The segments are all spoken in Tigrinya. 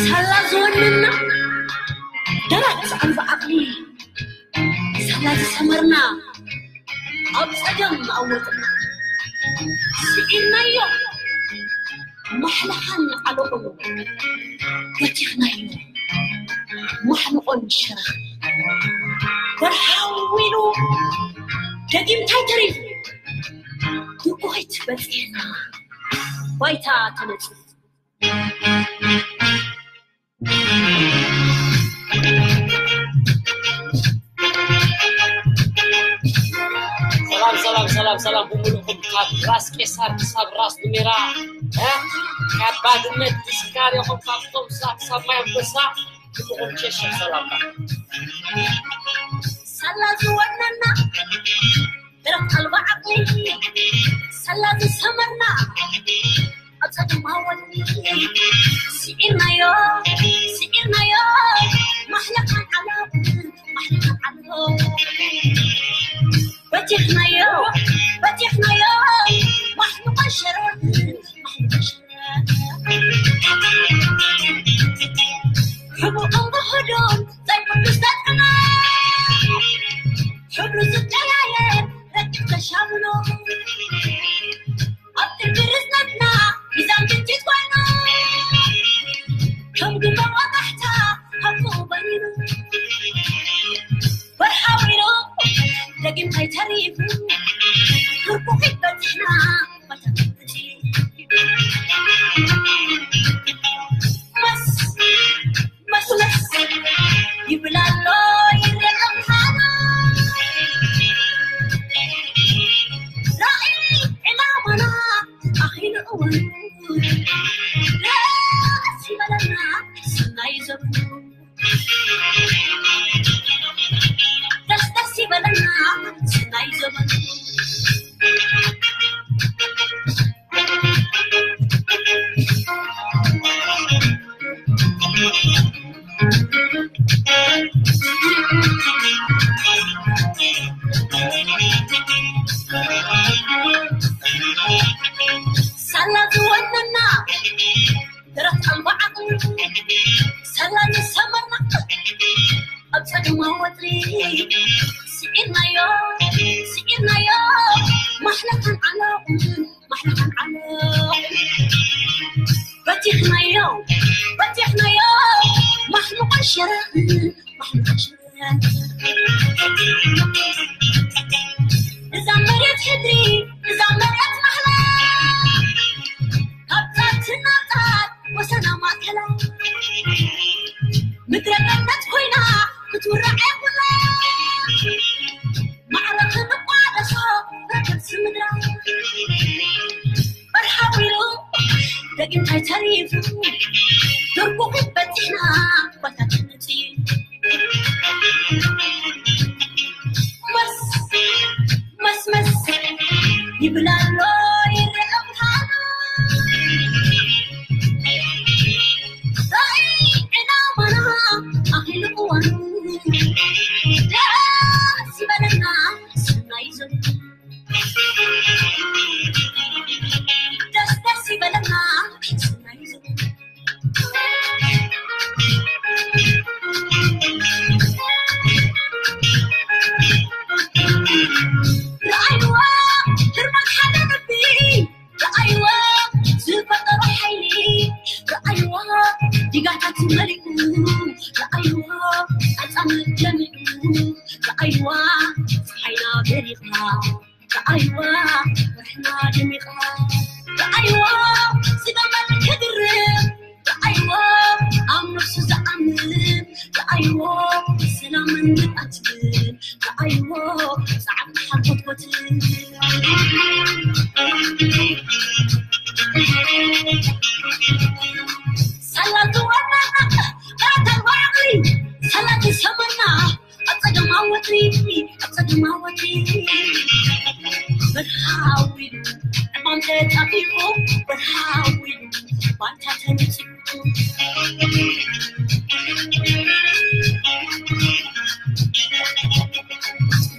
ሳላ ዝወነና ደረት ኣልባ ዓቕሊ፣ ሳላ ዝሰመርና ኣብ ጸገም ኣወጥና። ስዒርናዮ ማሕለኻን ዓለቑን፣ በቲኽናዮ ማሕንቖን ሽረኽ። በርሃዊሉ ደጊምታይ ተሪፉ፣ ብኩኺት በጺሕና ባይታ ተነጺፉ። ሰላም ሰላም ሰላም ሰላም ብምሉእኩም፣ ካብ ራስ ቄሳር ክሳብ ራስ ዱሜራ፣ እ፣ ካብ ባድመ ዲስካር ይኹን ካብ ቶምሳ ክሳብ ማይ ኣንበሳ፣ ኩልኹም ሸሸ ሰላምታ። ሳላ ዝወነና ደረት ኣልባ ዓቕሊ፣ ሳላ ዝሰመርና ኣብ ጸገም ኣወኒ። ስዒርናዮ፣ ስዒርናዮ ማሕለኻን ዓለቑን፣ ማሕለኻን ዓለቑን። በቲኽናዮ፣ በቲኽናዮ ማሕለኻን ሽረኽ፣ ማሕለኻን ሽረኽ። ሕቡእን ውሑዱን ዘይቅዱስ ተጽዕኖ፣ ሕብሩ ዝቀያየር ረቂቕ ተሻምኖ፣ ኣብ ትርትር እዝነትና ሚዛን ግጭት ኮይኑ፣ ከም ግንባር ወጣሕታ ሃፉ በኒኑ። በርሃዊሉ ደጊምታይ ተሪፉ፣ ብርኩኺት በጺሕና ባይታ ተነጺፉ። መስ መስ መስ ይብል ኣሎ ይረአ ምዃኑ። ራእይ ዕላማና ኣኺሉ እዋኑ። ደስ ይበለና ሰናይ ዘመኑ። ደስ ደስ ይበለና ሰናይ ዘመኑ። ሳላ ዝወነና ደረት ኣልባ ዓቕሊ፣ ሳላ ዝሰመርና ኣብ ጸገም ወጥሪ። ስዒርናዮ፣ ስዒርናዮ ማሕለኻን ዓለቑን፣ ማሕለኻን ዓለቑን። በቲኽናዮ፣ በቲኽናዮ ማሕለኻን ሽረኽ፣ ማሕለኻን ሽረኽ። እዛ መሬት ሕድሪ፣ እዛ መሬት ማሕላ፣ ካብታ ትናጣት ወሰና ማእከላ፣ ምድረ ገነት ኮይና ክትውራዕ ኩላ። ማዕረ ክንቋደሶ ረከብሲ ምድራ፣ በርሃዊሉ ደጊምታይ ተሪፉ፣ ድርቁ ክትበጺሕና ባይታ ተነጺፉ። መስ መስ መስ ይብል ኣሎ ይረአ ምዃኑ። ራእይ ዕላማና ኣኺሉ እዋኑ። ደስ ይበለና ሰናይ ዘመኑ። ደስ ደስ ይበለና ሰናይ ዘመኑ። ረኣይዋ ህርመት ሓደ ልቢ፣ ረኣይዋ ዝፈጠሮ ሓይሊ፣ ረኣይዋ ዲጋታት መሊኡ፣ ረኣይዋ ኣጻምእ ጀሚዑ፣ ረኣይዋ ጸሓይና በሪቓ፣ ረኣይዋ ወርሕና ደሚቓ፣ ረኣይዋ ዝደመር ክድርብ፣ ረኣይዎ ኣብ ነፍሱ ዝኣምን፣ ረኣይዎ ሰላምን ንብዓትን፣ ረኣይዎ ጻዕዳ ሓንኮትኮትን። ሳላ ዝወረና፣ ዳታ ባዕሪ፣ ሳላ ዝሰመና፣ ኣብ ጸገም ወጥሪ፣ ኣብ ጸገም ወጥሪ። በርሃዊሉ ዕማም ተጣቢቑ፣ በርሃዊሉ ባይታ ተነጺፉ።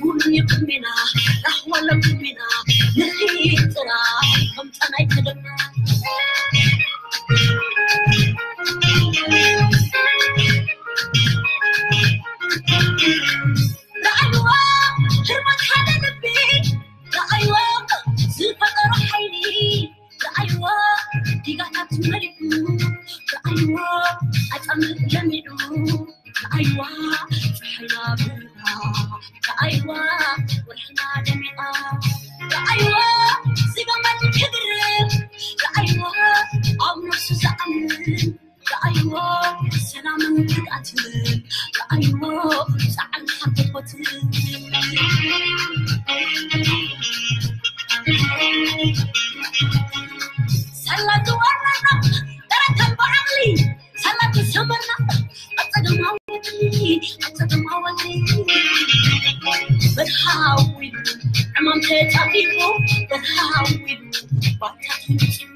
ቡኒ ቅድሜና፣ ራህዋ ለቅድሜና፣ ንኺድ ጥራይ ከም ጸናይ ቀደምና። ዲጋታት መሊኡ፣ ረኣይዋ ኣጻምእ ለሚዑ፣ ረኣይዋ ጸሓይና ብራ፣ ረኣይዋ ወርሕና ደሚቓ፣ ረኣይዋ ዝገመት ክድርብ፣ ረኣይዋ ኣብ ነፍሱ ዝኣምን፣ ረኣይዋ ሰላምን ርግኣትን፣ ረኣይዋ ጻዕርን ሓጎስን። ሳላ ዝወረና በረከት ብዓቕሊ፣ ሳላ ዝሰመርና ኣብ ጸገማዊ፣ ኣብ ጸገማዊ። በርሃዊ ዕማም ተጻፊፉ፣ በርሃዊ ባታ ትምጽእ።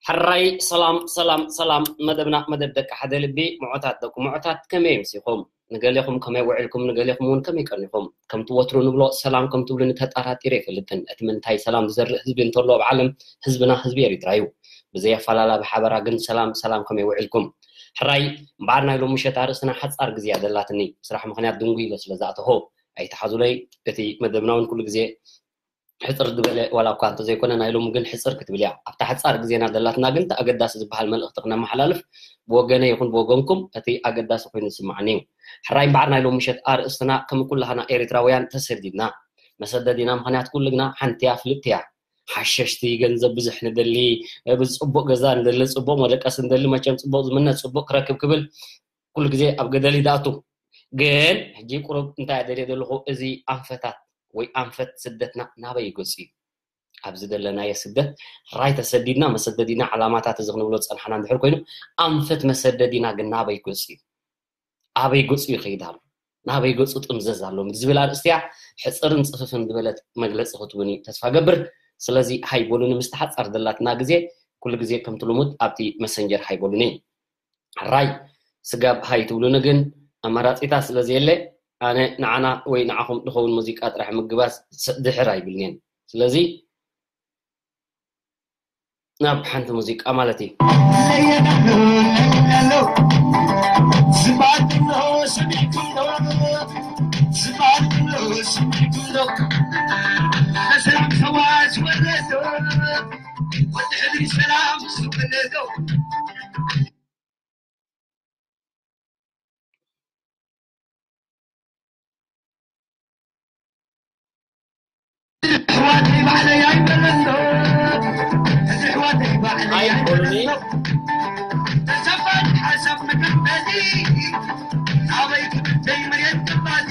ሕራይ ሰላም ሰላም ሰላም። መደብና መደብ ደቂ ሓደ ልቢ፣ ምዑታት ደቂ ምዑታት፣ ከመይ ኣምሲኹም? ንገሌኹም ከመይ ውዕልኩም? ንገሌኹም እውን ከመይ ቀኒኹም? ከምቲ ወትሩ ንብሎ፣ ሰላም ከም ትብሉኒ ተጣራጢረ ኣይፈልጥን። እቲ ምንታይ ሰላም ዝዘርእ ህዝቢ እንተሎ ኣብ ዓለም፣ ህዝብና ህዝቢ ኤሪትራ እዩ። ብዘይ ኣፈላላ ብሓበራ ግን ሰላም ሰላም፣ ከመይ ውዕልኩም? ሕራይ እምበኣር ናይ ሎም ምሸት ኣርእስትና ሓጻር ግዜ እያ ደላትኒ፣ ብስራሕ ምኽንያት ድንጉይ ኢለ ስለ ዝኣተኹ ኣይትሓዙለይ። እቲ መደብና እውን ኩሉ ግዜ ሕጽር ዝበለ ዋላ እኳ እንተዘይኮነ፣ ናይ ሎሚ ግን ሕጽር ክትብል እያ። ኣብታ ሓጻር ግዜና ደላትና ግን እቲ ኣገዳሲ ዝበሃል መልእኽቲ ክነመሓላልፍ ብወገነ ይኹን ብወገንኩም እቲ ኣገዳሲ ኮይኑ ዝስምዓኒ እዩ። ሕራይ እምበኣር ናይ ሎም ምሸት ኣርእስትና ከም ኩላህና ኤሪትራውያን ተሰዲድና መሰደዲና፣ ምኽንያት ኩሉ ግና ሓንቲ እያ፣ ፍልጥቲ እያ። ሓሸሽቲ፣ ገንዘብ ብዙሕ ንደሊ፣ ብጽቡቕ ገዛ ንደሊ፣ ጽቡቕ መደቀሲ ንደሊ፣ መቸም ጽቡቕ ዝምነ ጽቡቕ ክረክብ ክብል ኩሉ ግዜ ኣብ ገደል ይድኣቱ። ግን ሕጂ ቁሩብ እንታይ ደልየ ዘለኹ፣ እዚ ኣንፈታት ወይ ኣንፈት ስደትና ናበይ ይገጹ እዩ? ኣብዚ ዘለናዮ ስደት ራይ ተሰዲድና መሰደዲና፣ ዕላማታት እዚ ክንብሎ ዝጸንሓና እንድሕር ኮይኑ፣ ኣንፈት መሰደዲና ግን ናበይ ገጹ እዩ? ኣበይ ገጹ ይኸይድ ኣሎ? ናበይ ገጹ ጥምዘዝ ኣሎ? ዝብል ኣርእስቲ እያ። ሕጽርን ጽፍፍን ዝበለት መግለጺ ክትቡኒ ተስፋ ገብር። ስለዚ ሃይ በሉኒ፣ ምስቲ ሓጻር ዘላትና ግዜ ኩሉ ግዜ ከምቲ ልሙድ ኣብቲ መሰንጀር ሃይ በሉኒ። ሕራይ ስጋብ ሃይ ትብሉኒ ግን ኣማራጺታት ስለ ዘየለ፣ ኣነ ንዓና ወይ ንዓኹም ድኸውን ሙዚቃ ጥራሕ ምግባዝ ስ-፣ ድሕር ኣይብልንን። ስለዚ ናብ ሓንቲ ሙዚቃ ማለት እዩ። ኣሕዋተይ ባዕለይ ኣይበለሎ፣ ኣሕዋተይ ባዕለይ ኣይበለሎ። ተሰፋት ሓሳብ መቀበሊ፣ ናበይ ክብተይ መሬት ገባቲ፣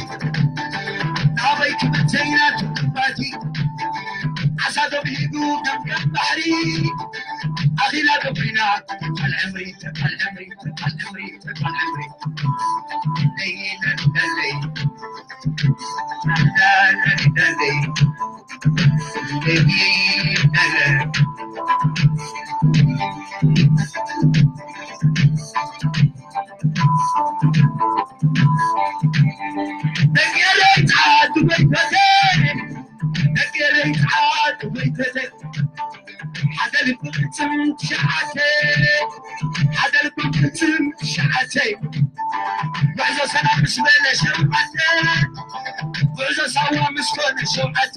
ናበይ ክብተይ ናቱ ገባቲ። ዓሳ ዶ ብሂዱ ከም ከም ባሕሪ፣ ኣኺላ ዶ ኮይና ተቃል ዕምሪ፣ ተቃል ዕምሪ፣ ተቃል ዕምሪ። ሓደ ልቢ ፍጽም ትሽዓተ፣ ሓደ ልቢ ፍጽም ትሽዓተ። ጉዕዞ ሰላም ምስ በለ ሸውዓተ፣ ጉዕዞ ሳዋ ምስ ኮነ ሸውዓተ።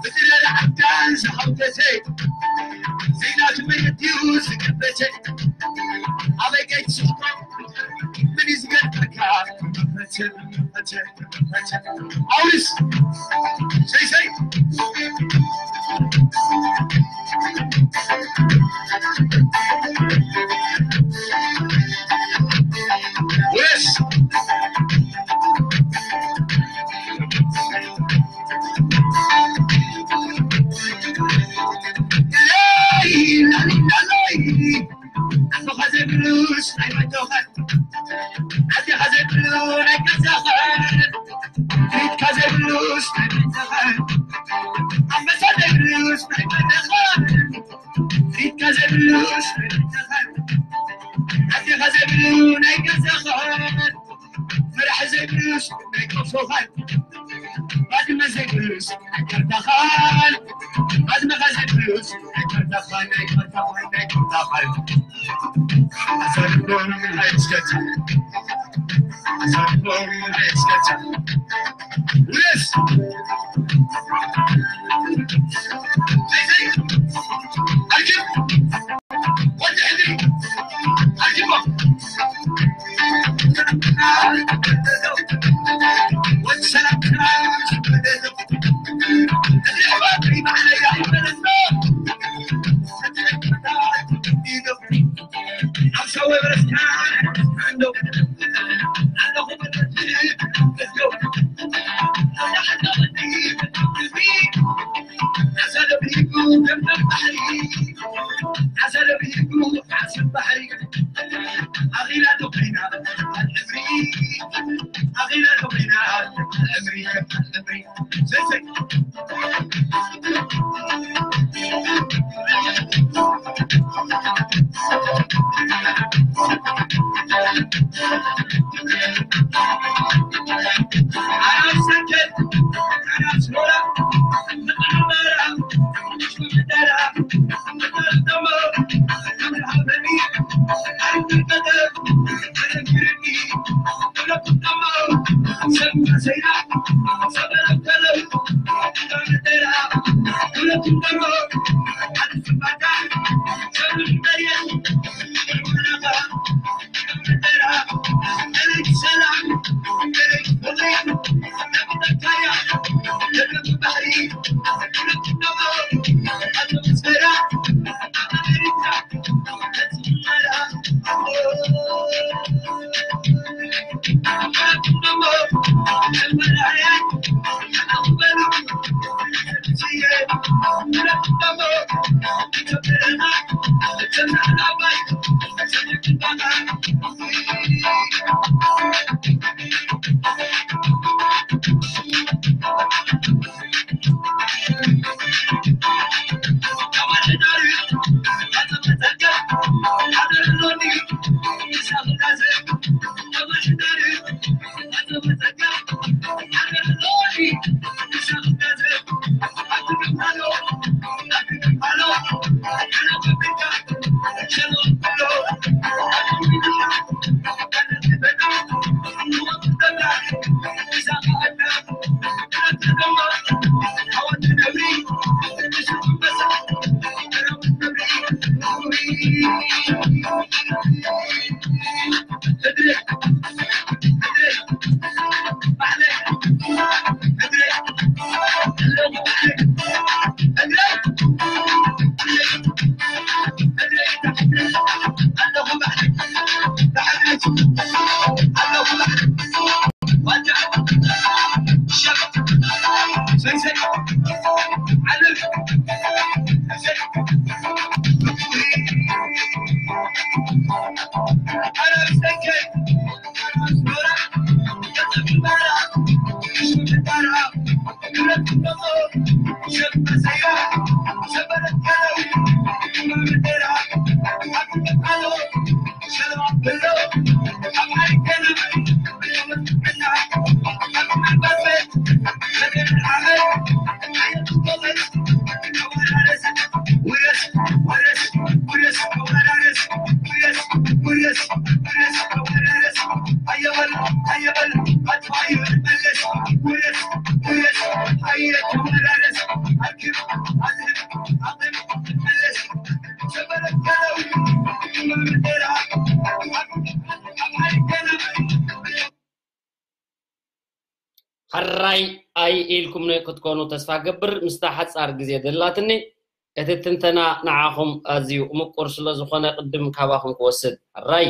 ብድረር ዓዳን ዝሃውተተ፣ ዘይናቱ መሬት ድዩ ዝገበተ? ኣበይ ከይትስሕቶ ምን እዩ ዝገድፈካ? ኣውርስ። ሰይ ሰይ። ውረስ። ኣዴኻ ዘይብሉ ናይ ገዛኻ መራሕ ዘይብሉስ ናይ ከብሶኻ ባድመ ዘይብሉስ ናይ ከርታኻን ባድመኻ ዘይብሉስ ናይ ከርታኻን ናይ ከርታኻን ናይ ከርታኻን ኣሳልፎም ኣይስከታ ኣሳልፎም ኣይስከታ ውለስ ሕራይ ኣይ ኢልኩም ክትኮኑ ተስፋ ገብር። ምስታ ሓጻር ግዜ ደላትኒ፣ እቲ ትንተና ንዓኹም ኣዝዩ ምቁር ስለ ዝኾነ ቅድም ካባኹም ክወስድ። ሕራይ፣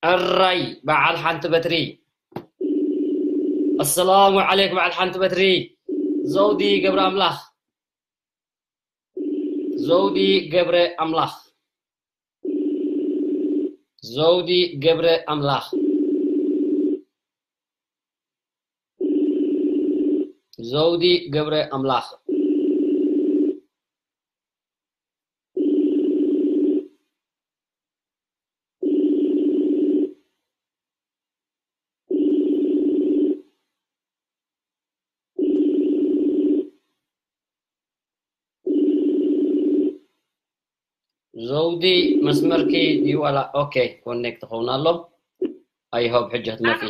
ሕራይ፣ በዓል ሓንቲ በትሪ። ኣሰላሙ ዓለይኩም በዓል ሓንቲ በትሪ። ዘውዲ ገብረ ኣምላኽ። ዘውዲ ገብረ ኣምላኽ። ዘውዲ ገብረ ኣምላኽ። ዘውዲ ገብረ ኣምላኽ። ዘውዲ መስመርኪ ድዩ ዋላ? ኦኬ፣ ኮኔክት ኸውን ኣሎ። ኣይሆብ ሕጂ ክትመፂ።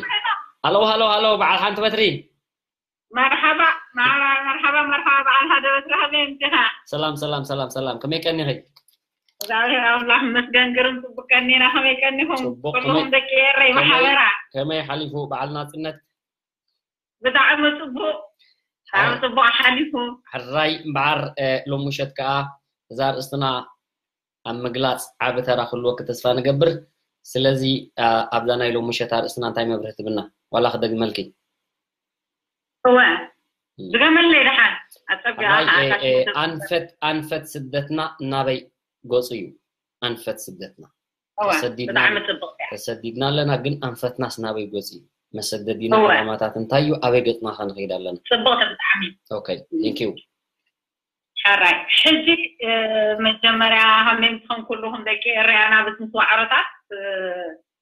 ሃሎ ሃሎ ሃሎ፣ በዓል ሓንቲ በትሪ። መርሓባ መርሓባ መርሓባ መርሓባ፣ በዓል ሓደ በትሪ፣ ከመይ ምፅኻ? ሰላም ሰላም ሰላም ሰላም፣ ከመይ ቀኒኺ? እግዚኣብሔር ኣምላኽ ይመስገን፣ ግርም ጽቡቅ ቀኒና። ከመይ ቀኒኹም ጽቡቅ፣ ኩልኹም ከመይ- ደቂ ኤረይ ከመይ- ማሕበራ? ከመይ ሓሊፉ በዓል ናፅነት? ብጣዕሚ ጽቡቅ፣ ብጣዕሚ ጽቡቅ ሓሊፉ። ሕራይ እምበዓር፣ እ፣ ሎሚ ምሸት ከዓ እዛ ኣርእስትና ኣብ ምግላፅ ዓቢ ተራ ክህልወኪ ተስፋ ንገብር። ስለዚ፣ እ፣ ኣብዛ ናይ ሎሚ ምሸት ኣርእስትና እንታይ መብርሂ ትብና? ዋላ ክደግመልኪ። እወ፣ ድገመለይ ደሓን። ኣጸቢቓ ሕራይ፣ ከዓ እ፣ እ፣ ኣካትልተን ኣንፈት ኣንፈት ስደትና ናበይ ገፁ እዩ? ኣንፈት ስደትና እወ፣ ተሰዲድና ብጣዕሚ ጽቡቅ እያ። ተሰዲድና ኣለና፣ ግን ኣንፈትናስ ናበይ ገፁ እዩ? መሰደዲና እወ። ዕላማታት እንታይ እዩ? ኣበይ ገፅና ከንኸይድ ኣለና? ጽቡቅ ብጣዕሚ። ኦኬ፣ ቴንክ ዩ። ሕራይ፣ ሕጂ፣ እ፣ መጀመርያ ከመይ ምስኹም ኩልኹም ደቂ ኤረይ ኣናብስ ምስ ዋዕሮታት፣ እ፣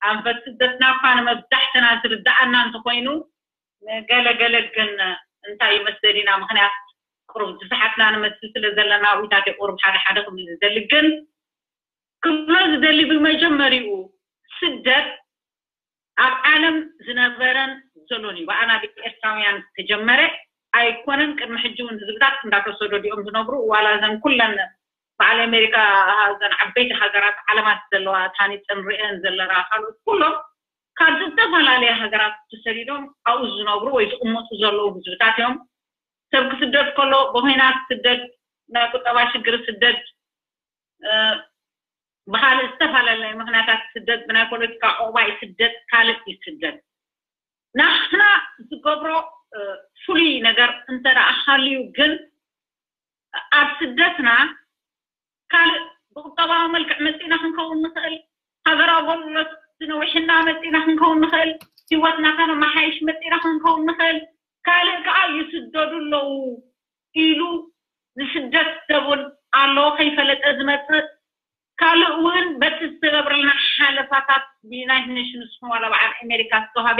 ኣንፈት ስደትና እኳ ንመብዛሕትና ዝርድኣና እንተኾይኑ፣ ንገለ ገለ ግን እንታይ ይመስል ኢና? ምኽንያት ቁሩብ ዝሰሓትና ንመስል ስለ ዘለና፣ ኣብታት ቁሩብ ሓደ ሓደ ክብል ዝደሊ፣ ግን ክብሎ ዝደሊ ብመጀመሪኡ ስደት ኣብ ዓለም ዝነበረን ዘሎን እዩ። ብኣና ብኤርትራውያን ዝተጀመረ ኣይኮነን። ቅድሚ ሕጂ እውን ህዝብታት እንዳተሰደዱ እዮም ዝነብሩ። ዋላ እዘን ኩለን በዓል ኣሜሪካ፣ እዘን ዓበይቲ ሃገራት ዓለማት ዘለዋ፣ ታኒፀን ርእየን ዘለና፣ ካልኦት ኩሎም ካብ ዝተፈላለየ ሃገራት ተሰዲዶም ኣብኡ ዝነብሩ ወይ ዝቕመጡ ዘለዉ ህዝብታት እዮም። ሰብ ክስደድ ከሎ ብኹናት ስደድ፣ ናይ ቁጠባ ሽግር ስደድ፣ እ፣ ብኻልእ ዝተፈላለየ ምኽንያታት ስደድ፣ ብናይ ፖለቲካ ዕቑባ ይስደድ፣ ካልእ ይስደድ። ናሕና ዝገብሮ፣ እ፣ ፍሉይ ነገር እንተ ደኣ ሃልዩ ግን ኣብ ስደትና ካልእ ብቁጠባዊ መልክዕ መጺእና ክንከውን ንኽእል፣ ሃገራዊ ኣገልግሎት ነዊሕና መጺእና ክንከውን ንኽእል፣ ህይወትና ከነመሓይሽ መጺእና ክንከውን ንኽእል። ካልእ ከዓ ይስደዱ ኣለዉ ኢሉ ዝስደድ ሰብ እውን ኣሎ፣ ከይፈለጠ ዝመጽእ። ካልእ እውን በቲ ዝተገብረልና ሓለፋታት ብዩናይትድ ኔሽንስ ዋላ በዓል ኣሜሪካ ዝተዋህበ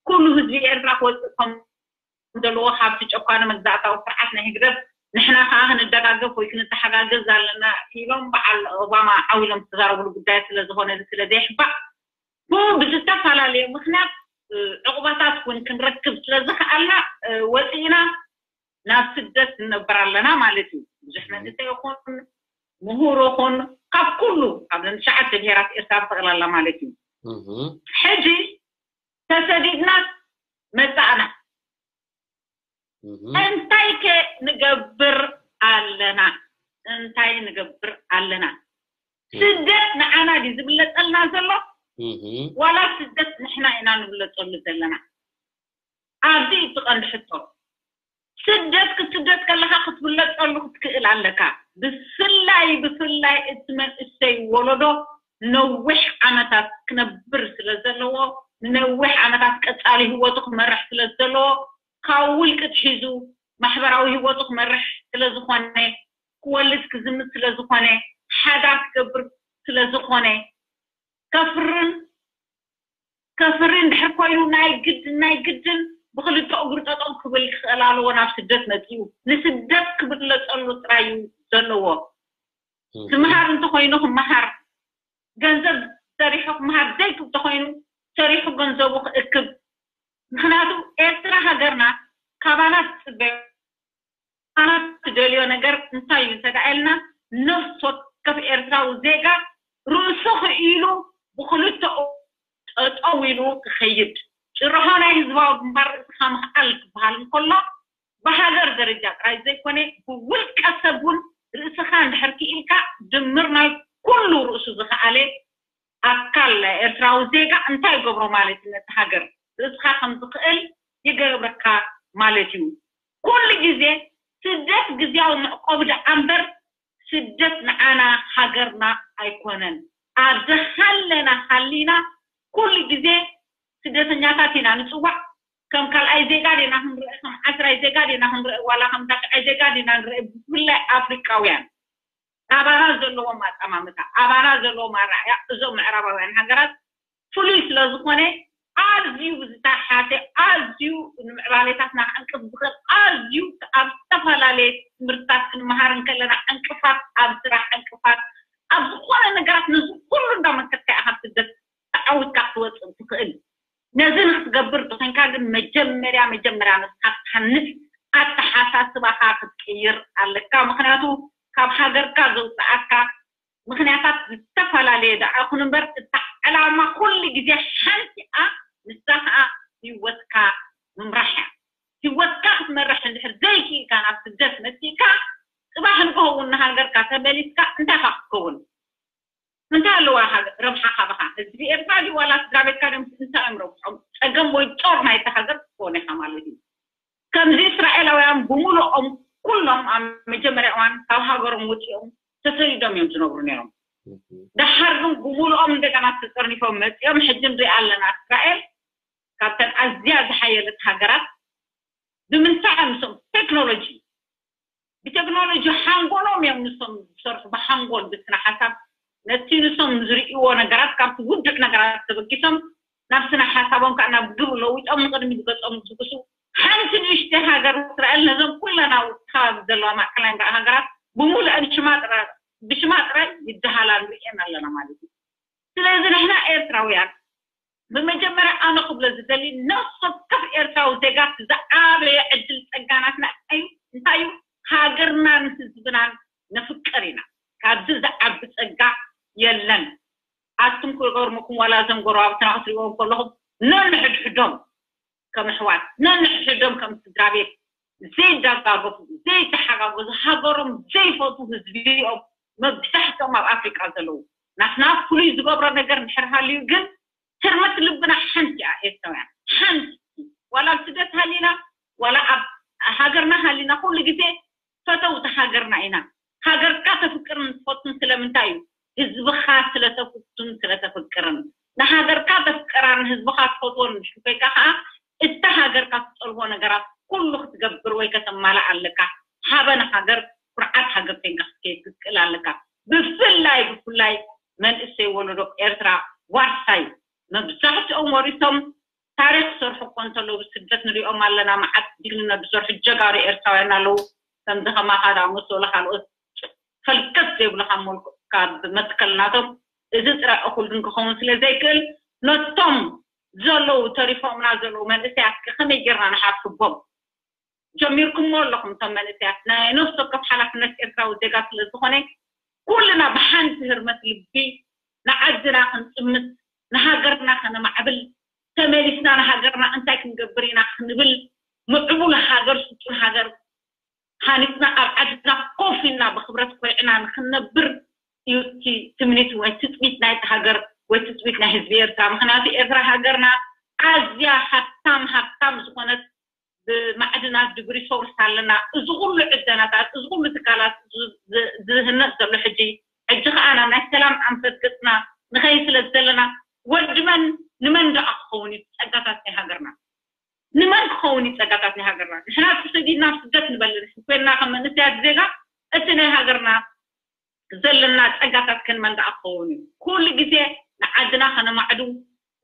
ኩሉ ህዝቢ ኤርትራ ክወፅእ ከም ዘለዎ ካብቲ ጨቋኒ መግዛእታዊ ስርዓት ናይ ህግደፍ ንሕና ከዓ ክንደጋገፍ ወይ ክንተሓጋገዝ ኣለና ኢሎም በዓል ኦባማ ዓው ኢሎም ዝተዛረብሉ ጉዳይ ስለ ዝኾነ፣ እዚ ስለ ዘይሕባእ፣ ብዝተፈላለየ ምኽንያት፣ እ፣ ዕቑባታት እውን ክንረክብ ስለ ዝኸኣልና፣ እ፣ ወፂእና ናብ ስደት ንነብር ኣለና ማለት እዩ። ብዙሕ መንእሰይ ይኹን ምሁር ይኹን ካብ ኩሉ ካብ ዘን ትሽዓተ ብሄራት ኤርትራ ብጠቕላላ ማለት እዩ። እህ፣ ሕጂ ተሰዲድና መጻእና። እህ፣ እንታይ ከ ንገብር ኣለና? እንታይ ንገብር ኣለና? እህ፣ ስደት ንዓና ድዩ ዝብለጸልና ዘሎ? እህ፣ ዋላ ስደት ንሕና ኢና ንብለጸሉ ዘለና? ኣብዚ እቲ ቀንዲ ሕቶ። ስደት ክትስደት ከለኻ ክትብለጸሉ ክትክእል ኣለካ። ብፍላይ ብፍላይ እቲ መንእሰይ ወለዶ ነዊሕ ዓመታት ክነብር ስለ ዘለዎ፣ ንነዊሕ ዓመታት ቀጻሊ ህይወቱ ክመርሕ ስለ ዘለዎ፣ ካብ ውልቂ ትሒዙ ማሕበራዊ ህይወቱ ክመርሕ ስለ ዝኾነ፣ ክወልድ ክዝምት ስለ ዝኾነ፣ ሓዳር ክገብር ስለ ዝኾነ፣ ከፍርን ከፍሪ እንድሕር ኮይኑ ናይ ግድን ናይ ግድን ብክልተ እግሩ ጠጠው ክብል ክኽእል ኣለዎ። ናብ ስደት መፂኡ ንስደት ክብለፀሉ ጥራይ እዩ ዘለዎ። እህ፣ ክምሃር እንተኮይኑ ክመሃር፣ ገንዘብ ሰሪሑ ክመሃር ዘይክእል እንተኮይኑ ሰሪሑ ገንዘቡ ክእክብ። ምክንያቱ ኤርትራ ሃገርና ካባና ትፅበዮ፣ ካባና ትደልዮ ነገር እንታይ እዩ እንተ ደኣ ኢልና፣ ነፍሲ ወከፍ ኤርትራዊ ዜጋ ርእሱ ክኢሉ ብክልተኡ ጠጠው ኢሉ ክኸይድ። ጭርሖ ናይ ህዝባዊ ግንባር ርእስኻ ምኽኣል ክበሃል እንከሎ ብሃገር ደረጃ ጥራይ ዘይኮነ ብውልቀ ሰብ እውን ርእስኻ እንድሕር ክኢልካ ድምር ናይ ኩሉ ርእሱ ዝኸኣለ ኣካል ኤርትራዊ ዜጋ እንታይ ይገብሮ ማለት እዩ? ነቲ ሃገር ርእስኻ ከም ዝኽእል ይገብረካ ማለት እዩ። ኩሉ ግዜ ስደት ግዝያዊ መዕቆቢ ደኣ እምበር ስደት ንዓና ሃገርና ኣይኮነን። ኣብ ዝሃለና ሃሊና ኩሉ ግዜ ስደተኛታት ኢና ንጽዋዕ። ከም ካልኣይ ዜጋ ዲና ክንርአ፣ ከም ዓስራይ ዜጋ ዲና ክንርአ፣ ዋላ ከም ታሽዓይ ዜጋ ዲና ንርአ። ብፍላይ ኣፍሪቃውያን ኣባና ዘለዎም ኣጠማምታ፣ ኣባና ዘለዎም ኣረኣእያ እዞም ምዕራባውያን ሃገራት ፍሉይ ስለ ዝኾነ ኣዝዩ ብዝተሓተ ኣዝዩ ንምዕባሌታትና ክዕንቅፍ ዝኽእል ኣዝዩ ኣብ ዝተፈላለየ ትምህርትታት ክንመሃር እንከለና ዕንቅፋት፣ ኣብ ስራሕ ዕንቅፋት፣ ኣብ ዝኾነ ነገራት ነዚ ኩሉ እንዳመከትካ ኢኻ ኣብ ስደት ተዓዊትካ ክትወፅእ ትኽእል። ነዚ ንክትገብር ተኾይንካ ግን መጀመርያ መጀመርያ ንስኻ ክትሃንፅ ኣተሓሳስባኻ ክትቅይር ኣለካ። ምክንያቱ ካብ ሃገርካ ዘውፅኣካ ምክንያታት ዝተፈላለየ ደኣ ይኹን እምበር እታ ዕላማ ኩሉ ግዜ ሓንቲ እያ። ንሳ ከዓ ህይወትካ ምምራሕ እያ። ህይወትካ ክትመርሕ እንድሕር ዘይክኢልካ ናብ ስደት መፂእካ ፅባሕ ንግሆ እውን ንሃገርካ ተመሊስካ እንታይ ኢኻ ክትከውን? እንታይ ኣለዋ ረብሓ ካባኻ? ህዝቢ ኤርትራ ድዩ ዋላ ስድራ ቤትካ ድዮም? እንታይ እዮም ረብሖም? ፀገም ወይ ጦር ናይታ ሃገር ክትከውን ኢኻ ማለት እዩ። ከምዚ እስራኤላውያን ብምሉኦም ኩሎም ኣብ መጀመርያ እዋን ካብ ሃገሮም ወፂኦም ተሰዲዶም እዮም ዝነብሩ ነይሮም። ደሓር ግን ብምሉኦም እንደገና ተፀርኒፎም መፂኦም ሕጂ ንሪኣ ኣለና እስራኤል ካብተን ኣዝያ ዝሓየለት ሃገራት ብምንታይ ምስም ቴክኖሎጂ ብቴክኖሎጂ ሓንጎሎም እዮም ንሶም ዝሰርሑ ብሓንጎል ብስነ ሓሳብ ነቲ ንሶም ዝርእይዎ ነገራት ካብቲ ውዱዕ ነገራት ተበጊሶም ናብ ስነ ሓሳቦም ከዓ ናብ ግብ ለዊጦም ንቅድሚ ዝገጾም ዝጉሱ ሓንቲ ንእሽተይ ሃገር እስራኤል ነዞም ኩለና ከባቢ ዘለዋ ማእከላይ ምብራቅ ሃገራት ብምሉአን ሽማ ጥራይ ብሽማ ጥራይ ይደሃላ ንርእየን ኣለና ማለት እዩ። ስለዚ ንሕና ኤርትራውያን ብመጀመርያ ኣነ ክብሎ ዝደሊ ነፍሲ ወከፍ ኤርትራዊ ዜጋ ዝዓበየ ዕድል ጸጋናትና እዩ እንታይ እዩ ሃገርናን ህዝብናን ነፍቅር ኢና። ካብዚ ዝዓቢ ጸጋ የለን። ኣቱም ክገርመኩም ዋላ እዞም ጎረባብትና ክትሪእዎም ከለኹም ነንሕድሕዶም ከም ኣሕዋት ነንሕድሕዶም ከም ስድራ ቤት ዘይዳጋገፉ ዘይተሓጋገዙ ሃገሮም ዘይፈትዉ ህዝቢ እዮም መብዛሕትኦም ኣብ ኣፍሪቃ ዘለዉ። ናትና ፍሉይ ዝገብሮ ነገር እንድሕር ሃልዩ ግን ትርምት ልብና ሓንቲ እያ ኤርትራውያን ሓንቲ ዋላ ኣብ ስደት ሃሊና ዋላ ኣብ ሃገርና ሃሊና ኩሉ ግዜ ፈተውቲ ሃገርና ኢና። ሃገርካ ተፍቅርን ትፈቱን ስለምንታይ እዩ? ህዝብኻ ስለተፍቱን ስለተፍቅርን። ንሃገርካ ተፍቅራን ህዝብኻ ትፈትዎን ምስ ኮይንካ ከዓ እታ ሃገርካ ትጠልቦ ነገራት ኩሉ ክትገብር ወይ ከተማልእ ኣለካ። ሃበን ሃገር ኩርዓት ሃገር ኮይንካ ክትከይድ ክትክእል ኣለካ። ብፍላይ ብፍላይ መንእሰይ ወለዶ ኤርትራ ዋርሳይ መብዛሕትኦም ወሪሶም ታሪኽ ክሰርሑ እኮ እንተለዉ ብስደት ንሪኦም ኣለና። መዓት ጅግንነት ዝሰርሑ ጀጋሩ ኤርትራውያን ኣለዉ። ከምዚ ከማኻ ዝኣመሰሉ ካልኦት ፈልከት ዘይብሉ ካብ መልክዑ ካብ መትከል ናቶም እዚ ጥራይ እኹል ግን ክኸውን ስለ ዘይክእል ነቶም ዘለዉ ተሪፎምና ዘለዉ መንእሰያት ከ ከመይ ጌርና ንሓስቦም? ጀሚርኩሞ ኣለኹም እቶም መንእሰያት ናይ ነፍሲ ወከፍ ሓላፍነት ኤርትራዊ ዜጋ ስለ ዝኾነ ኩልና ብሓንቲ ህርመት ልቢ ንዓድና ክንጥምት ንሃገርና ከነማዕብል ተመሊስና ንሃገርና እንታይ ክንገብር ኢና ክንብል ምዕቡል ሃገር ስልጡን ሃገር ሃኒፅና ኣብ ዓድና ኮፍ ኢልና ብክብረት ኮሪዕና ንክንነብር እዩ እቲ ትምኒት ወይ ትፅቢት ናይቲ ሃገር ወይ ትፅቢት ናይ ህዝቢ ኤርትራ። ምክንያቱ ኤርትራ ሃገርና ኣዝያ ሃብታም ሃብታም ዝኾነት ብማዕድናት ድብሪ ሶርስ ኣለና። እዚ ኩሉ ዕደናታት እዚ ኩሉ ትካላት ዝህነፅ ዘሎ ሕጂ ሕጂ ከዓ ናብ ናይ ሰላም ኣንፈት ገፅና ንኸይድ ስለ ዘለና ወዲ መን ንመን ደኣ ክኸውን እዩ ጸጋታት ናይ ሃገርና? ንመን ክኸውን እዩ ጸጋታት ናይ ሃገርና? ንሕና ተሰዲድና ኣብ ስደት ንበልዕ ኮይንና ከም መንእሰያት ዜጋ እቲ ናይ ሃገርና ዘለና ጸጋታት ከን መን ደኣ ክኸውን እዩ? ኩሉ ግዜ ንዓድና ከነማዕዱ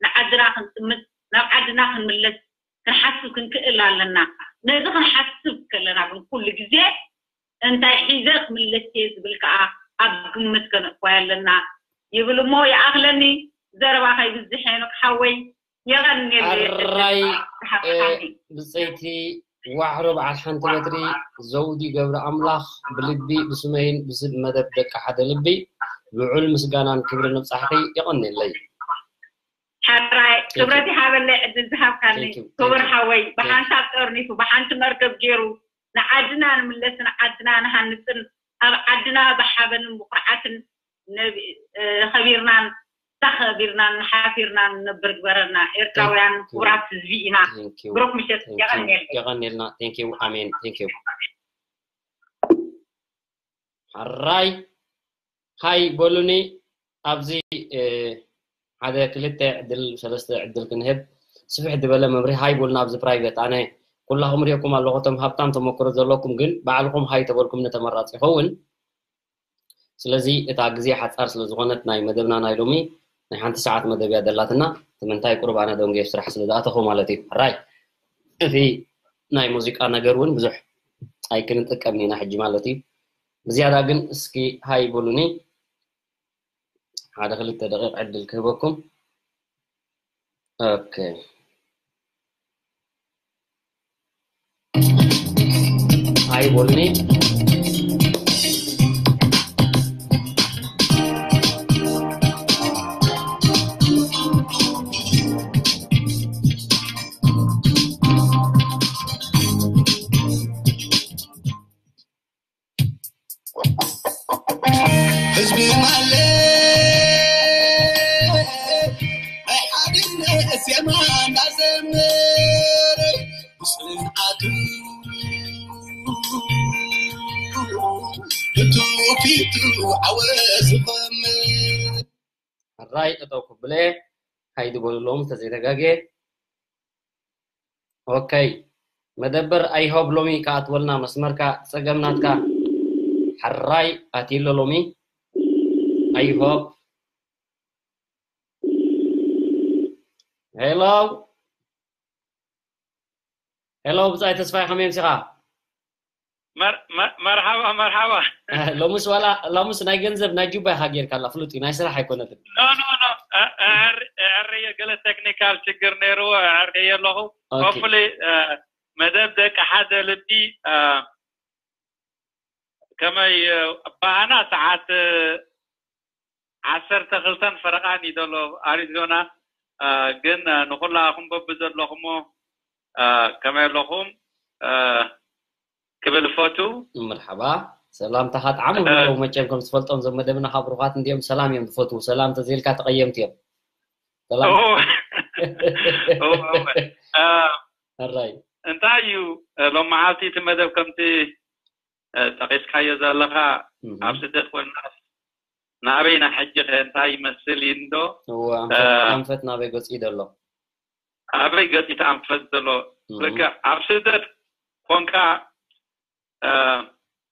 ንዓድና ክንጥምት ናብ ዓድና ክንምለስ ክንሓስብ ክንክእል ኣለና። ነዚ ክንሓስብ ከለና ግን ኩሉ ግዜ እንታይ ሒዘ ክምለስ እየ ዝብል ከዓ ኣብ ግምት ከነእትዋ ኣለና ይብል እሞ ይኣኽለኒ። ዘረባ ከይብዝሕ ሄኖክ ሓወይ የቐንየለይ። ኣራይ ብፀይቲ ዋሕሮ በዓል ሓንቲ በትሪ ዘውዲ ገብረ ኣምላኽ ብልቢ ብስመይን ብስብ መደብ ደቂ ሓደ ልቢ ልዑል ምስጋናን ክብሪ ንብፃሕኺ የቐንየለይ። ሕራይ ክብረት ይሃበለይ ዕድል ዝሃብካኒ ክቡር ሓወይ። ብሓንሳብ ጠርኒፉ ብሓንቲ መርከብ ገይሩ ንዓድና ንምለስን ዓድና ንሃንፅን ኣብ ዓድና ብሓበንን ብኩርዓትን ከቢርናን ተኸቢርናን ሓፊርናን ንነብር ግበረና። ኤርትራውያን ክቡራት ህዝቢ ኢና። ብሩክ ምሸት። የቐንየልና። Thank you. ኣሜን። Thank you. ሕራይ ሃይ በሉኒ። ኣብዚ ሓደ ክልተ ዕድል ሰለስተ ዕድል ክንህብ ስፍሕ ዝበለ መብርሂ ሃይ በሉና ኣብዚ ፕራይቬት። ኣነ ኩላኹም ሪእኩም ኣለኹ እቶም ሃብታም ተመክሮ ዘለኩም ግን ባዕልኹም ሃይ ተበልኩም ንተመራፂ ይኸውን። ስለዚ እታ ግዜ ሓፃር ስለ ዝኾነት ናይ መደብና ናይ ሎሚ ናይ ሓንቲ ሰዓት መደብ እያ ደላትና። እቲ ምንታይ ቁሩብ ኣነ ደንጎየ ስራሕ ስለ ዝኣተኹ ማለት እዩ። ሕራይ እቲ ናይ ሙዚቃ ነገር እውን ብዙሕ ኣይክንጥቀምን ኢና ሕጂ ማለት እዩ። ብዝያዳ ግን እስኪ ሃይ በሉኒ። ሓደ ክልተ ደቂቕ ዕድል ክህበኩም። ኦኬ። ኣይቦልኒ። ህዝቢ ማለት ናይ ሓድነት ዜማ እናዘምር ብፅንዓቱ ብትውፊቱ ዓወት ዝኸምር። ሕራይ ጠጠው ክብለ ሃይዲ በሉ ሎም ተዘይተጋጌ። ኦኬ። መደበር፣ I hope ሎሚ ከኣትወልና መስመርካ ጸገም ናትካ። ሕራይ ኣትይሎ ሎሚ። I hope። ሄሎ። ሄሎ፣ ብጻይ ተስፋይ፣ ከመይ ምሲኻ? መር- መር- መርሓባ መርሓባ። ሎምስ ዋላ፣ ሎምስ ናይ ገንዘብ ናይ ጁባ ኢኻ ጌርካ ኣላ፣ ፍሉጥ እዩ፣ ናይ ስራሕ ኣይኮነትን። ኖ ኖ ኖ፣ እ- እዕር- እዕርየ ገለ ቴክኒካል ችግር ነይርዎ፣ እዕርየ ኣለኹ። ኦኬ። ሆፕፉሊ መደብ ደቂ ሓደ ልቢ፣ እ፣ ከመይ፣ እ፣ ባህና ሰዓት፣ እ፣ ዓሰርተ ክልተን ፈረቓን እዩ ዘሎ ኣሪዞና። እ፣ ግን፣ እ፣ ንኹላኹም በብዘለኹሞ፣ እ፣ ከመይ ኣለኹም፣ እ፣ ክብል ፈቱ። መርሓባ። ሰላምታኻ ጣዕሙ እ፣ ኣለዉ። መቸም ከም ዝፈልጦም፣ እዞም መደብና ካብ ሩኻት እንዲዮም፣ ሰላም እዮም ዝፈትዉ። ሰላም ተዘይልካ ተቐየምቲ እዮም። ሰላም። ኦ፣ ኦ፣ ኦ፣ እ፣ ሕራይ። እንታይ እዩ፣ እ፣ ሎም መዓልቲ እቲ መደብ ከምቲ፣ እ፣ ጠቒስካዮ ዘለኻ፣ እህ። ኣብ ስደት ኮይንና ንኣበይና ሕጂ ኸ እንታይ ይመስል እዩ እንዶ? እወ፣ ኣንፈት፣ እ፣ ኣንፈት ናበይ ገጹ እዩ ዘሎ? ኣበይ ገጺ ተኣንፈት ዘሎ? እህ። ልክዕ ኣብ ስደት ኮንካ፣ እ፣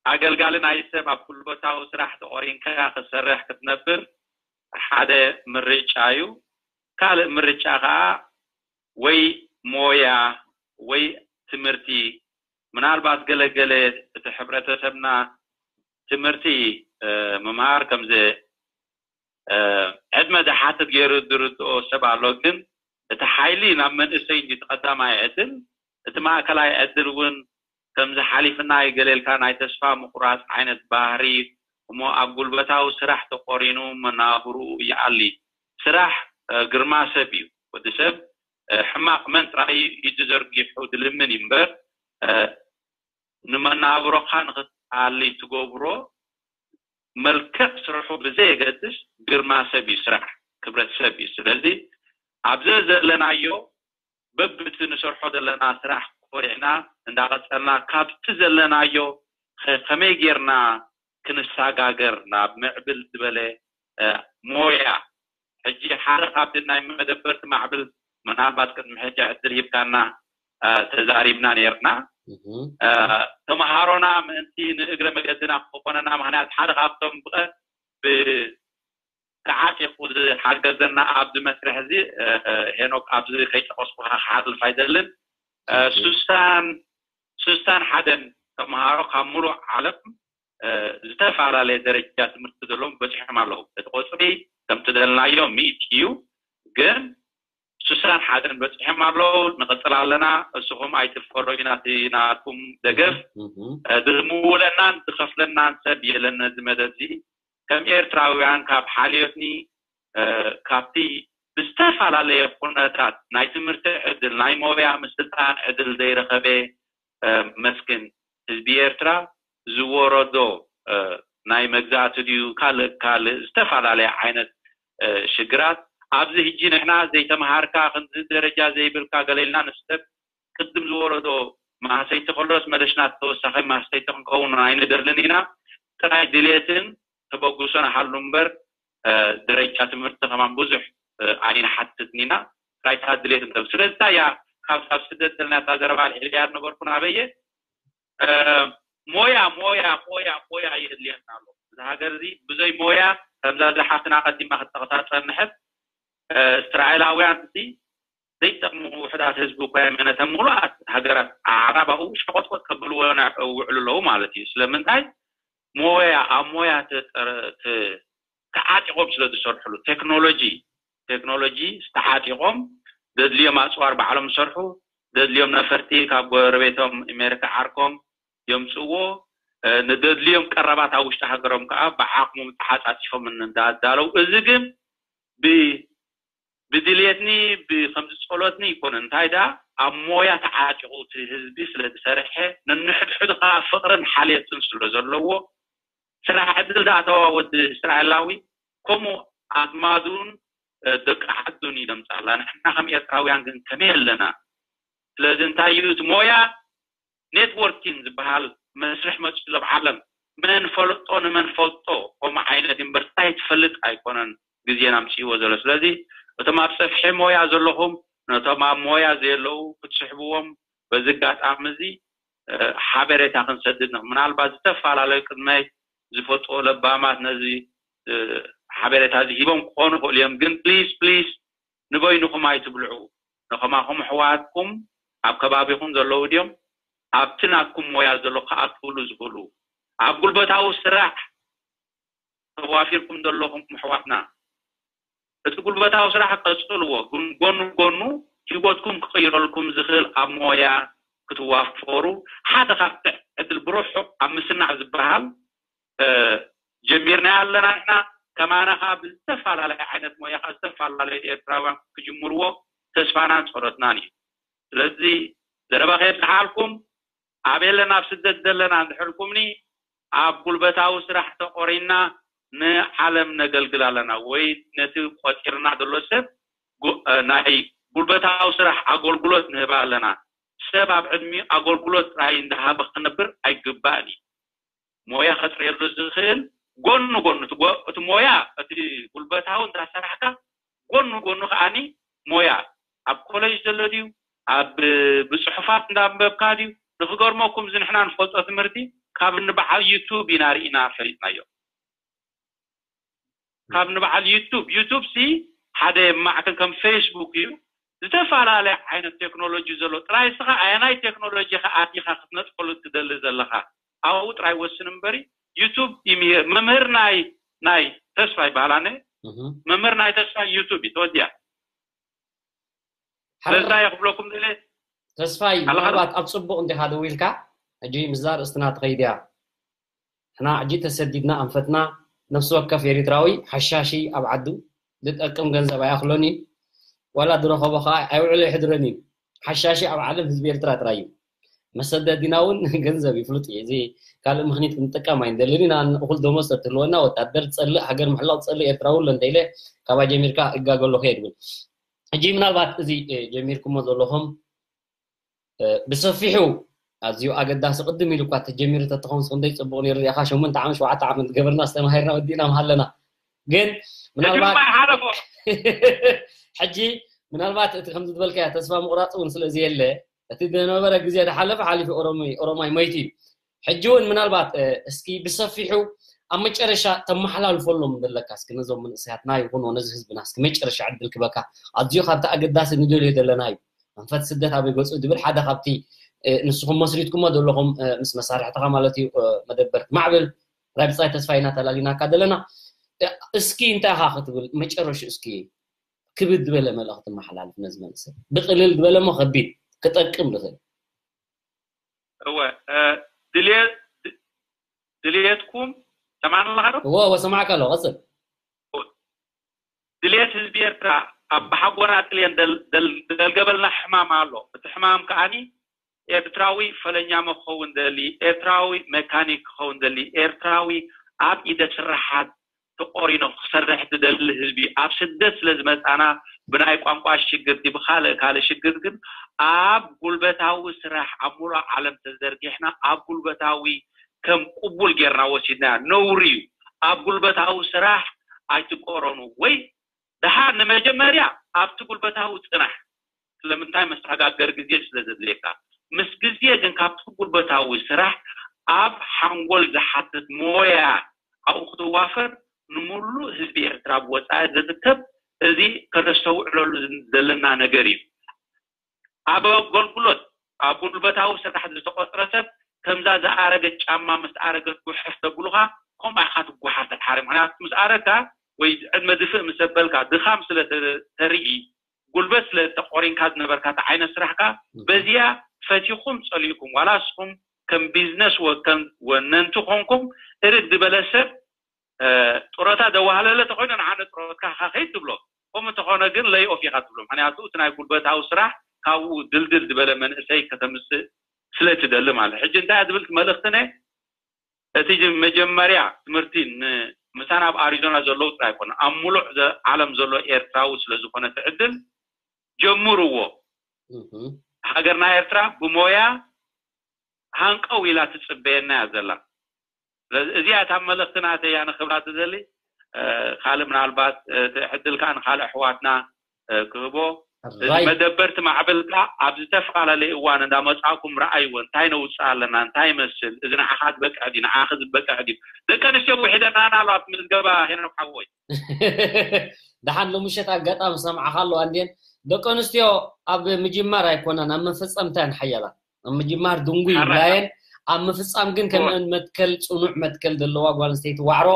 ኣገልጋሊ ናይ ሰብ ኣብ ጉልበታዊ ስራሕ ተቖሪንካ ክትሰርሕ ክትነብር ሓደ ምርጫ እዩ። ካልእ ምርጫ ኸኣ ወይ ሞያ ወይ ትምህርቲ፣ ምናልባት ገለገለ እቲ ሕብረተሰብና ትምህርቲ፣ እ፣ ምምሃር ከምዚ፣ እ፣ ዕድመ ዝሓትት ገይሩ ዝርድኦ ሰብ ኣሎ። ግን እቲ ሓይሊ ናብ መንእሰይ እንጂ እቲ ቀዳማይ ዕድል፣ እቲ ማእከላይ ዕድል እውን ከምዚ ሓሊፍና ይገለልካ ናይ ተስፋ ምቑራጽ ዓይነት ባህሪ፣ እሞ ኣብ ጉልበታዊ ስራሕ ተቖሪኑ መናብርኡ ይኣሊ። ስራሕ፣ እ፣ ግርማ ሰብ እዩ። ወዲ ሰብ፣ እ፣ ሕማቕ መን ጥራይ ኢዱ ዘርጊሑ ዝልምን እዩ እምበር፣ እ፣ ንመናብሮኻ ንኽትኣሊ ትገብሮ መልክዕ ስርሑ ብዘየገድስ ግርማ ሰብ እዩ ስራሕ፣ ክብረት ሰብ እዩ። ስለዚ ኣብዚ ዘለናዮ በብቲ ንሰርሖ ዘለና ስራሕ ኮሪዕና እንዳቐጸልና ካብቲ ዘለናዮ ከ-፣ ከመይ ጌርና ክንሰጋገር ናብ ምዕብል ዝበለ፣ እ፣ ሞያ። ሕጂ ሓደ ካብቲ ናይ መደበርቲ ማዕብል ምናልባት ቅድሚ ሕጂ ዕድል ሂብካና፣ እ፣ ተዛሪብና ኔርና። እህ። እ፣ ተምሃሮና ምእንቲ ንእግረ መገድና ክኾነና ምኽንያት ሓደ ካብቶም ብቐ-፣ ብ-፣ ተዓጢቑ ዝሓገዘና ኣብዚ መስርሕ እዚ፣ እ፣ ሄኖክ፣ ኣብዚ ከይጠቐስኩኻ ክሓልፍ ኣይደልን። እ፣ ኦኬ። ሱሳን፣ ሱሳን ሓደን ተምሃሮ ካብ ሙሉእ ዓለም፣ እ፣ ዝተፈላለየ ደረጃ ትምህርቲ ዘለዎም በፂሖም ኣለዉ። እቲ ቁፅሪ ከምቲ ደልናዮ ሚእቲ እዩ፣ ግን ሱሳን ሓደን በፂሖም ኣለዉ። ንቐፅል ኣለና። እስኹም ኣይትፈረዩ፣ ናቲ ናትኩም ደገፍ። እህ። እ፣ ዝምውለናን ዝኸፍለናን ሰብ የለን ነዚ መደብ እዚ። ከም ኤርትራውያን ካብ ሓልዮትኒ፣ እ፣ ካብቲ ብዝተፈላለየ ኩነታት ናይ ትምህርቲ ዕድል፣ ናይ ሞያ ምስልጣን ዕድል ዘይረኸበ፣ እ፣ መስኪን ህዝቢ ኤርትራ ዝወረዶ፣ እ፣ ናይ መግዛእቲ ድዩ ካልእ ካልእ ዝተፈላለየ ዓይነት፣ እ፣ ሽግራት፣ ኣብዚ ሕጂ ንሕና ዘይተምሃርካ፣ ክንዚ ደረጃ ዘይብልካ ገለ ኢልና ንስደድ፣ ቅድም ዝወረዶ ማህሰይቲ ከሎስ መለሽና ተወሳኺ ማህሰይቲ ክንከውን ኣይንደልን ኢና። ጥራይ ድሌትን ተበግሶን ሃሉ እምበር፣ እ፣ ደረጃ ትምህርቲ ከማን ብዙሕ፣ እ፣ ኣይንሓትትን ኢና። ጥራይ እታ ድሌት እንተ-፣ ስለዚ እታ እያ ካብ፣ ካብ ስደት ዘለና እታ ዘረባ ኣልዒለያ ዝነበርኩ ናበየ፣ እ፣ ሞያ፣ ሞያ፣ ሞያ፣ ሞያ የድልየና ኣሎ። እዚ ሃገር እዚ ብዘይ ሞያ፣ ከምዛ እዛ ሓፍትና ቀዲማ ክትጠቕሳ ዝጸንሐት፣ እ፣ እስራኤላውያን እዚ ዘይጠቕሙ ውሑዳት ህዝቢ እኳ የመነተ፣ ምሉኣት ሃገራት ኣዕራብ ኣብኡ ሸቆጥቆጥ ከብልዎ ና-፣ ውዕሉ ኣለዉ ማለት እዩ። ስለምንታይ? ሞያ፣ ኣብ ሞያ ተጠረ-፣ ተ-፣ ተዓጢቖም ስለ ዝሰርሕሉ፣ ቴክኖሎጂ ቴክኖሎጂ ዝተዓጢቖም፣ ደድልዮም ኣፅዋር ባዕሎም ዝሰርሑ፣ ደድልዮም ነፈርቲ ካብ ጎረቤቶም ኣሜሪካ ዓርኮም የምፅዎ፣ ንደድልዮም ቀረባት ኣብ ውሽጢ ሃገሮም ከዓ ብዓቕሞም ተሓፃፂፎም እንዳዳለው። እዚ ግን ብድልየትኒ፣ ብከምዚ ፀሎትኒ ይኮነ እንታይ ዳ ኣብ ሞያ ተዓጢቑ እቲ ህዝቢ ስለ ዝሰርሐ፣ ነንሕድሕዱ ከዓ ፍቕርን ሓልየትን ስለ ዘለዎ፣ ስራሕ ዕድል ዳእተዋ ወዲ እስራኤላዊ ከምኡ ኣዝማዱን ደቂ ዓዱን ይደምፃላ። ንሕና ከም ኤርትራውያን ግን ከመይ ኣለና? ስለዚ እንታይ እዩ እቲ ሞያ? ኔትወርኪን ዝበሃል መስርሕ መፅኡ ሎም ዓለም፣ መን ፈልጦ ንመን ፈልጦ፣ ከምኡ ዓይነት እምበር እንታይ ትፈልጥ ኣይኮነን ግዜና ኣምፅእዎ ዘሎ። ስለዚ እቶም ኣብ ፀፍሒ ሞያ ዘለኹም፣ ነቶም ኣብ ሞያ ዘየለዉ ክትስሕብዎም በዚ ኣጋጣሚ እዚ ሓበሬታ ክንሰድድ ን ምናልባት ዝተፈላለዩ ቅድመይ ዝፈልጥዎ ለባማት ነዚ ሓበሬታ እዚ ሂቦም ክኾኑ ይኽእሉ እዮም። ግን ፕሊስ ፕሊስ ንበይንኹም ኣይትብልዑ። ንኸማኹም ኣሕዋትኩም ኣብ ከባቢኹም ዘለዉ ድዮም ኣብቲ ናትኩም ሞያ ዘሎ ክኣትውሉ ዝኽእሉ? ኣብ ጉልበታዊ ስራሕ ተዋፊርኩም ዘለኹም ኣሕዋትና፣ እቲ ጉልበታዊ ስራሕ ቀጽልዎ፣ ግን ጎኑ ጎኑ ሂወትኩም ክቕይረልኩም ዝኽእል ኣብ ሞያ ክትዋፈሩ ሓደ ካብቲ ዕድል ብርሑቕ ኣብ ምስናዕ ዝበሃል ጀሚርና ኣለና። ንሕና ከማና ከዓ ብዝተፈላለየ ዓይነት ሞያ ከዓ ዝተፈላለዩ ኤርትራውያን ክጅምርዎ ተስፋናን ጸሎትናን እዩ። ስለዚ ዘረባ ከየብዝሓልኩም፣ ኣበየለን ኣብ ስደት ዘለና እንድሕልኩምኒ ኣብ ጉልበታዊ ስራሕ ተቆሪና ንዓለም ነገልግል ኣለና ወይ ነቲ ቆፂርና ዘሎ ሰብ ናይ ጉልበታዊ ስራሕ ኣገልግሎት ንህባ ኣለና። ሰብ ኣብ ዕድሚኡ ኣገልግሎት ጥራይ እንዳሃበ ክነብር ኣይግባእን እዩ። ሞያ ከጥርየሉ ዝኽእል ጎኑ ጎኑ እቲ ሞያ እቲ ጉልበታዊ እንዳሰራሕካ ጎኑ ጎኑ ከዓኒ ሞያ ኣብ ኮሌጅ ዘሎ ድዩ ኣብ ብፅሑፋት እንዳንበብካ ድዩ? ንክገርመኩም እዚ ንሕና ንፈልጦ ትምህርቲ ካብ ንበዓል ዩቱብ ኢና ርኢና ፈሊጥናዮ። ካብ ንበዓል ዩቱብ ዩቱብ ሲ ሓደ ማዕከን ከም ፌስቡክ እዩ። ዝተፈላለየ ዓይነት ቴክኖሎጂ ዘሎ ጥራይ እስኻ ኣየናይ ቴክኖሎጂ ከኣቲኻ ክትነጥፈሉ ትደሊ ዘለኻ ኣብኡ ጥራይ ወስን እምበሪ ዩቱብ ይምህር። መምህር ናይ ናይ ተስፋ ይበሃል ኣነ መምህር ናይ ተስፋ ዩቱብ እዩ ተወዲያ። ስለዛ እየ ክብለኩም ደለ ተስፋይ ምናልባት ኣብ ፅቡቕ እንዲኻ ደው ኢልካ ሕጂ ምስዛ ርእስትና ትኸይድ እያ። ሕና ሕጂ ተሰዲድና ኣንፈትና ነፍሲ ወከፍ ኤሪትራዊ ሓሻሺ ኣብ ዓዱ ዝጠቅም ገንዘብ ኣይኣኽሎን እዩ ዋላ ዝረኸቦ ከዓ ኣይውዕሎ ይሕድረን እዩ። ሓሻሺ ኣብ ዓለም ህዝቢ ኤርትራ ጥራይ እዩ። መሰደዲና እውን ገንዘብ ይፍሉጥ እዩ። እዚ ካልእ ምክኒት ክንጥቀም ኣይንደልን ኢና። እኹል ደሞዝ ተትህልወና ወታደር ትፀልእ ሃገር ምሕላው ትፀልእ ኤርትራ ውሎ እንተኢለ ካባ ጀሚርካ እጋገሎ ከየ ትብል። ሕጂ ምናልባት እዚ ጀሚርኩሞ ዘለኹም ብሰፊሑ ኣዝዩ ኣገዳሲ ቅድም ኢሉ እኳ ተጀሚሩ ተትኸውን ክንደይ ፅቡቕ ነይሩ። እዚኣኻ ሸሞንተ ዓመት ሸውዓተ ዓመት ገበርና ዝተማሂርና ወዲእና ምሃለና ግን ምናልባት ሕጂ ምናልባት እቲ ከምዚ ዝበልካያ ተስፋ ምቑራፅ እውን ስለ ዘየለ እቲ ዝነበረ ግዜ ዝሓለፈ ሓሊፉ ኦሮማይ ሞይቱ እዩ። ሕጂ እውን ምናልባት እስኪ ብሰፊሑ ኣብ መጨረሻ ተመሓላልፈሎም ዘለካ እስኪ ነዞም መንእሰያትና ይኹን ነዚ ህዝብና እስኪ መጨረሻ ዕድል ክበካ ኣዝዩ ካብቲ ኣገዳሲ ንደልዮ ዘለና እዩ። ኣንፈት ስደት ኣበይ ገፁ ዝብል ሓደ ካብቲ ንስኹም መስሪትኩሞ ዘለኹም ምስ መሳርሕትኻ ማለት እዩ መደበርቲ ማዕብል ራብፃይ ተስፋ ኢና ተላሊናካ ዘለና። እስኪ እንታይ ኢኻ ክትብል መጨረሹ እስኪ ክብድ ዝበለ መልእኽቲ መሓላልፍ ነዚ መንእሰይ ብቅልል ዝበለ ሞ ከቢድ ክጠቅም ዝኽእል እወ ድልየት ድልየትኩም ሰማዕና ኣለኻ ዶ? እወ እወ ሰማዕካ ኣለኹ ቀፅል። ድልየት ህዝቢ ኤርትራ ኣብ ብሓጎና ጥልየን ዘልገበልና ሕማም ኣሎ። እቲ ሕማም ከዓኒ ኤርትራዊ ፈለኛሞ ክኸውን ደሊ፣ ኤርትራዊ መካኒክ ክኸውን ደሊ፣ ኤርትራዊ ኣብ ኢደ ስራሓት ተቆሪኖ ክሰርሕ ዝደሊ ህዝቢ ኣብ ስደት ስለ ዝመፃና ብናይ ቋንቋ ሽግር ድዩ ብካልእ ካልእ ሽግር ግን ኣብ ጉልበታዊ ስራሕ ኣብ ሙሉእ ዓለም ተዘርጊሕና ኣብ ጉልበታዊ ከም ቅቡል ጌርና ወሲድና ነውሪ እዩ። ኣብ ጉልበታዊ ስራሕ ኣይትቆረኑ ወይ ደሓር ንመጀመርያ ኣብቲ ጉልበታዊ ፅናሕ ስለምንታይ መሰጋገሪ ግዜ ስለ ዘድልየካ ምስ ግዜ ግን ካብቲ ጉልበታዊ ስራሕ ኣብ ሓንጎል ዝሓትት ሞያ ኣብኡ ክትዋፈር ንምሉእ ህዝቢ ኤርትራ ብወፃኢ ዝርከብ እዚ ከነስተውዕለሉ ዘለና ነገር እዩ። ኣብ ኣገልግሎት ኣብ ጉልበታዊ ስራሕ ዝተቆፅረ ሰብ ከምዛ ዝኣረገት ጫማ ምስ ኣረገት ጉሐፍ ተብሉኻ ከምኡ ኢኻ ትጉሓፍ ደሓር ምክንያቱ ምስ ኣረግካ ወይ ዕድመ ድፍእ ምስ ዘበልካ ድኻም ስለ ተርኢ፣ ጉልበት ስለ ተቆሪንካ ዝነበርካ፣ እቲ ዓይነት ስራሕካ በዚያ ፈቲኹም ጸሊእኩም፣ ዋላ እስኹም ከም ቢዝነስ ወከም ወነንቲ ኮንኩም እርግ ዝበለ ሰብ ጡረታ ደዋህለለ ተኮይኑ ንዓነ ጡረትካ ካኸይድ ትብሎ። ከምኡ እንተኾነ ግን ለይ ኦፍ ኢኻ ትብሎ። ምክንያቱ እቲ ናይ ጉልበታዊ ስራሕ ካብኡ ድልድል ዝበለ መንእሰይ ከተምፅእ ስለ ትደሊ ማለት። ሕጂ እንታይ ዝብል መልእኽቲ ነ እቲ መጀመርያ ትምህርቲ ምሳና ኣብ ኣሪዞና ዘለዉ ጥራይ ኣይኮነ፣ ኣብ ሙሉዕ ዓለም ዘሎ ኤርትራዊ ስለ ዝኾነ እቲ ዕድል ጀምርዎ። ሃገርና ኤርትራ ብሞያ ሃንቀው ኢላ ትጽበየና እያ ዘላ። ስለዚ እዚኣ እታ መልእኽቲ ናተይ እያ ንክብላ ትደሊ። ካልእ ምናልባት እቲ ዕድል ከዓ ንካልእ ኣሕዋትና ክህቦ። እዚ መደበርቲ ማዕበል ከዓ ኣብ ዝተፈላለየ እዋን እንዳመፃእኩም ረኣይዎ። እንታይ ነውፅእ ኣለና? እንታይ ይመስል? እዚ ንዓኻ ዝበቅዕ ድዩ? ንዓኺ ዝበቅዕ ድዩ? ደቂ ኣንስትዮ ውሒደናና ኣሎ ኣብቲ ምዝገባ ሄኖክ ሓወይ። ደሓን ሎምሸት ኣጋጣሚ ሰምዓኻ ኣለዋ እንድየን። ደቂ ኣንስትዮ ኣብ ምጅማር ኣይኮናን፣ ኣብ መፈፀምታ እየን ሓያላት። ኣብ ምጅማር ድንጉ ይብላየን፣ ኣብ ምፍፃም ግን ከምአን መትከል፣ ፅኑዕ መትከል ዘለዋ ጓል ኣንስተይቲ ዋዕሮ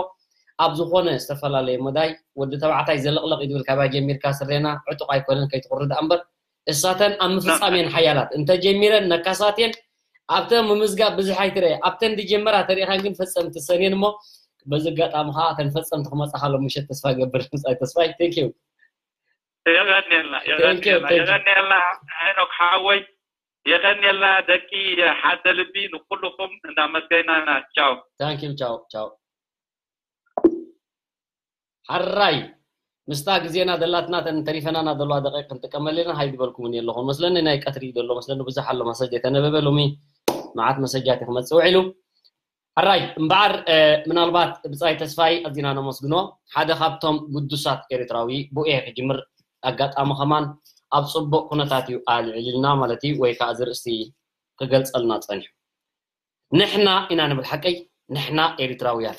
ኣብ ዝኾነ ዝተፈላለየ መዳይ ወዲ ተባዕታይ ዘለቕለቕ እዩ ዝብል። ካባይ ጀሚርካ ስሬና ዕጡቕ ኣይኮነን ከይትቑሪ ደኣ እምበር፣ እሳተን ኣብ ምፍፃም እየን ሓያላት። እንተጀሚረን ነካሳት እየን። ኣብተን ምምዝጋብ ብዝሕ ኣይትረአ፣ ኣብተን ዝጀመራ ተሪኢኻን ግን ፈፀምቲ ሰን እየን እሞ በዚ ኣጋጣሚ ከዓ እተን ፈፀምቲ ክመፃኻ ሎም ምሸት ተስፋ ገብር። ምፃይ ተስፋይ፣ thank you። የቐንየልና የቐንየልና ሄኖክ ሓወይ፣ የቐንየልና ደቂ ሓደ ልቢ፣ ንኩልኹም እንዳመስገና ኢና። ቻው። Thank you። ቻው ቻው። ሓራይ ምስታ ግዜና ደላትና ተን ተሪፈናና ዘለዋ ደቂቕ ክንጥቀመልና ሃይ ዝበልኩምን የለኹም መስለኒ። ናይ ቀትሪ ዘሎ መስለኒ፣ ብዙሕ ኣሎ መሰጅ የተነበበ። ሎሚ መዓት መሰጃት ክመፅእ ውዒሉ። ሕራይ እምበኣር ምናልባት ብፃይ ተስፋይ ኣዚና ነመስግኖ። ሓደ ካብቶም ግዱሳት ኤርትራዊ ብኡ እየ ክጅምር። ኣጋጣሚ ከማን ኣብ ፅቡቅ ኩነታት እዩ ኣልዕልና ማለት እዩ፣ ወይ ከዓ ዝርእስቲ ክገልፀልና ፀኒሑ። ንሕና ኢና ንብል ሓቀይ፣ ንሕና ኤርትራውያን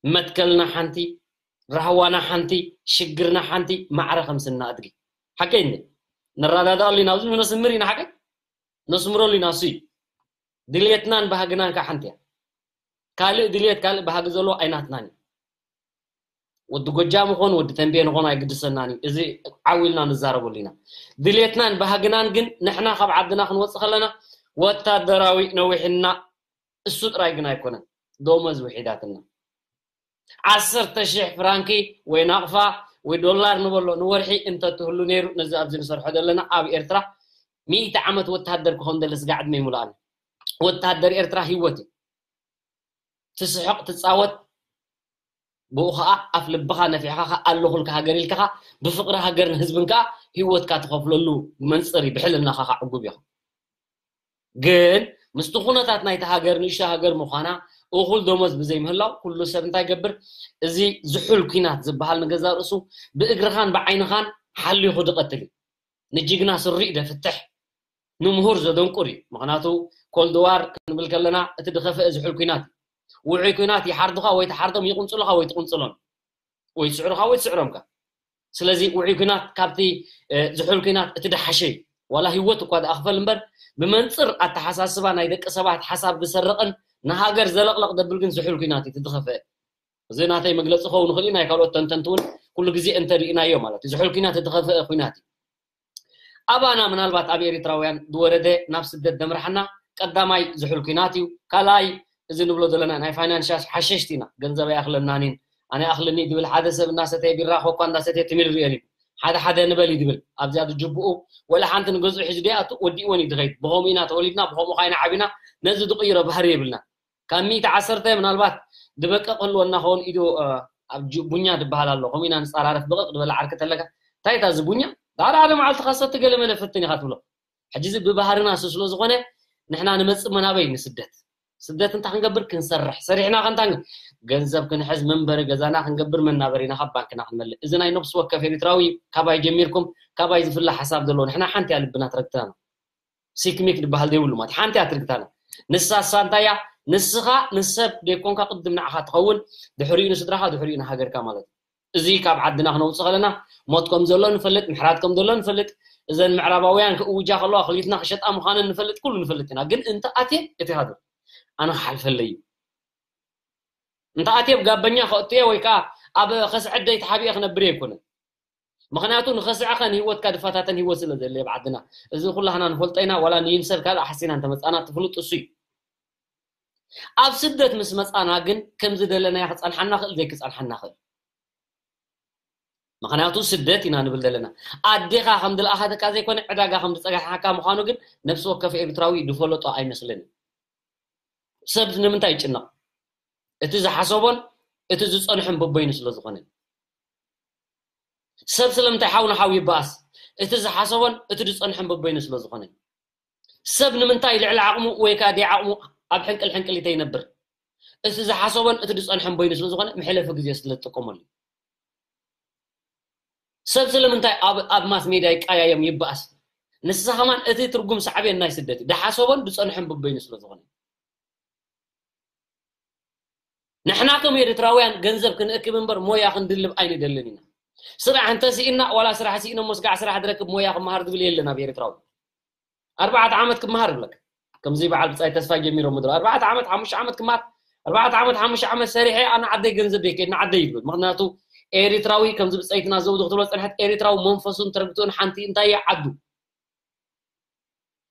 መትከልና ሓንቲ፣ ራህዋና ሓንቲ፣ ሽግርና ሓንቲ፣ ማዕረ ከም ስና ኣድጊ ሓቀይ እንዴ? ንረዳዳኣሉ ኢና፣ ኣብዚ ነስምር ኢና ሓቀይ፣ ነስምረሉ ኢና። እሱ እዩ ድልየትናን ባህግናን ከዓ ሓንቲ እያ። ካልእ ድልየት ካልእ ባህጊ ዘለዎ ኣይናትናን እዩ። ወዲ ጎጃም ይኾን ወዲ ተንቤን ይኾን ኣይግድሰናን እዩ። እዚ ዓው ኢልና ንዛረበሉ ኢና። ድልየትናን ባህግናን ግን ንሕና ካብ ዓድና ክንወፅእ ከለና ወታደራዊ ነዊሕና እሱ ጥራይ ግን ኣይኮነን። ዶመዝ ውሒዳትና ዓሰርተ ሽሕ ፍራንኪ ወይ ናቕፋ ወይ ዶላር ንበሎ ንወርሒ እንተትህሉ ነይሩ ነዚ ኣብዚ ንሰርሖ ዘለና ኣብ ኤርትራ ሚእቲ ዓመት ወታደር ክኾን ደለ ስጋ ዕድመ ይሙልኣኒ። ወታደር ኤርትራ ህይወት እዩ። ትስሕቕ ትፃወት ብኡ ከዓ ኣፍ ልብኻ ነፊሕኻ ከዓ ኣለኹልካ ሃገር ኢልካ ከዓ ብፍቅሪ ሃገርን ህዝብን ከዓ ህይወትካ ትኸፍለሉ መንፅር እዩ። ብሕልናኻ ከዓ ዕጉብ ኢኻ። ግን ምስቲ ኩነታት ናይቲ ሃገር ንእሽቶ ሃገር ምዃና እኹል ደሞዝ ብዘይምህላው ኩሉ ሰብ እንታይ ገብር? እዚ ዝሑል ኲናት ዝበሃል ንገዛ ርእሱ ብእግርኻን ብዓይንኻን ሓሊኹ ዝቐትል እዩ። ንጅግና ስሪእ ደፍትሕ ንምሁር ዘደንቁር እዩ። ምክንያቱ ኮልድ ዋር ክንብል ከለና እቲ ዝኸፍአ ዝሑል ኲናት እዩ። ውዑይ ኲናት ይሓርዱኻ ወይ ትሓርዶም፣ ይቕንፅሉኻ ወይ ትቕንፅሎም ወይ ትስዕሩኻ ወይ ትስዕሮምካ። ስለዚ ውዑይ ኲናት ካብቲ ዝሑል ኲናት እቲ ደሓሸ እዩ። ዋላ ህይወት እኳ ደኣ ክፈል እምበር ብመንፅር ኣተሓሳስባ ናይ ደቂ ሰባት ሓሳብ ዝሰርቕን ንሃገር ዘለቕለቕ ደብል ግን ዝሑል ኲናት እዩ እቲ ዝኸፍአ። እዚ ናተይ መግለፂ ክኸውን ይኽእል እዩ፣ ናይ ካልኦት ተንተንቲ እውን ኩሉ ግዜ እንተሪእናዮ ማለት እዩ። ዝሑል ኲናት እቲ ዝኸፍአ ኲናት እዩ። ኣባና ምናልባት ኣብ ኤሪትራውያን ዝወረደ ናብ ስደት ዘምርሓና ቀዳማይ ዝሑል ኲናት እዩ። ካልኣይ እዚ ንብሎ ዘለና ናይ ፋይናንሻል ሓሸሽቲ ኢና። ገንዘብ ኣይኣኽለናን እዩ፣ ኣነ ይኣኽለኒ እዩ ዝብል ሓደ ሰብ እናሰተየ ቢራ ኮኳ እንዳሰተየ ትም ኢሉ ይርእየን እዩ። ሓደ ሓደ ንበል እዩ ዝብል ኣብዚኣ ዝጅብኡ ወላ ሓንቲ ንገዝኡ ሒዙ ደይኣቱ ወዲእወን እዩ ዝኸይድ። ብኸምኡ ኢና ተወሊድና፣ ብኸምኡ ኻይና ዓቢና፣ ነዚ ዝቕይሮ ባህሪ የብልና። ካብ ሚእቲ ዓሰርተ ምናልባት ዝበቀ ክህልወና ኸውን ኢዱ ኣብ ቡኛ ዝበሃል ኣሎ። ከምኡ ኢና ንፀራረፍ። ብቕቕ ዝበለ ዓርኪ ተለካ እንታይ እታ እዚ ቡኛ ዳዳ ሓደ መዓልቲ ካሰቲ ገለ መለ ፈትን ኢኻ ትብሎ። ሕጂ እዚ ብባህርና እሱ ስለ ዝኾነ ንሕና ንመፅእ መናበይ ንስደት። ስደት እንታይ ክንገብር? ክንሰርሕ። ሰሪሕና ከንታ ገንዘብ ክንሕዝ መንበሪ ገዛና ክንገብር መናበሪና ካብ ባንክና ክንመልእ። እዚ ናይ ነብሲ ወከፍ ኤሪትራዊ ካባይ ጀሚርኩም ካባይ ዝፍለ ሓሳብ ዘለዎ ንሕና ሓንቲ እያ ልብና ትረግተና። ሲክሚክ ዝበሃል ዘይብሉ ማለት ሓንቲ እያ ትርግታና። ንሳ እሳ እንታይ እያ? ንስኻ ንሰብ ዘይኮንካ ቅድም ንዓኻ ትኸውን፣ ድሕሪኡ ንስድራኻ፣ ድሕሪኡ ንሃገርካ ማለት እዩ። እዚ ካብ ዓድና ክነውፅእ ከለና ሞት ከም ዘሎ ንፈልጥ፣ ምሕራት ከም ዘሎ ንፈልጥ። እዘን ምዕራባውያን ክእውጃ ከለዋ ክሊትና ክሸጣ ምዃነን ንፈልጥ፣ ኩሉ ንፈልጥ ኢና። ግን እንተ ኣትየ እቲ ሃገር ኣነ ክሓልፈለይ እዩ። እንተ ኣትየ ብጋበኛ ከእትየ ወይ ከዓ ኣብ ኸስዐደይ ተሓቢኤ ክነብር ኣይኮነን። ምኽንያቱ ንኸስዐኸ ንህይወትካ ድፋታተን ህይወት ስለ ዘለ ኣብ ዓድና፣ እዚ ኩላህና ንፈልጦ ኢና። ዋላ ንይምሰል ካልእ ሓሲና እንተመጻና ትፍሉጥ እሱ እዩ። ኣብ ስደት ምስ መጻና ግን ከምዚ ደለናዮ ክጸንሓና ክእል ዘይክጸንሓና ክእል። ምኽንያቱ ስደት ኢና ንብል ዘለና። ኣዴኻ ከም ድልኣኸተካ ዘይኮነ ዕዳጋ ከም ዝጸጋሕካ ምዃኑ ግን ነፍሲ ወከፍ ኤርትራዊ ዝፈለጦ ኣይመስልን። ሰብ ንምንታይ ይጭነቕ? እቲ ዝሓሰቦን እቲ ዝጸንሖን በበይኑ ስለ ዝኾነ። ሰብ ስለምንታይ ሓው ንሓው ይበኣስ? እቲ ዝሓሰቦን እቲ ዝጸንሖን በበይኑ ስለ ዝኾነ። ሰብ ንምንታይ ልዕሊ ዓቕሙ ወይ ከኣ ደይዓቕሙ ኣብ ሕንቅል ሕንቅሊተ ይነብር? እቲ ዝሓሰቦን እቲ ዝጸንሖን በይኑ ስለ ዝኾነ መሕለፊ ግዜ ስለ ዝጥቀመሉ። ሰብ ስለምንታይ ኣብ ኣብ ማስ ሜድያ ይቀያየም ይበኣስ? ንስኻ ከማን እቲ ትርጉም ሳዕቤን ናይ ስደት እዩ። ዝሓሰቦን ዝጸንሖን በበይኑ ስለ ዝኾነ። ንሕና ከም ኤርትራውያን ገንዘብ ክንእክብ እምበር ሞያ ክንድልብ ኣይንደልን ኢና። ስራሕ እንተስኢና ዋላ ስራሕ ስኢነ መስጋዕ ስራሕ ድረክብ ሞያ ክመሃር ዝብል የለን ኣብ ኤርትራዊ። ኣርባዕተ ዓመት ክመሃር ይብለካ። ከምዚ በዓል ብጻይ ተስፋ ጀሚሮም ምድሮ ኣርባዕተ ዓመት ሓሙሽተ ዓመት ክመሃር ኣርባዕተ ዓመት ሓሙሽተ ዓመት ሰሪሐ ኣነ ዓደይ ገንዘብ ደይከድ ንዓደይ ይብል። ምኽንያቱ ኤርትራዊ ከምዚ ብጸይትና ዘውዲ ክትብሎ ጸንሐት ኤርትራዊ መንፈሱን ተረግቶን ሓንቲ እንታይ እያ ዓዱ።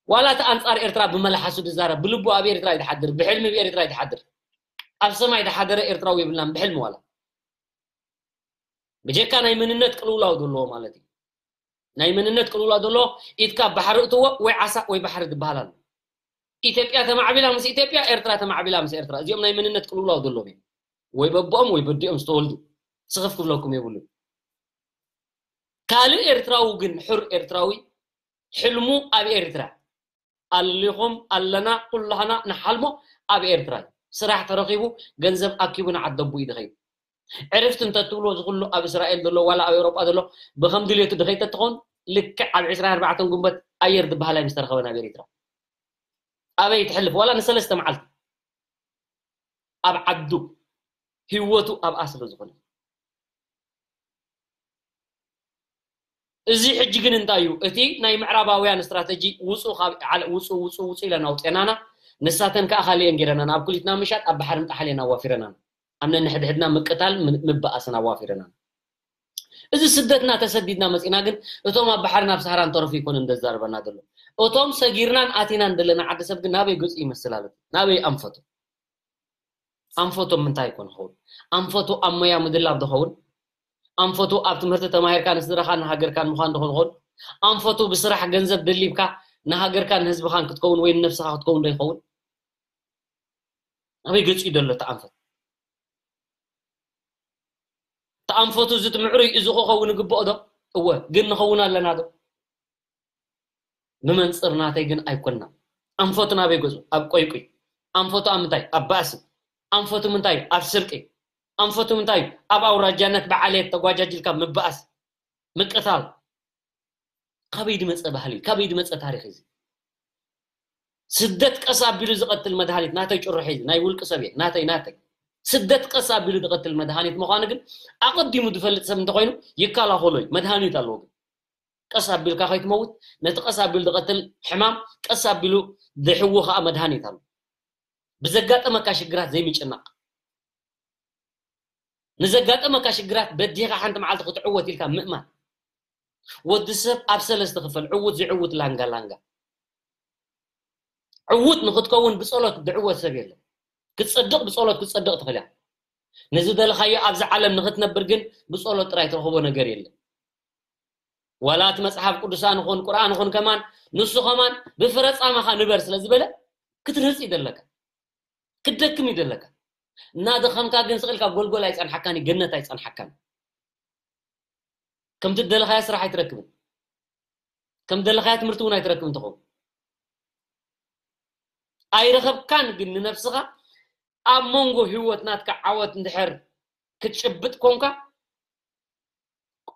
ዋላ እቲ ኣንጻር ኤርትራ ብመላሓሱ ድዛረብ ብልቡ ኣብ ኤርትራ ይድሓድር ብሕልሚ ብኤርትራ ይድሓድር። ኣብ ሰማይ ድሓደረ ኤርትራዊ የብልናን ብሕልሚ ዋላ። ብጀካ ናይ መንነት ቅልውላው ዘለዎ ማለት እዩ። ናይ መንነት ቅልውላው ዘለዎ ኢድካ ባሕሪ እትዎ ወይ ዓሳ ወይ ባሕሪ ዝበሃል ኣሎ። ኢትዮጵያ ተማዕቢላ ምስ ኢትዮጵያ፣ ኤርትራ ተማዕቢላ ምስ ኤርትራ። እዚኦም ናይ መንነት ቅልውላው ዘለዎም እዮም። ወይ በቦኦም ወይ በዲኦም ዝተወልዱ ስኽፍ ክብለኩም የብሉን። ካልእ ኤርትራዊ ግን ሕር ኤርትራዊ ሕልሙ ኣብ ኤርትራ ኣሊኹም ኣለና ኩላህና ንሓልሞ ኣብ ኤርትራ እዩ። ስራሕ ተረኺቡ ገንዘብ ኣኪቡ ንዓደቡ እዩ ዝኸይድ። ዕርፍቲ እንተትብሎ ዝኩሉ ኣብ እስራኤል ዘሎ ዋላ ኣብ ኤውሮጳ ዘሎ ብከም ድልየቱ ድኸይድ ተትኸውን ልክዕ ኣብ ዕስራን ኣርባዕተን ጉንበት ኣየር ዝበሃል ኣይምስተረኸበን ኣብ ኤርትራ ኣበይ ትሕልፍ ዋላ ንሰለስተ መዓልቲ ኣብ ዓዱ ህይወቱ ኣብኣ ስለ ዝኾነ። እዚ ሕጂ ግን እንታይ እዩ እቲ ናይ ምዕራባውያን ስትራተጂ? ውፁ ውፁ ውፁ ውፁ ኢለን ኣውፅናና። ንሳተን ከዓ ካሊአን ገይረናና ኣብ ኩሊትና ምሻጥ ኣብ ባሕሪ ምጣሓል እየን ኣዋፊረናና። ኣብ ነንሕድሕድና ምቅታል ምብኣስን ኣዋፊረናና። እዚ ስደትና ተሰዲድና መፂና ግን እቶም ኣብ ባሕሪ ናብ ሰሃራን ተረፉ ይኮነ እንደዛርበና ዘሎ። እቶም ሰጊርናን ኣቲናን ዘለና ዓዲ ሰብ ግን ናበይ ገፁ ይመስል ኣሎ? ናበይ ኣንፈቱ? ኣንፈቱ ምንታይ ይኮን ይኸውን? ኣንፈቱ ኣብ ሞያ ምድላብ ዝኸውን? ኣንፈቱ ኣብ ትምህርቲ ተማሂርካ ንስድራኻ ንሃገርካ ምዃን ዝኸውን? ኣንፈቱ ብስራሕ ገንዘብ ደሊብካ ንሃገርካ ንህዝብኻን ክትከውን ወይ ንነብስኻ ክትከውን ዶ ይኸውን? ኣበይ ገፂ ደሎ ተኣንፈት? ተኣንፈቱ እዚ ትምዕሩይ እዚ ክኸውን ይግብኦ ዶ? እወ ግን ንኸውን ኣለና ዶ? ብመንፅር ናተይ ግን ኣይኮንና። ኣንፈቱ ናበይ ገፁ ኣብ ቆይቁይ፣ ኣንፈቱ ኣብ ምንታይ ኣብ ባእሲ፣ ኣንፈቱ ምንታይ ኣብ ስርቂ፣ ኣንፈቱ ምንታይ ኣብ ኣውራጃነት ብዓሌት ተጓጃጅልካ ምባኣስ ምቅታል። ካበይ ድመፀ ባህሊ ካበይ ድመፀ ታሪክ እዚ? ስደት ቀስ ኣቢሉ ዝቐትል መድሃኒት ናተይ ጭርሖ እዩ ናይ ውልቂ ሰብ እየ ናተይ ናተይ። ስደት ቀስ ኣቢሉ ዝቐትል መድሃኒት ምዃኑ ግን ኣቐዲሙ ዝፈልጥ ሰብ እንተኮይኑ ይከላኸሎ እዩ። መድሃኒት ኣለዎ ግን ቀስ ኣቢልካ ከይትመውት ነቲ ቀስ ኣቢሉ ዝቐትል ሕማም ቀስ ኣቢሉ ዝሕዊ ከዓ መድሃኒት ኣሎ። ብዘጋጠመካ ሽግራት ዘይምጭናቕ፣ ንዘጋጠመካ ሽግራት በዲኻ ሓንቲ መዓልቲ ክትዕወት ኢልካ ምእማን። ወዲ ሰብ ኣብ ሰለስተ ክፈል ዕውት ዝዕውት ላንጋ ላንጋ። ዕውት ንክትከውን ብጸሎት ዝዕወት ሰብ የለን። ክትጸድቕ ብጸሎት ክትጸድቕ ትኽእል እያ። ንዝደለኻዮ ኣብዚ ዓለም ንክትነብር ግን ብጸሎት ጥራይ ትረኽቦ ነገር የለን። ዋላ እቲ መጽሓፍ ቅዱሳ ንኹን ቁርኣን ንኹን ከማን ንሱ ከማን ብፍረ ጻማኻ ንበር ስለ ዝበለ ክትርህጽ እዩ ዘለካ። ክትደክም እዩ ዘለካ። እናደኸምካ ግን ስቕ ኢልካ ጎልጎል ኣይጸንሓካን እዩ፣ ገነት ኣይጸንሓካን። ከምቲ ደለኻዮ ስራሕ ኣይትረክብን። ከም ደለኻዮ ትምህርቲ እውን ኣይትረክብን ትኸውን። ኣይረኸብካን ግን ንነብስኻ ኣብ መንጎ ህይወት ናትካ ዓወት እንድሕር ክትጭብጥ ኮንካ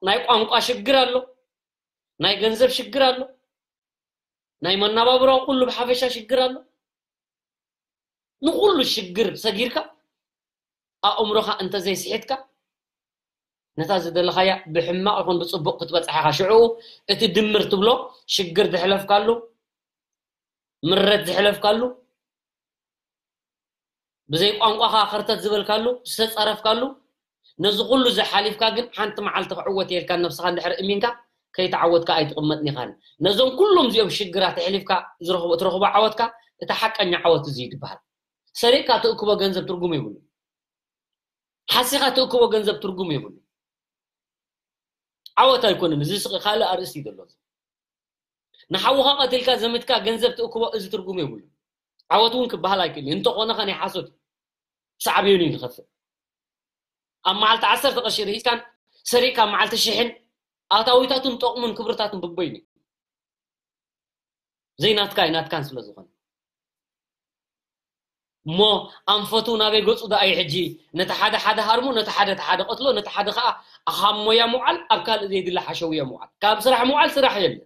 ናይ ቋንቋ ሽግር ኣሎ፣ ናይ ገንዘብ ሽግር ኣሎ፣ ናይ መናባብሮ ኩሉ ብሓፈሻ ሽግር ኣሎ። ንኩሉ ሽግር ሰጊርካ ኣእምሮኻ እንተዘይስሒትካ ነታ ዝደለኻያ ብሕማቕ ይኹን ብፅቡቕ ክትበፅሓኻ ሽዑ እቲ ድምር ትብሎ ሽግር ዝሕለፍካሉ ምረት ዝሕለፍካሉ ብዘይ ቋንቋኻ ከርተት ዝበልካሉ ዝተፀረፍካሉ ነዚ ኩሉ ዝሓሊፍካ ግን ሓንቲ መዓልቲ ክዕወት የልካ ነብስኻ እንድሕር እሚንካ ከይተዓወትካ ኣይትቕመጥን ኢኻን። ነዞም ኩሎም እዚኦም ሽግራት ኣሕሊፍካ ዝረኽቦ ትረኽቦ ዓወትካ እቲ ሓቀኛ ዓወት እዚ ይድበሃል። ሰሪቕካ ትእክቦ ገንዘብ ትርጉም የብሉ። ሓሲኻ ትእክቦ ገንዘብ ትርጉም የብሉ። ዓወት ኣይኮነን። እዚ ስቕ ካልእ ኣርእስቲ እዩ ዘሎ። ንሓውኻ ቀቲልካ ዘሚትካ ገንዘብ ትእክቦ እዚ ትርጉም የብሉ። ዓወት እውን ክበሃል ኣይክእል። እንተኾነ ኸ ናይ ሓሶት እዩ። ሳዕቤኑ እዩ ዝኸፍእ። ኣብ መዓልቲ ዓሰርተ ቅርሺ ርሂስካን ሰሪቕካ ኣብ መዓልቲ ሽሕን ኣታዊታቱን ጠቕሙን ክብርታቱን ብበይኑ እዩ። ዘይናትካ ኣይናትካን ስለ ዝኾነ እሞ ኣንፈቱ ናበይ ገጹ ደኣ እዩ ሕጂ? ነቲ ሓደ ሓደ ሃርሞ ነቲ ሓደ እቲ ሓደ ቀትሎ ነቲ ሓደ ከዓ ካብ ሞያ ምውዓል ኣብ ካልእ ዘይድለ ሓሸውያ ምውዓል ካብ ስራሕ ምውዓል ስራሕ የለን።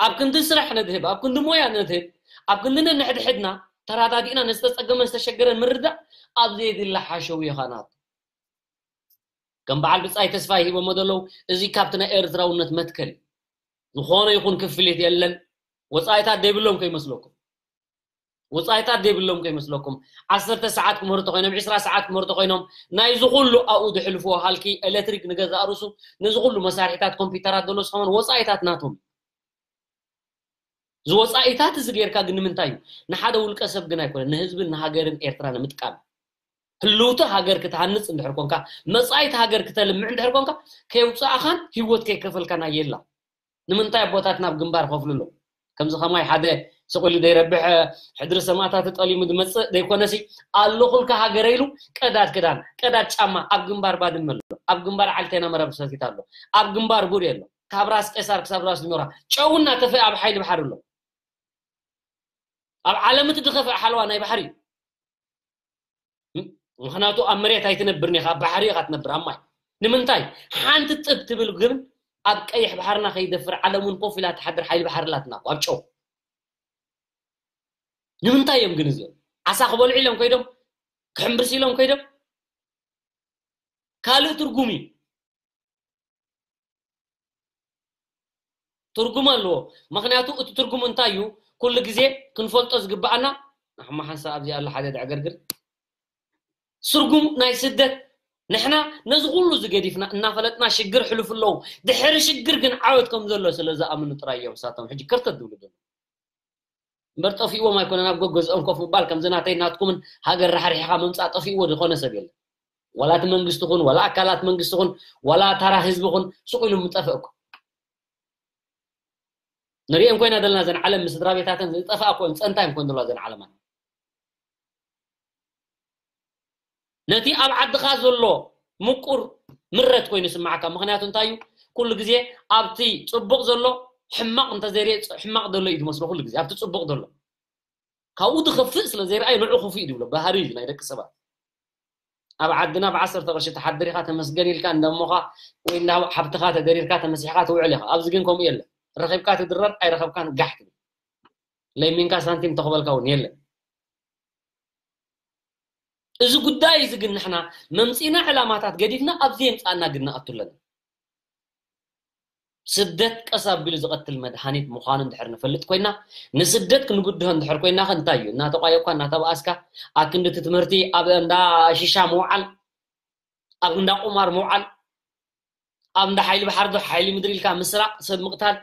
ኣብ ክንዲ ስራሕ ነድህብ ኣብ ክንዲ ሞያ ነድህብ ኣብ ክንዲ ነንሕድሕድና ተራዳዲእና ንዝተፀገመን ዝተሸገረን ምርዳእ ኣብ ዘይድለ ሓሸውያ ኻናት ከም በዓል ብጻይ ተስፋይ ሂቦሞ ዘለዉ እዚ ካብቲ ናይ ኤርትራውነት መትከል ዝኾነ ይኹን ክፍሊት የለን። ወጻኢታት ዘይብሎም ከይመስለኩም ወጻኢታት ዘይብሎም ከይመስለኩም ዓሰርተ ሰዓት ክምህሩ ተኮይኖም ዕስራ ሰዓት ክምህሩ ተኮይኖም ናይዚ ኩሉ ኣብኡ ዝሕልፍዎ ሃልኪ ኤሌክትሪክ ንገዛእ ርሱ ነዚ ኩሉ መሳርሒታት ኮምፒውተራት ዘሎ ዝኾነ ወጻኢታት ናቶም ዝወፃኢታት እዚ ጌርካ ግን ንምንታይ እዩ ንሓደ ውልቀ ሰብ ግን ኣይኮነ ንህዝብን ንሃገርን ኤርትራ ንምጥቃም ህልውቲ ሃገር ክትሃንፅ እንድሕር ኮንካ መፃኢት ሃገር ክተልምዕ እንድሕር ኮንካ ከየውፃእኻን ህይወት ከይከፈልካን ኣየላ ንምንታይ ኣቦታት ናብ ግንባር ከፍሉ ኣለዉ ከምዚ ከማይ ሓደ ስቁሉ ዘይረብሕ ሕድሪ ሰማእታት ጠሊሙ ዝመፅእ ዘይኮነሲ ኣለኹልካ ሃገረ ኢሉ ቀዳድ ክዳን ቀዳድ ጫማ ኣብ ግንባር ባድመ ኣሎ ኣብ ግንባር ዓልቴና መረብ ሰቲት ኣሎ ኣብ ግንባር ቡር ኣሎ ካብ ራስ ቄሳር ክሳብ ራስ ኖራ ጨው እናተፈ ኣብ ሓይሊ ባሕሪ ኣሎ ኣብ ዓለም እቲ ዝኸፍእ ሓለዋ ናይ ባሕሪ እዩ ምክንያቱ ኣብ መሬት ኣይትነብርን ኢኻ ኣብ ባሕሪ ኢኻ ትነብር ኣብ ማይ ንምንታይ ሓንቲ ጥብ ትብል ግን ኣብ ቀይሕ ባሕርና ከይደፍር ዓለም እውን ኮፍ ኢላ ትሓድር ሓይሊ ባሕሪ ላትና ኣብ ጨው ንምንታይ እዮም ግን እዚኦም ዓሳ ክበልዑ ኢሎም ከይዶም ክሕምብስ ኢሎም ከይዶም ካልእ ትርጉም እዩ ትርጉም ኣለዎ ምክንያቱ እቲ ትርጉም እንታይ እዩ ኩሉ ግዜ ክንፈልጦ ዝግባኣና ንሕማ ሓንሳ ኣብዚ ኣሎ ሓደ ድዕገርግር ስርጉም ናይ ስደት ንሕና ነዚ ኩሉ ዝገዲፍና እናፈለጥና ሽግር ሕሉፍ ኣለዉ ድሕሪ ሽግር ግን ዓወት ከም ዘሎ ስለ ዝኣምኑ ጥራይ እዮም ሳቶም ሕጂ ከርተት ዝብሉ ዘሎ እምበር ጠፊእዎም ኣይኮነን ኣብ ገገዝኦም ኮፍ ምባል ከምዚ ናተይ ናትኩምን ሃገር ራሕሪሕኻ ምምፃእ ጠፊእዎ ዝኾነ ሰብ የለን ዋላ እቲ መንግስቲ ኹን ዋላ ኣካላት መንግስቲ ኹን ዋላ ታራ ህዝቢ ኹን ስቕ ኢሉ ምጠፍእ እኮ ንሪኤን ኮይና ዘለና ዘን ዓለም ምስ ስድራ ቤታተን ዝጠፍኣ እኮ ፀንታ እዮም ኮን ዘለዋ ዘን ዓለማት ነቲ ኣብ ዓድኻ ዘሎ ምቁር ምረት ኮይኑ ስማዓካ ምክንያቱ እንታይ እዩ ኩሉ ግዜ ኣብቲ ፅቡቅ ዘሎ ሕማቅ እንተዘይርየ ሕማቅ ዘሎ እዩ ዝመስሎ ኩሉ ግዜ ኣብቲ ፅቡቅ ዘሎ ካብኡ ዝኸፍእ ስለ ዘይረኣዩ ንዑ ክፉእ እዩ ዝብሎ ባህሪ እዩ ናይ ደቂ ሰባት ኣብ ዓድና ብዓሰርተ ቅርሺ ተሓድር ኢኻ ተመስገን ኢልካ እንደሞኻ ወይ እንዳ ሓብትኻ ተደሪርካ ተመሲሕካ ትውዕል ኢኻ ኣብዚ ግን ከምኡ የለን ረኺብካ ትድረር ኣይረኸብካን ጋሕ ትብል ለሚንካ ሳንቲም ተኽበልካ እውን የለን እዚ ጉዳይ እዚ ግን ንሕና መምፂና ዕላማታት ገዲፍና ኣብዚ የምፃና ግን ንኣቱ ኣለና ስደት ቀስ ኣቢሉ ዝቐትል መድሃኒት ምዃኑ እንድሕር ንፈልጥ ኮይና ንስደት ክንብድሆ እንድሕር ኮይና ከ እንታይ እዩ እናተቋየኳ እናተባኣስካ ኣክንዲ እቲ ትምህርቲ ኣብ እንዳ ሽሻ ምውዓል ኣብ እንዳ ቁማር ምውዓል ኣብ እንዳ ሓይሊ ባሕሪ ዶ ሓይሊ ምድሪ ኢልካ ምስራቕ ሰብ ምቕታል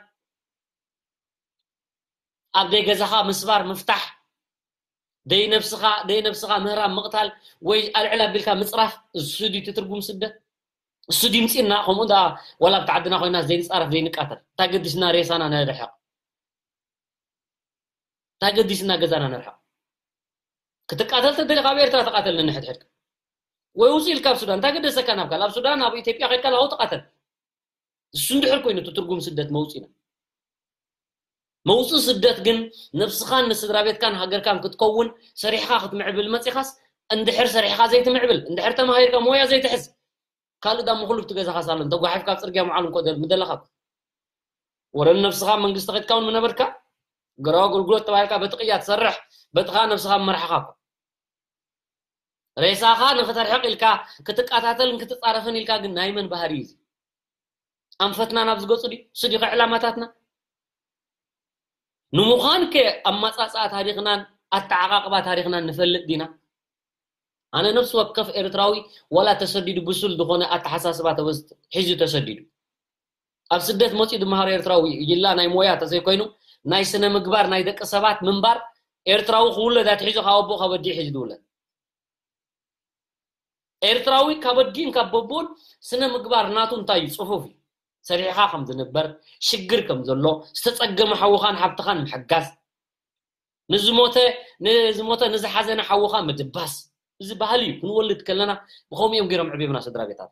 ኣብ ደይ ገዛኻ ምስባር ምፍታሕ ደይ ነብስኻ ደይ ነብስኻ ምህራም ምቕታል ወይ ኣልዕል ኣቢልካ ምፅራፍ እሱ ድዩ እቲ ትርጉም ስደት እሱ ድምፂና ከምኡ ዳ ዋላ ኣብቲ ዓድና ኮይና ዘይንፃረፍ ዘይንቃተል እንታይ ገዲስና ሬሳና ነርሕቕ እንታይ ገዲስና ገዛና ነርሕቕ ክትቃተል ተደሊኻ ኣብ ኤርትራ ተቃተል ነንሕድሕድካ ወይ ውፅእ ኢልካ ኣብ ሱዳን እንታይ ገደሰካ ናብካ ኣብ ሱዳን ኣብ ኢትዮጵያ ከድካ ናብኡ ተቃተል እሱ እንድሕር ኮይኑ እቲ ትርጉም ስደት መውፅእና መውፅእ ስደት ግን ነብስኻን ንስድራ ቤትካን ሃገርካን ክትከውን ሰሪሕኻ ክትምዕብል መፂኻስ እንድሕር ሰሪሕኻ ዘይትምዕብል እንድሕር ተማሂርካ ሞያ ዘይትሕዝ ካልእ ዳሞ ኩሉ ብቲ ገዛኻ ሳሎን ተጓሒፍካ ኣብ ፅርግያ ምዓሉ እንኮ ምደለኻ ወረ ንነብስኻ መንግስቲ ከድካ እውን ምነበርካ ገረዋ ኣገልግሎት ተባሂልካ በቲ ቅያ ትሰርሕ በቲ ኸዓ ነብስኻ መራሕኻ እኮ ሬሳኻ ንኽተርሕቕ ኢልካ ክትቃታተልን ክትጻረፍን ኢልካ ግን ናይ መን ባህሪ እዩ እዚ ኣንፈትና ናብ ዝገጹ ድዩ እሱ ድዩ ዕላማታትና ንምዃን ከ ኣመጻጽኣ ታሪኽናን ኣተዓቓቕባ ታሪኽናን ንፈልጥ ዲና ኣነ ነፍሲ ወከፍ ኤርትራዊ ዋላ ተሰዲዱ ብሱል ዝኾነ ኣተሓሳስባ ተወስ- ሒዙ ተሰዲዱ ኣብ ስደት መፂኡ ዝመሃር ኤርትራዊ ኢላ ናይ ሞያ ተዘይኮይኑ ናይ ስነ ምግባር ናይ ደቂ ሰባት ምንባር ኤርትራዊ ክውለድ ኣትሒዙ ካብ ኣቦኡ ካብ ኣዲኡ ሒዙ ዝውለድ ኤርትራዊ ካብ ኣዲኡን ካብ በቦን ስነ ምግባር ናቱ እንታይ እዩ ፅፉፍ እዩ ሰሪሕኻ ከም ዝንበር ሽግር ከም ዘሎ ዝተፀገመ ሓውኻን ሓብትኻን ምሕጋዝ ንዝሞተ ንዝሞተ ንዝሓዘነ ሓውኻ ምድባስ እዚ ባህሊ እዩ ክንወልድ ከለና ብኸምኡ እዮም ገይሮም ዕብዮምና ስድራ ቤታት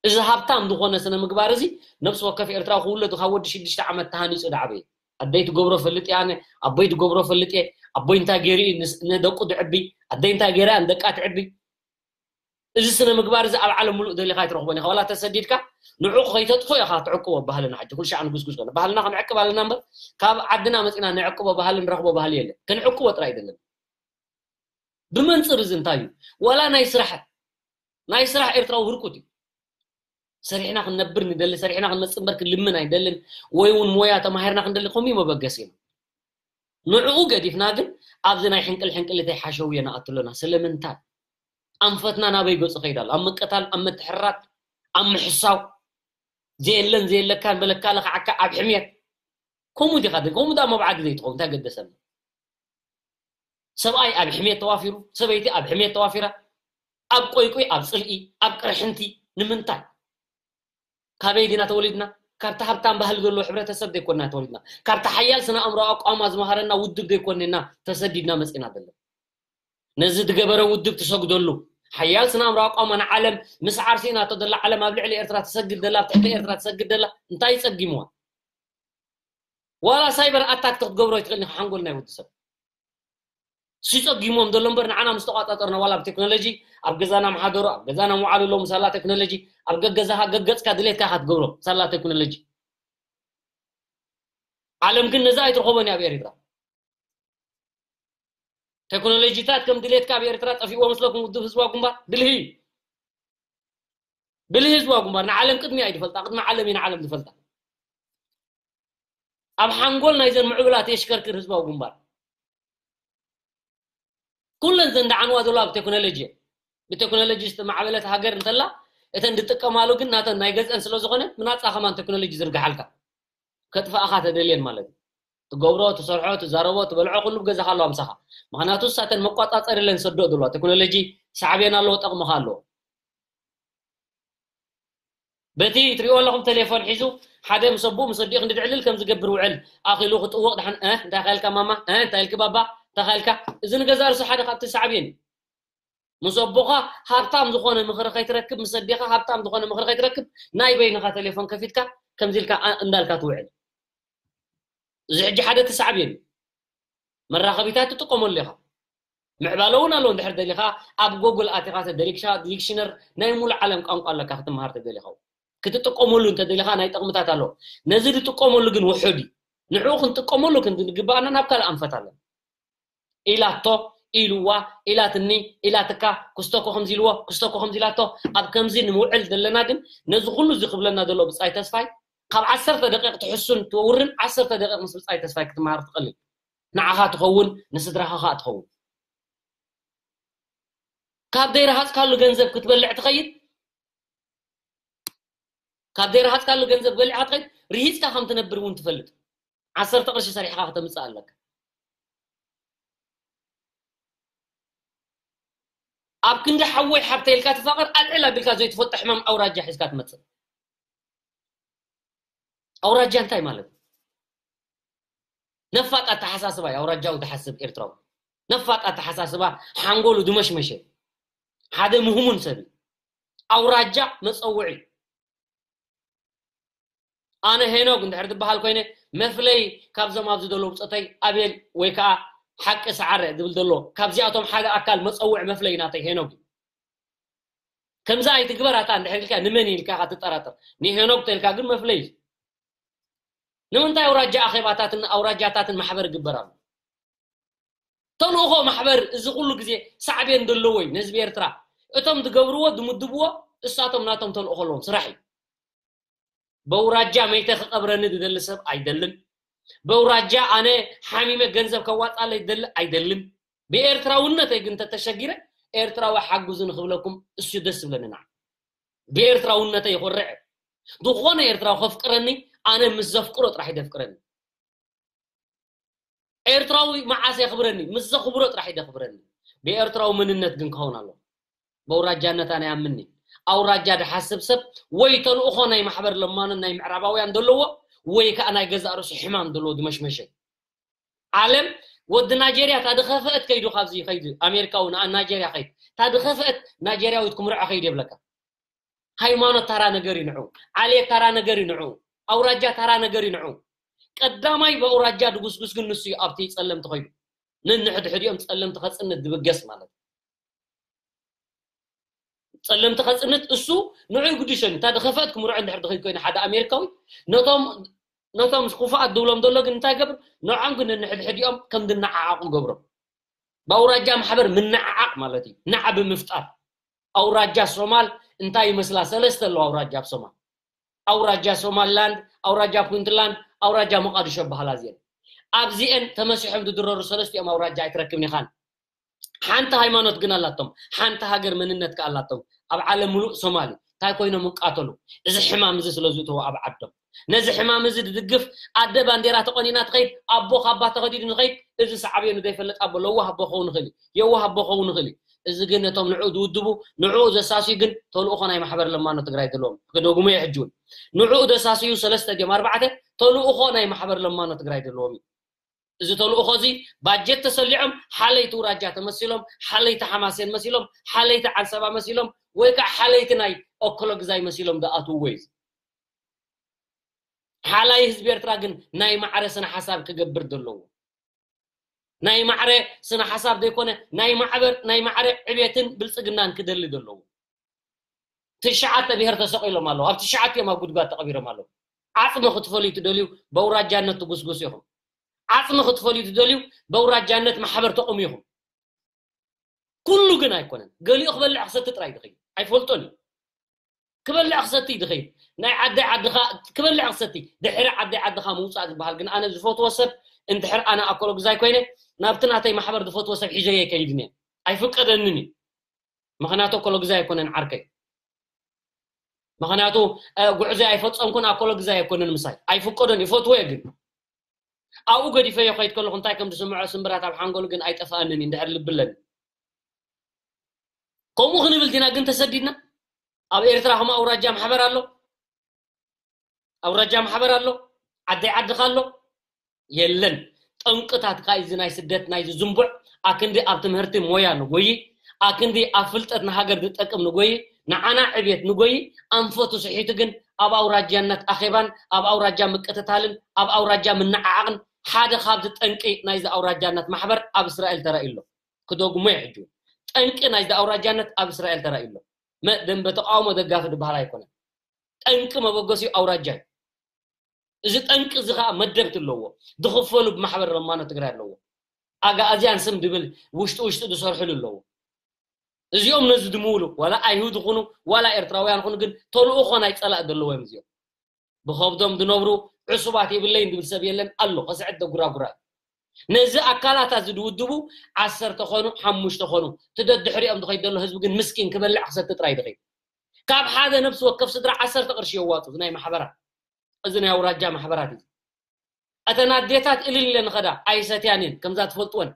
እዚ ሃብታም ዝኾነ ስነ ምግባር እዚ ነብሲ ወከፍ ኤርትራዊ ክውለድ ካብ ወዲ ሽዱሽተ ዓመት ተሃኒፁ ዳዕበ ኣደይ ትገብሮ ፈልጥ እየ ኣነ ኣቦይ ትገብሮ ፈልጥ እየ ኣቦይ እንታይ ገይሩ እዩ ንደቁ ድዕቢ ኣደይ እንታይ ገይራ ንደቃ ትዕቢ እዚ ስነ ምግባር እዚ ኣብ ዓለም ሙሉእ ደሊኻ ኣይትረኽቦን ኢኻ ዋላ ተሰዲድካ ንዕኡ ከይተጥፎ ኢኻ ትዕቅቦ ባህልና ሕጂ ኩሉ ሻዕ ንጉስጉስ ከሎ ባህልና ክንዕቅብ ኣለና እምበር ካብ ዓድና መፂና ንዕቅቦ ባህሊ ንረኽቦ ባህሊ የለን ክንዕቅቦ ጥራይ ኣይደለን ብመንፅር እዚ እንታይ እዩ ዋላ ናይ ስራሕ ናይ ስራሕ ኤርትራዊ ህርኩት እዩ ሰሪሕና ክንነብር ንደሊ ሰሪሕና ክንመፅእ እምበር ክንልምን ኣይደልን ወይ እውን ሞያ ተማሂርና ክንደሊ ከምኡ መበገሲ ኢና ንዕኡ ገዲፍና ግን ኣብዚ ናይ ሕንቅል ሕንቅል እተይ ሓሸውየ ንኣትሎና ስለምንታይ ኣንፈትና ናበይ ገፁ ከይዳሉ ኣብ ምቅታል ኣብ ምትሕራት ኣብ ምሕሳው ዘየለን ዘየለካን በለካ ለካዓካ ኣብ ሕምየት ከምኡ ዲኻ ከምኡ ዳ መብዓዲ ዘይትኸውን እንታይ ገደሰና ሰብኣይ ኣብ ሕምየት ተዋፊሩ ሰበይቲ ኣብ ሕምየት ተዋፊራ ኣብ ቆይቆይ ኣብ ፅልኢ ኣብ ቅርሕንቲ ንምንታይ ካበይ ዲና ተወሊድና ካብቲ ሃብታም ባህሊ ዘለዎ ሕብረተሰብ ዘይኮንና ተወሊድና ካብቲ ሓያል ስነ ኣእምሮ ኣቋማ ዝመሃረና ውድብ ዘይኮንና ተሰዲድና መፂና ዘለና ነዚ ዝገበረ ውድብ ትሰግደሉ ሓያል ስነ ኣእምሮ ኣቋማ ንዓለም ምስ ዓርሲ ናቶ ዘላ ዓለም ኣብ ልዕሊ ኤርትራ ትሰግድ ዘላ ኣብ ትሕቲ ኤርትራ ትሰግድ ዘላ እንታይ ይፀጊምዋ ዋላ ሳይበር ኣታክ ክትገብሮ ይትኽእል ሓንጎል ናይ ወዲ ሰብ ሲፀጊሞም ዘሎ እምበር ንዓና ምስ ተቋፃፀርና ዋላ ኣብ ቴክኖሎጂ ኣብ ገዛና ምሓደሩ ኣብ ገዛና ምውዓሉ ኣለዉ ምሳላ ቴክኖሎጂ ኣብ ገገዛኻ ገገፅካ ድሌትካ ኢኻ ትገብሮ ምሳላ ቴክኖሎጂ ዓለም ግን ነዛ ኣይትረኸቦን ኣብ ኤርትራ ቴክኖሎጂታት ከም ድሌትካ ኣብ ኤርትራ ጠፊእዎ መስለኩም ውድብ ህዝባዊ ግንባር ብልሂ ብልሂ ህዝባዊ ግንባር ንዓለም ቅድሚ ኣይድፈልጣ ቅድሚ ዓለም ኢና ዓለም ዝፈልጣ ኣብ ሓንጎል ናይዘን ምዕቡላት የሽከርክር ህዝባዊ ግንባር ኩለን ዘን ደዓንዋ ዘሎ ኣብ ቴክኖሎጂ ብቴክኖሎጂ ዝተማዕበለት ሃገር እንተላ እተን ዝጥቀማሉ ግን ናተን ናይ ገዝአን ስለ ዝኾነ ምናፃ ከማን ቴክኖሎጂ ዝርግሓልካ ከጥፋእኻ ተደልየን ማለት እዩ ትገብሮ ትሰርሖ ትዛረቦ ትበልዖ ኩሉ ብገዛኻ ኣለዋ ምሳኻ ምክንያቱ ሳተን መቋፃፀሪ ለን ሰዶ ዘለዋ ቴክኖሎጂ ሳዕቤን ኣለዎ ጠቕምኻ ኣለዎ በቲ ትሪኦ ኣለኹም ቴሌፎን ሒዙ ሓደ ምስ ኣቦኡ ምስ ኣዲኡ ክንዲ ድዕልል ከም ዝገብር ውዕል ኣኺሉ ክጥውቕ ድሓን እ እንታይ ኻይልካ ማማ እ እንታይ ኢልኪ ባባ እንታይ ኻይልካ እዚ ንገዛ ርሱ ሓደ ካብቲ ሳዕቤን እዩ ምስ ኣቦኻ ሃብታም ዝኾነ ምኽሪ ከይትረክብ ምስ ኣዴኻ ሃብታም ዝኾነ ምኽሪ ከይትረክብ ናይ በይንኻ ቴሌፎን ከፊትካ ከምዚ ኢልካ እ- እንዳልካ ትውዕል እዚ ሕጂ ሓደ እቲ ሳዕቤን እዩ መራኸቢታት ትጥቀመሉ ኢኻ ምዕባለ እውን ኣለዎ እንድሕር ደሊኻ ኣብ ጎግል ኣቲኻ ተደሪግሻ ዲክሽነር ናይ ሙሉ ዓለም ቋንቋ ኣለካ ክትመሃር ተደሊኻ ክትጥቀመሉ እንተደሊኻ ናይ ጥቕምታት ኣለዎ ነዚ ዝጥቀመሉ ግን ውሑድ እዩ ንዕኡ ክንጥቀመሉ ክንግባኣና ናብ ካልእ ኣንፈት ኣለና ኢላቶ ኢልዋ ኢላትኒ ኢላትካ ክስተኮ ከምዚ ኢልዎ ክስተኮ ከምዚ ኢላቶ ኣብ ከምዚ ንምውዕል ዘለና ግን ነዚ ኩሉ እዚ ክብለና ዘሎ ብፃይ ተስፋይ ካብ ዓሰርተ ደቂቕ ትሕሱን ትውርን ዓሰርተ ደቂቕ ምስ ብፃይ ተስፋይ ክትመሃር ትኽእል ንዓኻ ትኸውን ንስድራኻ ከዓ ትኸውን ካብ ዘይረሃፅካሉ ገንዘብ ክትበልዕ ትኸይድ ካብ ዘይረሃፅካሉ ገንዘብ በሊዕካ ትኸይድ ርሂፅካ ከም ትነብር እውን ትፈልጥ ዓሰርተ ቅርሺ ሰሪሕካ ከተምፅእ ኣለካ ኣብ ክንዲ ሓወይ ሓብተ ኢልካ ትፋቐር ኣልዕል ኣቢልካ ዘይትፈልጦ ሕማም ኣውራጃ ሒዝካ ትመፅእ ኣውራጃ እንታይ ማለት ነፋጥ ኣተሓሳስባ እዩ ኣውራጃዊ ዝሓስብ ኤርትራዊ ነፋጥ ኣተሓሳስባ ሓንጎሉ ድመሽመሸ ሓደ ምህሙን ሰብ እዩ ኣውራጃ መፀውዒ ኣነ ሄኖግ እንድሕር ዝበሃል ኮይነ መፍለይ ካብዞም ኣብዚ ዘለዉ ብፆተይ ኣቤል ወይ ከዓ ሓቂ ሰዓረ ዝብል ዘሎ ካብዚኣቶም ሓደ ኣካል መፀውዒ መፍለይ ናተይ ሄኖግ እዩ ከምዚ ኣይትግበር ኣታ እንድሕር ኢልካ ንመን ኢልካ ኢኻ ትጠራጠር ንሄኖግ ተልካ ግን መፍለይ እዩ ንምንታይ ኣውራጃ ኣኼባታትን ኣውራጃታትን ማሕበር ይግበር ኣሎ ተልእኾ ማሕበር እዚ ኩሉ ግዜ ሳዕቤን ዘለዎይ ንህዝቢ ኤርትራ እቶም ዝገብርዎ ዝምድብዎ እሳቶም ናቶም ተልእኾ ኣለዎም ስራሕ እዩ በውራጃ መይተ ክቐብረኒ ዝደሊ ሰብ ኣይደልን በውራጃ ኣነ ሓሚመ ገንዘብ ከዋፃለይ ዝደሊ ኣይደልን ብኤርትራውነተይ ግን ተተሸጊረ ኤርትራዊ ሓግዙ ንክብለኩም እሱ ደስ ዝብለኒ ንዓ። ብኤርትራውነተይ ይኮርዕ። ዝኾነ ኤርትራዊ ከፍቅረኒ ኣነ ምስ ዘፍቅሮ ጥራሕ ይደፍቅረኒ። ኤርትራዊ መዓስ የኽብረኒ? ምስ ዘኽብሮ ጥራሕ ይደኽብረኒ። ብኤርትራዊ መንነት ግን ክኸውን ኣለዎ። በውራጃነት ኣነ ያምኒ። ኣውራጃ ድሓስብ ሰብ ወይ ተልእኾ ናይ ማሕበር ለማኖን ናይ ምዕራባውያን ዘለዎ ወይ ከዓ ናይ ገዛእ ርእሱ ሕማም ዘለዎ ድመሽመሸ። ዓለም ወዲ ናይጀርያ እታ ድኸፈአት ከይዱ ካብዚ ከይዱ ኣሜሪካዊ ንኣ ናይጀርያ ከይዱ እታ ድኸፈአት ናይጀርያዊት ክምርዖ ከይዱ የብለካ። ሃይማኖት ታራ ነገር ይንዑ፣ ዓሌት ታራ ነገር ይንዑ፣ ኣውራጃ ታራ ነገር ይንዑ። ቀዳማይ ብኣውራጃ ድጉስጉስ ግን ንሱ እዩ ኣብቲ ጸለምቲ ከይዱ። ንንሕድሕዲኦም ጸለምቲ ከጽንት ድብገስ ማለት እዩ። ጸለምቲ ከጽንት እሱ ንዑ ይጉድሸን። እታ ድኸፈት ክምርዖ እንድሕር ድኸይድ ኮይኑ ሓደ ኣሜሪካዊ ነቶም ነቶም ክፉኣት ድብሎም ዘሎ ግን እንታይ ገብር? ንዖም ግን ንንሕድሕዲኦም ከም ድነዓዓቑ ገብሮም። ብኣውራጃ ማሕበር ምንዓዓቕ ማለት እዩ። ናዕ ብምፍጣር ኣውራጃ ሶማል እንታይ ይመስላ? ሰለስተ ኣለዋ ኣውራጃ ኣብ ሶማል። ኣውራጃ ሶማልላንድ፣ ኣውራጃ ፑንትላንድ፣ ኣውራጃ ሞቃዲሾ በሃላ እዚአን። ኣብዚአን ተመሲሖም ዝድረሩ ሰለስቲኦም ኣውራጃ ኣይትረክብን ኢኻን። ሓንቲ ሃይማኖት ግን ኣላቶም፣ ሓንቲ ሃገር መንነት ከ ኣላቶም። ኣብ ዓለም ሙሉእ ሶማሊ እንታይ ኮይኖም ይቃተሉ? እዚ ሕማም እዚ ስለ ዝእተዎ ኣብ ዓዶም። ነዚ ሕማም እዚ ድድግፍ ኣደ ባንዴራ ተቆኒና ትኸይድ፣ ኣቦ ካባ ተኸዲዱ ንኸይድ፣ እዚ ሳዕቤኑ ዘይፈልጥ ኣቦ ለዋህ ኣቦ ክኸውን ይኽእል እዩ፣ የዋህ ኣቦ ክኸውን ይኽእል እዩ። እዚ ግን ነቶም ንዕኡ ዝውድቡ፣ ንዕኡ ዘሳስዩ ግን ተልእኾ ናይ ማሕበር ለማኖ ትግራይ ዘለዎም ክደግሙ እየ ሕጂ እውን። ንዕኡ ዘሳስዩ ሰለስተ ድዮም ኣርባዕተ ተልእኾ ናይ ማሕበር ለማኖ ትግራይ ዘለዎም እዩ። እዚ ተልእኾ እዚ ባጀት ተሰሊዖም ሓለይቲ ውራጃ ተመሲሎም ሓለይቲ ሓማሴን መሲሎም ሓለይቲ ዓንሰባ መሲሎም ወይ ከዓ ሓለይቲ ናይ ኦኮሎግዛይ መሲሎም ዝኣትውዎ እዩ። ሓላይ ህዝቢ ኤርትራ ግን ናይ ማዕረ ስነ ሓሳብ ክገብር ዘለዎ ናይ ማዕረ ስነ ሓሳብ ዘይኮነ ናይ ማዕበር ናይ ማዕረ ዕቤትን ብልፅግናን ክደሊ ዘለዎ ትሽዓተ ብሔር ተሰቂሎም ኣለዉ ኣብ ትሽዓተ እዮም ኣብ ጉድጓድ ተቐቢሮም ኣለዉ ዓፅሚ ክትፈልዩ ትደልዩ በውራጃነት ትጉስጉስ ኢኹም ዓፅሚ ክትፈልዩ ትደልዩ በውራጃነት ማሕበር ተቑሙ ኢኹም ኩሉ ግን ኣይኮነን ገሊኡ ክበልዕ ክሰቲ ጥራይ ድኸይድ ኣይፈልጦን እዩ ክበልዕ ክሰቲ ድኸይድ ናይ ዓደይ ዓድኻ ክበልዕ ክሰቲ ድሕሪ ዓደይ ዓድኻ ምውፃእ ዝበሃል ግን ኣነ ዝፈትዎ ሰብ እንድሕር ኣነ ኣኮሎግዛይ ኮይነ ናብቲ ናተይ ማሕበር ዝፈትዎ ሰብ ሒዘየ ከይድን እየ ኣይፍቀደንን እዩ ምኽንያቱ ኣኮሎግዛይ ኣይኮነን ዓርከይ ምኽንያቱ ጉዕዞ ኣይፈፀምኩን ኣኮሎግዛይ ኣይኮነን ምሳይ ኣይፍቀዶን ይፈትዎ እየ ግን ኣብኡ ገዲፈዮ ከይድ ከለኹ እንታይ ከም ዝስምዖ ስምብራት ኣብ ሓንጎሉ ግን ኣይጠፍኣንን እዩ እንድሕር ልቢ ኣለኒ ከምኡ ክንብል ዲና ግን ተሰዲድና ኣብ ኤርትራ ከም ኣውራጃ ማሕበር ኣሎ ኣውራጃ ማሕበር ኣሎ ዓደይ ዓድኻ ኣሎ የለን ጠንቅታት ካ እዚ ናይ ስደት ናይዚ ዝንቡዕ ኣክንዲ ኣብ ትምህርቲ ሞያ ንጎይ ኣክንዲ ኣብ ፍልጠት ንሃገር ዝጠቅም ንጎይ ንዓና ዕብየት ንጎይ ኣንፈቱ ስሒቱ ግን ኣብ ኣውራጃነት ኣኼባን ኣብ ኣውራጃ ምቅትታልን ኣብ ኣውራጃ ምንዓዓቕን ሓደ ካብዚ ጠንቂ ናይዚ ኣውራጃነት ማሕበር ኣብ እስራኤል ተራእዩ ኣሎ ክደግሞ እዩ ሕጂ ጠንቂ ናይዚ ኣውራጃነት ኣብ እስራኤል ተራእዩ ኣሎ ደንበ ተቃውሞ ደጋፊ ዝበሃል ኣይኮነን ጠንቂ መበገሲኡ ኣውራጃ እዩ እዚ ጠንቂ እዚ ከዓ መደብቲ ኣለዎ ዝኽፈሉ ብማሕበር ለማኖ ትግራይ ኣለዎ ኣጋኣዝያን ስም ድብል ውሽጢ ውሽጢ ዝሰርሕሉ ኣለዎ እዚኦም ነዚ ድምውሉ ዋላ ኣይሁድ ይኹኑ ዋላ ኤርትራውያን ይኹኑ ግን ተልእኾ ናይ ፀላእ ዘለዎም እዚኦም ብኸብዶም ዝነብሩ ዕሱባት የብለይን ዝብል ሰብ የለን ኣሎ ከስዕድ ደጉራጉራ ነዚ ኣካላት እዚ ድውድቡ ዓሰርተ ኾኑ ሓሙሽተ ኾኑ ትደድሕሪኦም ዝኸይድ ዘሎ ህዝቢ ግን ምስኪን ክበልዕ ክሰቲ ጥራይ ድኸይድ ካብ ሓደ ነብሲ ወከፍ ስድራ ዓሰርተ ቅርሺ የዋጡ ናይ ማሕበራት እዚ ናይ ኣውራጃ ማሕበራት እዩ እተን ኣዴታት እልል ኢለን ኸዳ ኣይሰትያን እየን ከምዛ ትፈልጥወን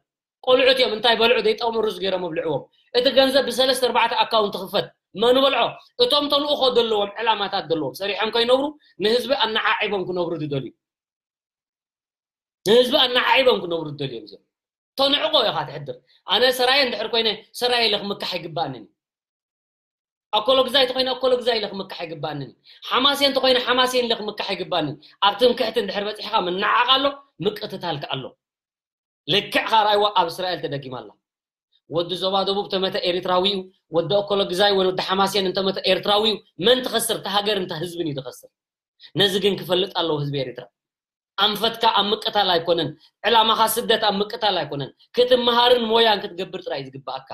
ቆልዑት እዮም እንታይ በልዑ ዘይጠቕሙ ሩዝ ገይሮም ኣብልዕዎም እቲ ገንዘብ ብሰለስተ ኣርባዕተ ኣካውንት ክፈት መን በልዖ እቶም ተልእኾ ዘለዎም ዕላማታት ዘለዎም ሰሪሖም ከይነብሩ ንህዝቢ ኣነዓዒቦም ክነብሩ ዝደልዩ ንህዝቢ ኣነዓዒቦም ክነብሩ ዝደልዮም እዚኦም ተንዕቆ ኢኻ ትሕድር ኣነ ሰራየ እንድሕር ኮይነ ሰራየ ኢለ ክምካሕ ኣይግባኣንን ኣኮሎግዛይ ተኮይነ ኣኮሎግዛይ ኢለ ክምካሕ ኣይግባኣንን ሓማሴን ተኮይነ ሓማሴን ኢለ ክምካሕ ኣይግባኣንን ኣብ ትምክሕቲ እንድሕር በፂሕካ ምናዓቕ ኣሎ ምቅትታልካ ኣሎ ልክዕ ካርኣይዋ ኣብ እስራኤል ተደጊማ ኣላ ወዲ ዞባ ደቡብ ተመተ ኤሪትራዊ እዩ ወዲ ኣኮሎግዛይ ወን ወዲ ሓማሴን እንተመተ ኤርትራዊ እዩ መን ትኸስር ተሃገር እንተ ህዝብን እዩ ትኸስር ነዚ ግን ክፈልጥ ኣለዎ ህዝቢ ኤሪትራ ኣንፈትካ ኣብ ምቅታል ኣይኮነን ዕላማኻ ስደት ኣብ ምቅታል ኣይኮነን ክትመሃርን ሞያን ክትገብር ጥራይ ዝግባኣካ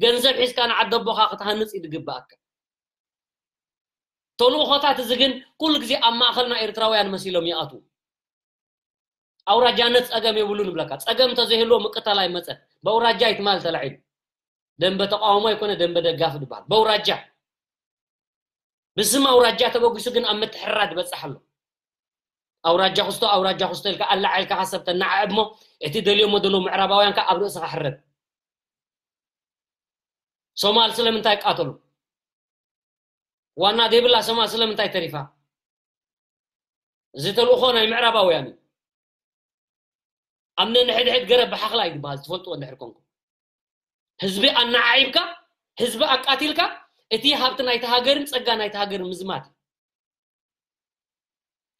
ገንዘብ ሒዝካ ንዓደቦኻ ክትሃንፅ እዩ ዝግባኣካ ተልእኾታት እዚ ግን ኩሉ ግዜ ኣብ ማእኸልና ኤርትራውያን መሲሎም ይኣትዉ ኣውራጃነት ፀገም የብሉ ንብለካ ፀገም እንተዘይህልዎ ምቅታል ኣይመፀን ብኣውራጃ ይትማል ተላዒሉ ደንበ ተቃውሞ ኣይኮነ፣ ደንበ ደጋፊ ዝበሃል በውራጃ፣ ብስም ኣውራጃ ተበጊሱ ግን ኣብ ምትሕርራድ ይበጽሕ ኣሎ። ኣውራጃ ክስቶ ኣውራጃ ክስቶ ኢልካ ኣላዓልካ ካብ ሰብ ተናዓዕብ እሞ፣ እቲ ደልዮሞ ዘለዉ ምዕራባውያን ከኣ ኣብ ርእስኻ ሕረድ። ሶማል ስለምንታይ ይቃተሉ? ዋና ዘይብላ ሶማል ስለምንታይ ተሪፋ? እዚ ተልእኾ ናይ ምዕራባውያን እዩ። ኣብ ነንሕድሕድ ገረብ ብሓኽላ እዩ ዝበሃል፣ ትፈልጥዎ እንድሕር ኮንኩም። ህዝቢ ኣነዓዒብካ፣ ህዝቢ ኣቃቲልካ፣ እቲ ሃብቲ ናይቲ ሃገርን ጸጋ ናይቲ ሃገርን ምዝማት እዩ።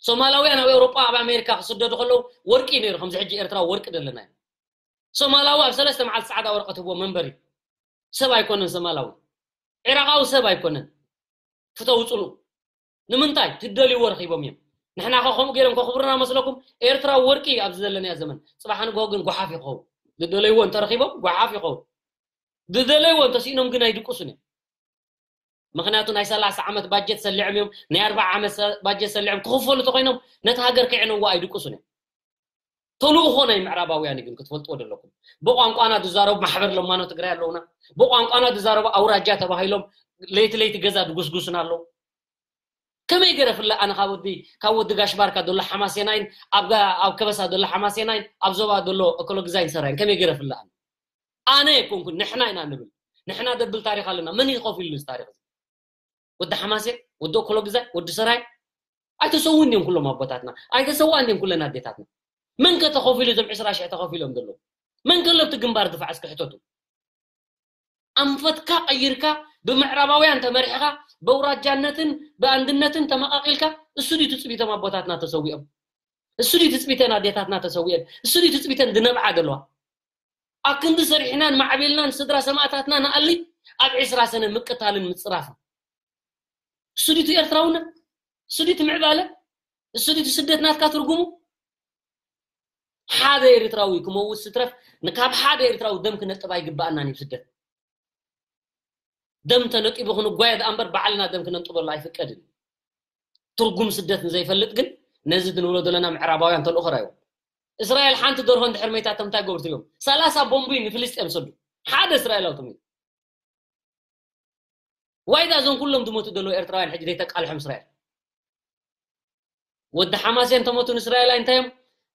ሶማላውያን ኣብ ኤውሮጳ፣ ኣብ ኣሜሪካ ክስደዱ ከለዉ ወርቂ እዩ ነይሩ፣ ከምዚ ሕጂ ኤርትራ ወርቂ ዘለና እዩ። ሶማላዊ ኣብ ሰለስተ መዓልቲ ጻዕዳ ወረቐት ህቦ መንበሪ። ሰብ ኣይኮነን ሶማላዊ። ዒራቓዊ ሰብ ኣይኮነን። ፍተው ጽልኡ። ንምንታይ? ትደልይዎ ረኺቦም እዮም። ንሕና ኸ ከምኡ ገይሮም ከኽብሩና መስለኩም? ኤርትራ ወርቂ እዩ ኣብዚ ዘለናዮ ዘመን። ጽባሕ ንግሆ ግን ጓሓፍ ይኸውን። ዝደለይዎ እንተረኺቦም ጓሓፍ ይኸውን። ዝደለይዎ እንተስኢኖም ግን ኣይድቅሱን እዮም። ምኽንያቱ ናይ ሰላሳ ዓመት ባጀት ሰሊዖም እዮም፣ ናይ ኣርብዓ ዓመት ሰ-፣ ባጀት ሰሊዖም ክኽፈሉ ተኾይኖም ነቲ ሃገር ከዕነዎ ኣይድቅሱን እዮም። ተልእኾ ናይ ምዕራባውያን ግን ክትፈልጥዎ ዘለኩም። ብቋንቋና ዝዛረቡ ማሕበር ለማኖ ትግራይ ኣለውና። ብቋንቋና ዝዛረቡ ኣውራጃ ተባሂሎም ለይቲ ለይቲ ገዛ ድጉስጉስና ኣለዉ። ከመይ ገይረ ፍለ ኣነ ካብ ወዲ፣ ካብ ወዲ ጋሽ ባርካ ዘሎ ሓማሴናይን ኣብ ጋ-፣ ኣብ ከበሳ ዘሎ ሓማሴናይን ኣብ ዞባ ዘሎ እኮሎግዛይን ሰራይን ከመይ ገይረ ፍለ ኣነ? ኣነ ኣይኮንኩን፣ ንሕና ኢና ንብል። ንሕና ደብል ታሪኽ ኣለና። መን እዩ ከፊሉ እዚ ታሪኽ እዚ? ወዲ ሓማሴን፣ ወዲ እኮሎግዛይ፣ ወዲ ሰራይ? ኣይተሰውኡን ድዮም ኩሎም ኣቦታትና? ኣይተሰውኣን ድዮም ኩለን ኣዴታትና? መን ከ ተኸፊሉ እዞም ዕስራ ሽሕ ተኸፊሎም ዘለዉ? መን ከ ለብቲ ግንባር ድፋዕ እስኪ ሕተቱ? ኣንፈትካ ቀይርካ፣ ብምዕራባውያን ተመሪሕኻ፣ በውራጃነትን ብኣንድነትን ተመቓቒልካ፣ እሱ ድዩ ትጽቢቶም ኣቦታትና ተሰዊኦም? እሱ ድዩ ትጽቢተን ኣዴታትና ተሰዊአን? እሱ ድዩ ትጽቢተን ድነብዓ ዘለዋ? ኣብ ክንዲ ሰሪሕናን ማዕቤልናን ስድራ ሰማእታትና ንኣሊ ኣብ ዕስራ ሰነ ምቅታልን ምጽራፍን። እሱ ድዩ ኤርትራውነት? እሱ ድዩ ምዕባለ? እሱ ድዩ ስደት ናትካ ትርጉሙ? ሓደ ኤርትራዊ ክመውት ስትረፍ፣ ንካብ ሓደ ኤርትራዊ ደም ክነጥብ ኣይግባኣናን እዩ ስደት። ደም ተነጢቡ ክንጓየ ደኣ እምበር ባዕልና ደም ክነንጥበሉ ኣይፍቀድን። ትርጉም ስደት ንዘይፈልጥ ግን ነዚ ንብሎ ዘለና ምዕራባውያን ተልእኾ ራይዎ። እስራኤል ሓንቲ ደርሆ እንድሕር መይታቶም እንታይ ገብሩ እዮም? ሰላሳ ቦምቢ ንፍልስጤም ሰዱ። ሓደ እስራኤላዊ ተሚቱ። ዋይዳ እዞም ኩሎም ዝሞቱ ዘለዉ ኤርትራውያን ሕጂ ዘይተቃልሖም እስራኤል። ወዲ ሓማሴን ተሞቱ ንእስራኤል ኣይንታዮም?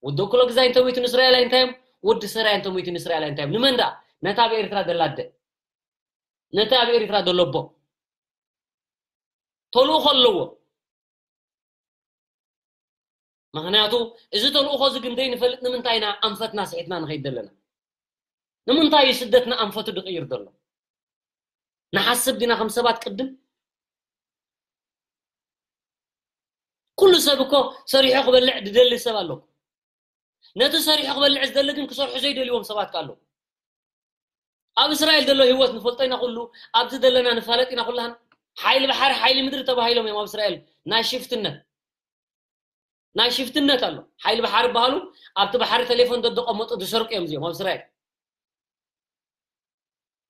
ወዲ እኩለ ግዛይ እንተሞይቱ ንእስራኤል ኣይንታዮም? ወዲ ሰራይ እንተሞይቱ ንእስራኤል ኣይንታዮም? ንመን ደኣ? ነታ ኣብ ኤርትራ ደላ ኣደ። ነቲ ኣብ ኤርትራ ዘሎ ኣቦ። ተልእኾ ኣለዎ። ምኽንያቱ እዚ ተልእኾ እዚ ግን ዘይንፈልጥ ንምንታይ ኢና ኣንፈትና ስሒትና ንኸይድ ዘለና? ንምንታይ እዩ ስደትና ኣንፈቱ ድቕይር ዘሎ? ንሓስብ ዲና ከም ሰባት ቅድም? ኩሉ ሰብ እኮ ሰሪሑ ክበልዕ ድደሊ ሰብ ኣሎ። ነቲ ሰሪሑ ክበልዕ ዝደሊ ግን ክሰርሑ ዘይደልይዎም ሰባት ከ ኣለዉ። ኣብ እስራኤል ዘሎ ህይወት ንፈልጦ ኢና ኩሉ፣ ኣብዚ ዘለና ንፋለጥ ኢና ኩላህና። ሓይሊ ባሕሪ፣ ሓይሊ ምድሪ ተባሂሎም እዮም ኣብ እስራኤል ናይ ሽፍትነት። ናይ ሽፍትነት ኣሎ። ሓይሊ ባሕሪ በሃሉ ኣብቲ ባሕሪ ቴሌፎን ደደቐመጡ ዝሰርቁ እዮም እዚኦም ኣብ እስራኤል።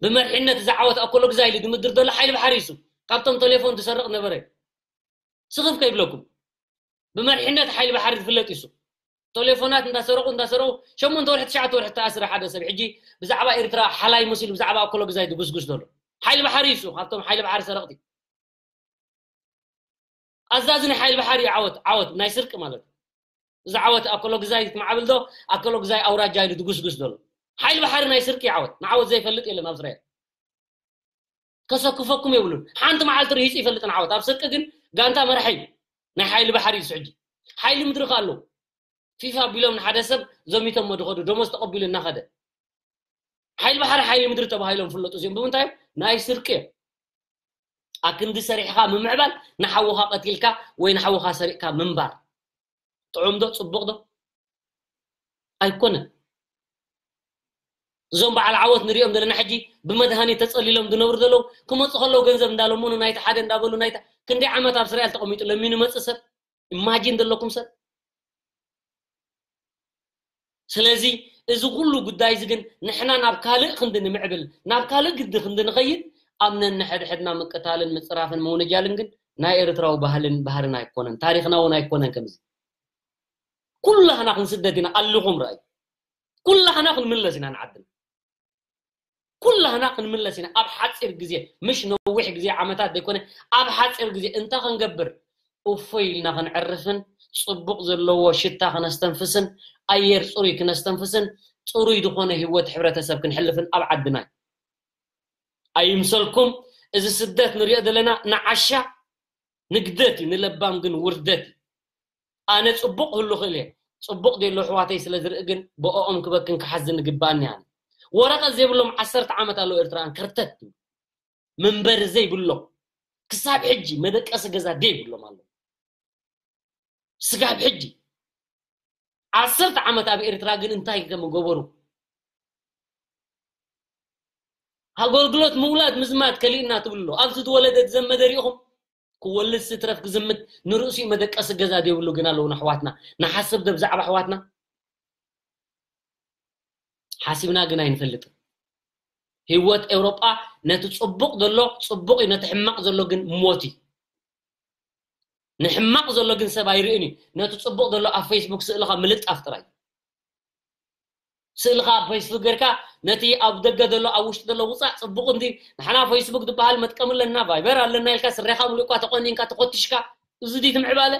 ብመርሒነት ዝዓወት ኣኮሎ ግዛ ኢሉ ድምድር ዘሎ ሓይሊ ባሕሪ እዩ እሱ። ካብቶም ቴሌፎን ዝሰርቕ ነበረ። ስኽፍ ከይብለኩም። ብመርሒነት ሓይሊ ባሕሪ ዝፍለጥ እዩ እሱ። ቴሌፎናት እንዳሰረቑ፣ እንዳሰረቑ፣ ሸሞንተ ወርሒ፣ ትሽዓተ ወርሒ ተኣስረ ሓደ ሰብ። ሕጂ ብዛዕባ ኤርትራ ሓላይ መሲሉ ብዛዕባ ኣኮሎ ግዛይ ድጉስጉስ ዘሎ። ሓይሊ ባሕሪ እዩ እሱ፣ ካብቶም ሓይሊ ባሕሪ ሰረቕቲ። ኣዛዚ ናይ ሓይሊ ባሕሪ እዩ ዓወት፣ ዓወት ናይ ስርቂ ማለት እዩ። እዚ ዓወት ኣኮሎ ግዛይ ማዕብል ዶ፣ ኣኮሎ ግዛይ ኣውራጃ ኢሉ ድጉስጉስ ዘሎ። ሓይሊ ባሕሪ ናይ ስርቂ እዩ ዓወት። ንዓወት ዘይፈልጥ የለን ኣብ እስራኤል። ከሰክፈኩም የብሉን። ሓንቲ መዓልቲ ርሂጹ ይፈልጥን ዓወት። ኣብ ስርቂ ግን ጋንታ መራሒ እዩ። ናይ ሓይሊ ባሕሪ እዩ ሕጂ። ሓይሊ ምድሪ ከ ኣለዎ። ፊፋ ቢሎም ንሓደ ሰብ ዘሚቶም መድኸዱ፣ ደሞዝ ተቐቢሉ እናኸደ። ሓይሊ ባሕሪ፣ ሓይሊ ምድሪ ተባሂሎም ፍለጡ እዚኦም። ብምንታይ እዮም? ናይ ስርቂ እዮም። ኣክንዲ ሰሪሕኻ ምምዕባል፣ ንሓውኻ ቀቲልካ ወይ ንሓውኻ ሰሪቕካ ምንባር። ጥዑም ዶ? ጽቡቕ ዶ? ኣይኮነን። እዞም በዓል ዓወት ንሪኦም ዘለና ሕጂ ብመድሃኒት ተጸሊሎም ዝነብሩ ዘለዉ፣ ክመጹ ከለዉ ገንዘብ እንዳለመኑ፣ ናይቲ ሓደ እንዳበሉ፣ ናይቲ ክንደይ ዓመት ኣብ እስራኤል ተቐሚጡ ለሚኑ መጽእ ሰብ? ኢማጂን ዘለኩም ሰብ? ስለዚ እዚ ኩሉ ጉዳይ እዚ ግን ንሕና ናብ ካልእ ክንዲ ንምዕብል፣ ናብ ካልእ ግዲ ክንዲ ንኸይድ፣ ኣብ ነንሕድሕድና ምቅታልን ምጽራፍን ምውንጃልን ግን ናይ ኤርትራዊ ባህልን ባህርን ኣይኮነን፣ ታሪኽና እውን ኣይኮነን። ከምዚ ኩላህና ክንስደድ ኢና፣ ኣልኹም ረኣዩ። ኩላህና ክንምለስ ኢና ንዓድና። ኩላህና ክንምለስ ኢና ኣብ ሓፂር ግዜ፣ ምሽ ነዊሕ ግዜ ዓመታት ዘይኮነ፣ ኣብ ሓፂር ግዜ እንታይ ክንገብር? እፎይ ኢልና ክንዕርፍን ፅቡቕ ዘለዎ ሽታ ክነስተንፍስን ኣየር ፅሩይ ክነስተንፍስን ፅሩይ ዝኾነ ህይወት ሕብረተሰብ ክንሕልፍን ኣብ ዓድና እዩ። ኣይምሰልኩም እዚ ስደት ንሪኦ ዘለና ንዓሻ ንግደት እዩ፣ ንለባም ግን ውርደት እዩ። ኣነ ፅቡቕ ህሉ ክእል እየ፣ ፅቡቕ ደሎ ኣሕዋተይ ስለ ዝርኢ ግን ብኦም ክበክን ክሓዝን ይግባኣኒ። ኣነ ወረቐት ዘይብሎም ዓሰርተ ዓመት ኣለዉ ኤርትራውያን ከርተት ይብሉ። መንበሪ ዘይብሎም ክሳብ ሕጂ መደቀሲ ገዛ ደይብሎም ኣለዉ። ስጋብ ሕጂ ዓሰርተ ዓመት ኣብ ኤርትራ ግን እንታይ ከም ገበሩ? ኣገልግሎት ምውላድ ምዝማድ ከሊእና ትብሉ ኣሎ። ኣብዚ ዝወለደ ዝዘመደ ሪኢኹም? ክወልድ ስትረፍ ክዝምት ንርእሲኡ መደቀሲ ገዛ ዘይብሉ ግን ኣለዉ ኣሕዋትና። ንሓስብ ዶ ብዛዕባ ኣሕዋትና? ሓሲብና ግን ኣይንፈልጥን። ህይወት ኤውሮጳ ነቲ ጽቡቕ ዘሎ ጽቡቕ እዩ፣ ነቲ ሕማቕ ዘሎ ግን ሞት እዩ። ንሕማቕ ዘሎ ግን ሰብ ኣይርእን እዩ። ነቲ ጽቡቕ ዘሎ ኣብ ፌስቡክ ስእልኻ ምልጣፍ ጥራይ። ስእልኻ ኣብ ፌስቡክ ጌርካ ነቲ ኣብ ደገ ዘሎ ኣብ ውሽጢ ዘሎ ውጻእ ጽቡቕ እንዲ ንሕና ፌስቡክ ዝበሃል መጥቀም ኣለና፣ ቫይበር ኣለና ኢልካ ስሬኻ ሙሉእ እኳ ተቆኒንካ ተኮትሽካ፣ እዚ ድዩ እቲ ምዕባለ?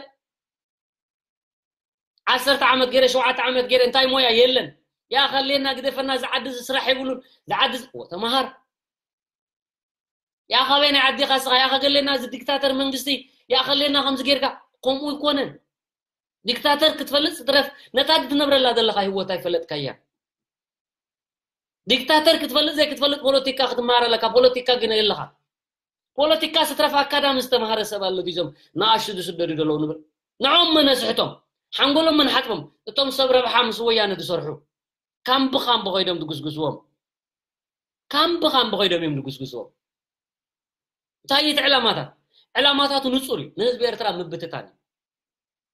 ዓሰርተ ዓመት ገይረ፣ ሸውዓተ ዓመት ገይረ፣ እንታይ ሞያ የለን። ያኸሌና ግደፈና፣ ዝዓዲ እዚ ስራሕ የብሉን፣ ዝዓዲ እዚ፣ ወ፣ ተመሃር። ያኸ ኣበይ ናይ ዓዲኻ ስኻ፣ ያኸ ገሌና እዚ ዲክታተር መንግስቲ፣ ያኸሌና ከምዚ ጌርካ፣ ከምኡ ይኮነን። ዲክታተር ክትፈልጥ ስትረፍ፣ ነታ ትነብረላ ዘለኻ ህይወት ኣይፈለጥካያ። ዲክታተር ክትፈልጥ ዘይክትፈልጥ ፖለቲካ ክትመሃር ኣለካ፣ ፖለቲካ ግን የለኻ። ፖለቲካ ስትረፍ ኣካዳሚ ዝተምሃረ ሰብ ኣሎ ድዩ? እዞም ንኣሽቱ ዝስደዱ ዘለዉ ንብል። ንዖም መን ነስሕቶም? ሓንጎሎም መን ሓጥቦም? እቶም ሰብ ረብሓ ምስ ወያነ ዝሰርሑ። ካምቢ ካምቢ ኮይዶም ዝጉስጉስዎም። ካምቢ ካምቢ ኮይዶም እዮም ዝጉስጉስዎም። እንታይ እዩ እቲ ዕላማታት? ዕላማታቱ ንጹር እዩ። ንህዝቢ ኤርትራ ምብትታን እዩ።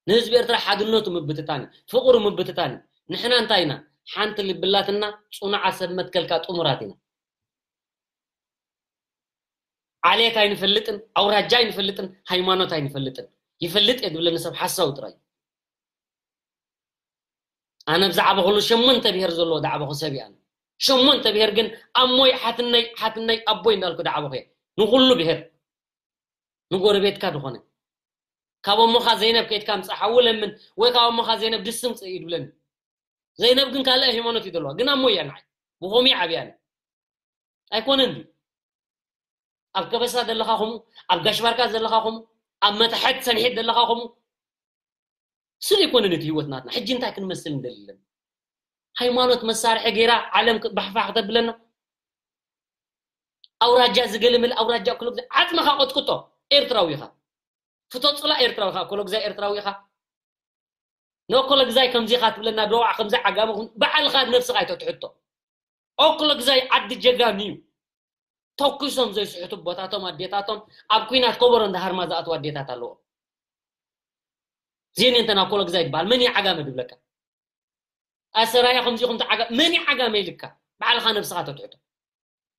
ንህዝቢ ኤርትራ ሓድነቱ ምብትታን እዩ። ፍቕሩ ምብትታን እዩ። ንሕና እንታይ ኢና? ሓንቲ ልቢ ኣላትና፣ ጽኑዓት ሰብ መትከልካ ጥሙራት ኢና። ዓሌት ኣይንፈልጥን፣ ኣውራጃ ኣይንፈልጥን፣ ሃይማኖት ኣይንፈልጥን። ይፈልጥ እየ ዝብለኒ ሰብ ሓሳዊ ጥራይ። ኣነ ብዛዕባ ኩሉ ሸሞንተ ብሄር ዘለዎ ዳዕበኹ ሰብ እየ ኣነ። ሸሞንተ ብሄር ግን ኣሞይ፣ ሓትነይ፣ ሓትነይ፣ ኣቦይ እንዳልኩ ዳዕበኹ እየ። ንኹሉ ብሄር። ንጎረቤትካ ዝኾነ። ካብ ኣሞኻ ዘይነብ ከይድካ ምጻእ ሓዊ ለምን፣ ወይ ካብ ኣሞኻ ዘይነብ ድስቲ ምጽእ እዩ ዝብለኒ። ዘይነብ ግን ካልእ ሃይማኖት እዩ ዘለዋ። ግን ኣሞይ እያ ንዓይ። ብኸምኡ እየ ዓብየ ኣነ። ኣይኮነን ድዩ? ኣብ ከበሳ ዘለኻ ከምኡ፣ ኣብ ጋሽ ባርካ ዘለኻ ከምኡ፣ ኣብ መታሕት ሰንሒት ዘለኻ ከምኡ። ስለ ኣይኮነን እቲ ህይወት ናትና። ሕጂ እንታይ ክንመስል ንደሊ ኣለና? ሃይማኖት መሳርሒ ገይራ ዓለም ክ-፣ ባሕፋሕ ክተብለና? ኣውራጃ ዝገልምል ኣውራጃ ኩሉ ግዜ ዓጽምኻ ቆጥቁጦ። ኤርትራዊ ኢኻ። ፍቶ ጽላእ ኤርትራዊ ኢኻ። ኮሎ ግዛይ ኤርትራዊ ኢኻ። ንኦኮሎ ግዛይ ከምዚ ኢኻ ትብለና፣ ዶ ከምዚ ዓጋመ ኩን፣ ባዕልኻ ነብስኻ ኣይተትሕቶ። ኦኮሎ ግዛይ ዓዲ ጀጋኑ እዩ። ተኩሶም ዘይስሕቱ ቦታቶም ኣዴታቶም ኣብ ኲናት ኮበሮ እንዳሃርማ ዝኣትዋ ኣዴታት ኣለዎ። ዜን እንተና ኦኮሎ ግዛይ ይበሃል። መን እዩ ዓጋመ ድብለካ? ኣሰራያ ከምዚ ኢኹም ተዓጋ-፣ መን እዩ ዓጋመ ኢልካ? ባዕልኻ ነብስኻ ተትሕቶ።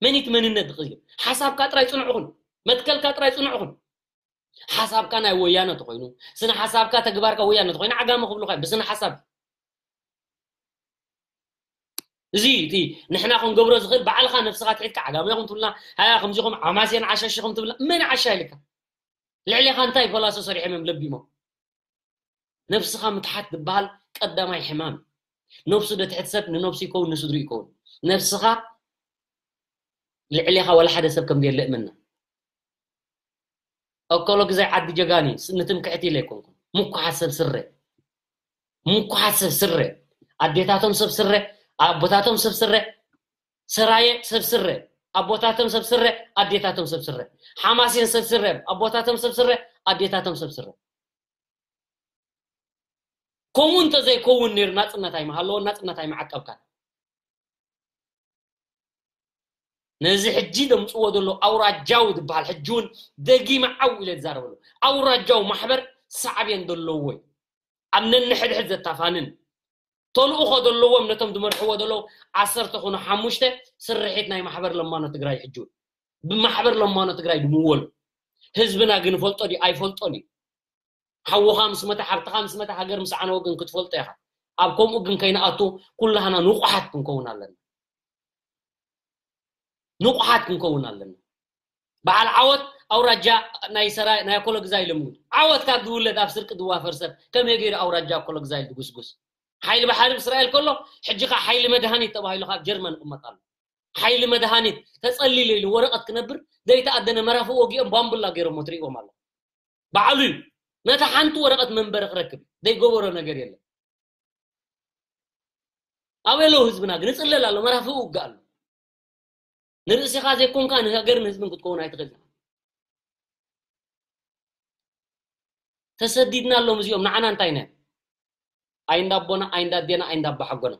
መን እዩ እቲ መንነት ዝቕይር? ሓሳብካ ጥራይ ጽኑዕ ኩን። መትከልካ ጥራይ ጽኑዕ ኩን። ሓሳብካ ናይ ወያነ ተኾይኑ፣ ስነ ሓሳብካ ተግባርካ ወያነ ተኾይኑ፣ ዓጋመ ክብሉኻ እዮም፣ ብስነ ሓሳብ። እዚ እቲ ንሕና ክንገብሮ ዝኽእል ባዕልኻ ነብስኻ ትሒትካ ዓጋመ ኢኹም ትብልና፣ ሃያ ከምዚኹም ዓማስያን ዓሻሽኹም ትብልና፣ መን ዓሻ ኢልካ? ልዕሌኻ እንታይ ፈላሶ ሰሪሖም እዮም ለቢሞም? ነብስኻ ምትሓት ዝበሃል ቀዳማይ ሕማም። ነብሱ ደትሕት ሰብ ንነብሱ ይከውን፣ ንስድሩ ይከውን። ነብስኻ ልዕሌኻ ዋላ ሓደ ሰብ ከም ዘየለ እመና። ኦኮሎ ግዛይ ዓዲ ጀጋኒ፣ ስ-፣ ንትምክሕቲ ኢለ ኣይኮንኩን። ምኩሓት ሰብ ስረ። ምኩሓት ሰብ ስረ። ኣዴታቶም ሰብ ስረ፣ ኣቦታቶም ሰብ ስረ፣ ሰራየ ሰብ ስረ፣ ኣቦታቶም ሰብ ስረ፣ ኣዴታቶም ሰብ ስረ። ሓማሴን ሰብ ስረ፣ ኣቦታቶም ሰብ ስረ፣ ኣዴታቶም ሰብ ስረ። ከምኡ እንተዘይከውን ነይሩ ናጽነት ኣይምሃለዎን፣ ናጽነት ኣይምዓቀብካን። ነዚ ሕጂ ዘምጽዎ ዘሎ ኣውራጃዊ ዝበሃል ሕጂ እውን ደጊመ ዓው ኢለ ዝዛረበሉ ኣውራጃዊ ማሕበር ሳዕቤን ዘለዎ እዩ። ኣብ ነንሕድሕድ ዘታፋንን ተልእኾ ዘለዎም ነቶም ዝመርሕዎ ዘለዉ ዓሰርተ ኮኑ ሓሙሽተ ስርሒት ናይ ማሕበር ለማኖ ትግራይ ሕጂ እውን ብማሕበር ለማኖ ትግራይ ድምወሉ ህዝብና ግን ፈልጦ ድዩ ኣይፈልጦን እዩ። ሓውኻ ምስ መተ፣ ሓብትኻ ምስ መተ፣ ሃገር ምስ ዓነወ ግን ክትፈልጦ ኢኻ። ኣብ ከምኡ ግን ከይንኣቱ ኩላህና ንቑሓት ክንከውን ኣለና። ንቑሓት ክንከውን ኣለና። በዓል ዓወት ኣውራጃ ናይ ሰራይ ናይ ኣኮሎ ግዛይ ልምጉት ዓወት ካብ ዝውለድ ኣብ ስርቂ ዝዋፈር ሰብ ከመይ ገይሩ ኣውራጃ ኣኮሎ ግዛይ ዝጉስጉስ? ሓይሊ ባሕሪ እስራኤል ከሎ ሕጂ ከዓ ሓይሊ መድሃኒት ተባሂሉ ካብ ጀርመን ይቕመጥ ኣሎ። ሓይሊ መድሃኒት ተጸሊሉ ኢሉ ወረቐት ክነብር ዘይተኣደነ መራፍእ ወጊኦም ባምቡላ ገይሮሞ ትርእይዎም ኣሎ። ባዕሉ እዩ ነታ ሓንቲ ወረቐት መንበሪ ክረክብ ዘይገበሮ ነገር የለን። ኣበይ ኣለዉ ህዝብና ግን ይጽለል ኣሎ፣ መራፍእ ውግእ ኣሎ። ንርእስኻ ዘይኮንካ ንሃገርን ህዝብን ክትከውን ኣይትኽእል። ተሰዲድና ኣሎም እዚኦም ንዓና እንታይ ነ ኣይንዳ ኣቦና ኣይንዳ ኣዴና ኣይንዳ ኣቦሓጎና።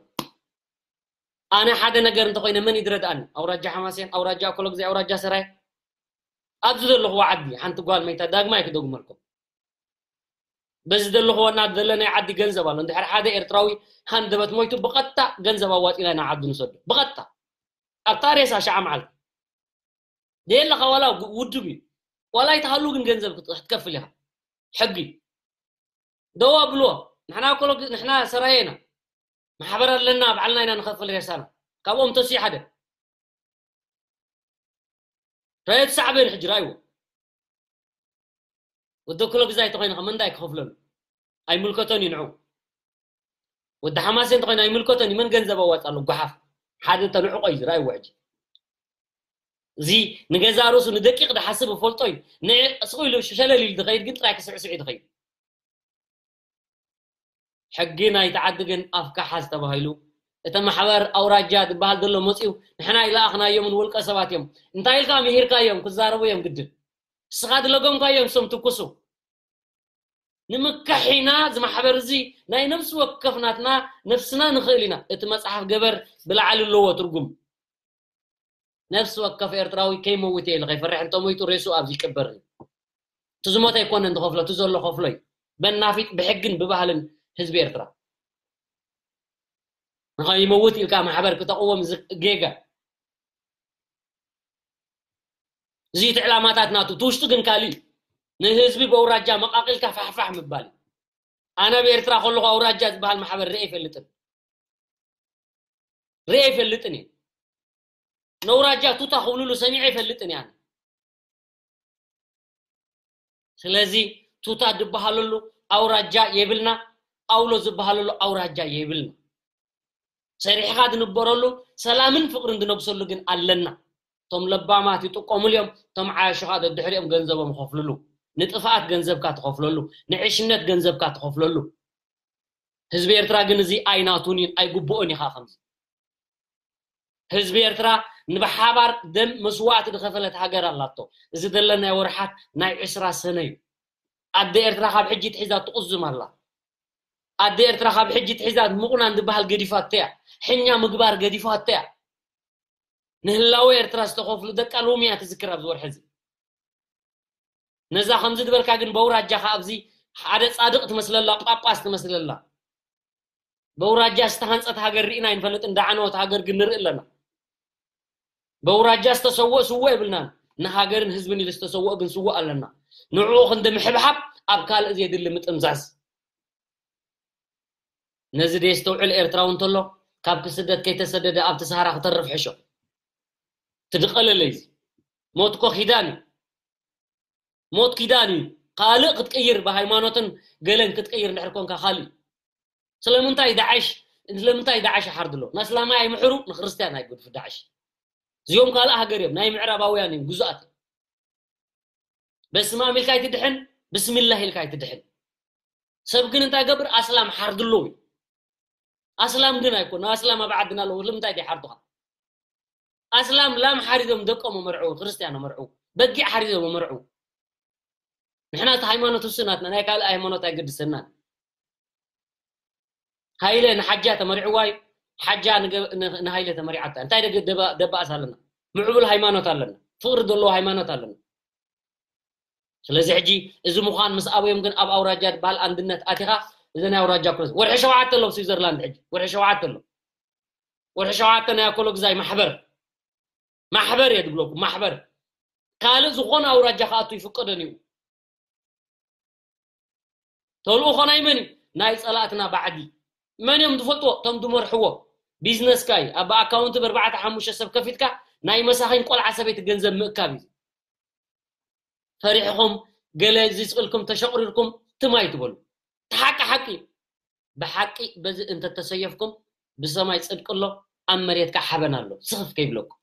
ኣነ ሓደ ነገር እንተኮይነ መን ይድረድኣኒ? ኣውራጃ ሓማሴን፣ ኣውራጃ ኣኮሎግዜ፣ ኣውራጃ ሰራይ ኣብዚ ዘለኹዎ ዓዲ ሓንቲ ጓል መይታ ዳግማይ ክደግመልኩም። በዚ ዘለኹዎ እና ዘለናይ ዓዲ ገንዘብ ኣሎ። እንድሕር ሓደ ኤርትራዊ ሃንደበት ሞይቱ ብቐጥታ ገንዘብ ኣዋፂና ኢና ዓዱ ንሰዶ። ብቐጥታ ኣብታ ሬሳ ሸዓ መዓልቲ ደየለኻ ዋላ ውድብ እዩ ዋላ ይትሃሉ ግን ገንዘብ ክትከፍል ኢኻ። ሕጊ ደው ኣብልዎ። ንሕና ኮሎ ንሕና ሰራየ ኢና። ማሕበር ኣለና ባዕልና ኢና ንኸፍል ሬሳና። ካብኦም ተስዩ ሓደ ራየት ሳዕበን ሕጂ ራይዎ ወዲ ኮሎ ግዛይ ተኾይነ ከመንዳይ ክኸፍለሉ ኣይምልከቶን እዩ ንዑ። ወዲ ሓማሴን ተኾይነ ኣይምልከቶን እዩ። መን ገንዘብ ኣዋጣሉ ጓሓፍ ሓደ ተንዑቆ እዩ ራይዎ ሕጂ። እዚ ንገዛ ርእሱ ንደቂቕ ዝሓስብ እፈልጦ እዩ። ንስቑ ኢሉ ሸለል ኢሉ ዝኸይድ ግን ጥራይ ክስዕስዕ እዩ ዝኸይድ። ሕጊ ናይቲ ዓዲ ግን ኣፍካ ሓዝ ተባሂሉ። እቲ ማሕበር ኣውራጃ ዝበሃል ዘሎ መፂኡ ንሕና ይለኣኽናዮምን ውልቀ ሰባት እዮም እንታይ ኢልካ ምሂርካዮም ክዛረቡ እዮም ግድን። ንስኻ ድለጎምካዮም ሶም ትኩሱ ንምካሕ ኢና። እዚ ማሕበር እዚ ናይ ነብሲ ወከፍ ናትና ነብስና ንኽእል ኢና። እቲ መፅሓፍ ገበር ብላዕሊ ኣለዎ ትርጉም። ነፍሲ ወከፍ ኤርትራዊ ከይመውት እየ ኢሉ ከይፈርሕ እንተሞይቱ ሬሱ ኣብዚ ይቅበር እዩ። እቲ ዝሞተ ኣይኮነን ዝኸፍሎ እቲ ዘሎ ከፍሎ እዩ። በናፊጥ ብሕግን ብባህልን ህዝቢ ኤርትራ ንኸይመውት ኢልካ ማሕበር ክተቕወም ጌጋ። እዚ እቲ ዕላማታት ናቱ እቲ ውሽጡ ግን ካልእ እዩ። ንህዝቢ ብኣውራጃ መቃቂልካ ፋሕፋሕ ምባል እዩ። ኣነ ኣብ ኤርትራ ከለኹ ኣውራጃ ዝበሃል ማሕበር ርአ ይፈልጥን ርአ ይፈልጥን እየ። ነውራጃ ቱታ ክብልሉ ሰሚዐ ይፈልጥን እየ ኣነ። ስለዚ ቱታ ዝበሃለሉ ኣውራጃ የብልና፣ ኣውሎ ዝበሃለሉ ኣውራጃ የብልና። ሰሪሕኻ ዝንበረሉ ሰላምን ፍቅርን ዝነግሰሉ ግን ኣለና። እቶም ለባማት ይጥቀሙሉ እዮም፣ እቶም ዓያሹ ከዓ ደድሕሪኦም ገንዘቦም ይኸፍልሉ። ንጥፍኣት ገንዘብካ ትኸፍለሉ፣ ንዕሽነት ገንዘብካ ትኸፍለሉ። ህዝቢ ኤርትራ ግን እዚ ኣይናቱን እዩን ኣይግብኦን ኢኻ ከምዚ ህዝቢ ኤርትራ ንብሓባር ደም መስዋእቲ ዝኸፈለት ሃገር ኣላቶ። እዚ ዘለናዮ ወርሓት ናይ ዕስራ ሰነ እዩ። ኣደ ኤርትራ ካብ ሕጂ ትሒዛ ትቁዝም ኣላ። ኣደ ኤርትራ ካብ ሕጂ ትሒዛ ምቁናን ዝበሃል ገዲፋቶ እያ። ሕኛ ምግባር ገዲፋቶ እያ። ንህላወ ኤርትራ ዝተኸፍሉ ደቃ ሎሚ እያ ትዝክር ኣብዚ ወርሒ እዚ። ነዛ ከምዚ ዝበልካ ግን በውራጃኻ ኣብዚ ሓደ ጻድቕ ትመስለላ ጳጳስ ትመስለላ። በውራጃ ዝተሃንጸት ሃገር ርኢና ኣይንፈልጥን፣ ዳዕነወት ሃገር ግን ንርኢ ኣለና። በውራጃ ዝተሰወእ ስወእ የብልናን፣ ንሃገርን ህዝብን ኢሉ ዝተሰወእ ግን ስወእ ኣለና። ንዕኡ ክንዲ ምሕብሓብ ኣብ ካልእ ዘየድሊ ምጥምዛዝ። ነዚ ደየስተውዕል ኤርትራዊ እንተሎ ካብ ክስደት ከይተሰደደ ኣብቲ ሰሃራ ክተርፍ ሕሾ። ትድቐለለይ እዚ ሞት እኮ ኪዳን እዩ። ሞት ኪዳን እዩ። ካልእ ክትቅይር ብሃይማኖትን ገለን ክትቅይር እንድሕር ኮንካ ካልእ እዩ። ስለምንታይ ዳዕሽ ስለምንታይ ዳዕሽ ይሓርድ ኣሎ? ንእስላማይ ኣይምሕሩ ንክርስትያን ኣይገድፉ ዳዕሽ። እዚኦም ካልእ ሃገር እዮም ናይ ምዕራባውያን እዮም ግዙኣት። በስማም ኢልካ ኣይትድሕን ብስሚላህ ኢልካ ኣይትድሕን። ሰብ ግን እንታይ ገብር ኣስላም ሓርድሎ እዩ። ኣስላም ግን ኣይኮነ ኣስላም ኣብ ዓድና ኣለዉ ልምንታይ ዘይሓርዱኻ? ኣስላም ላም ሓሪዶም ደቆም መርዑ ክርስትያን መርዑ በጊዕ ሓሪዶም መርዑ። ንሕና እቲ ሃይማኖት እሱ ናትና ናይ ካልእ ሃይማኖት ኣይገድሰናን። ሃይለ ንሓጃ ተመሪዕዋ እዩ። ሓጃ ንገ- ን- ንሃይለ ተመሪዓታ እንታይ ደገ- ደባ- ደባእስ ኣለና? ምዕቡል ሃይማኖት ኣለና። ፍቅሪ ዘለዎ ሃይማኖት ኣለና። ስለዚ ሕጂ እዚ ምዃን ምስ ኣበዮም ግን ኣብ ኣውራጃ ዝበሃል ኣንድነት ኣቲኻ እዚ ናይ ኣውራጃ ኩነስ ወርሒ ሸውዓተ ኣለዉ ስዊዘርላንድ ሕጂ ወርሒ ሸውዓተ ኣሎ። ወርሒ ሸውዓተ ናይ ኣኮሎ ግዛይ ማሕበር ማሕበር እየ ዝብለኩም ማሕበር ካልእ ዝኾነ ኣውራጃ ክኣቱ ይፍቀደን እዩ። ተልእኾ ናይ መን እዩ? ናይ ጸላእትና ባዕዲ። መን እዮም ዝፈልጥዎ? እቶም ዝመርሕዎ። ቢዝነስካ እዩ። ኣብ ኣካውንቲ ብኣርባዕተ ሓሙሽተ ሰብ ከፊትካ ናይ መሳኺን ቆልዓ ሰበይቲ ገንዘብ ምእካብ እዩ። ፈሪሕኹም ገለ እዚ ስቕልኩም ተሸቑሪርኩም ትም ኣይትበሉ። ተሓቂ ሓቂ ብሓቂ በዚ እንተተሰየፍኩም ብሰማይ ጽድቂ ኣሎ፣ ኣብ መሬት ከዓ ሓበን ኣሎ። ስኽፍ ከይብለኩም።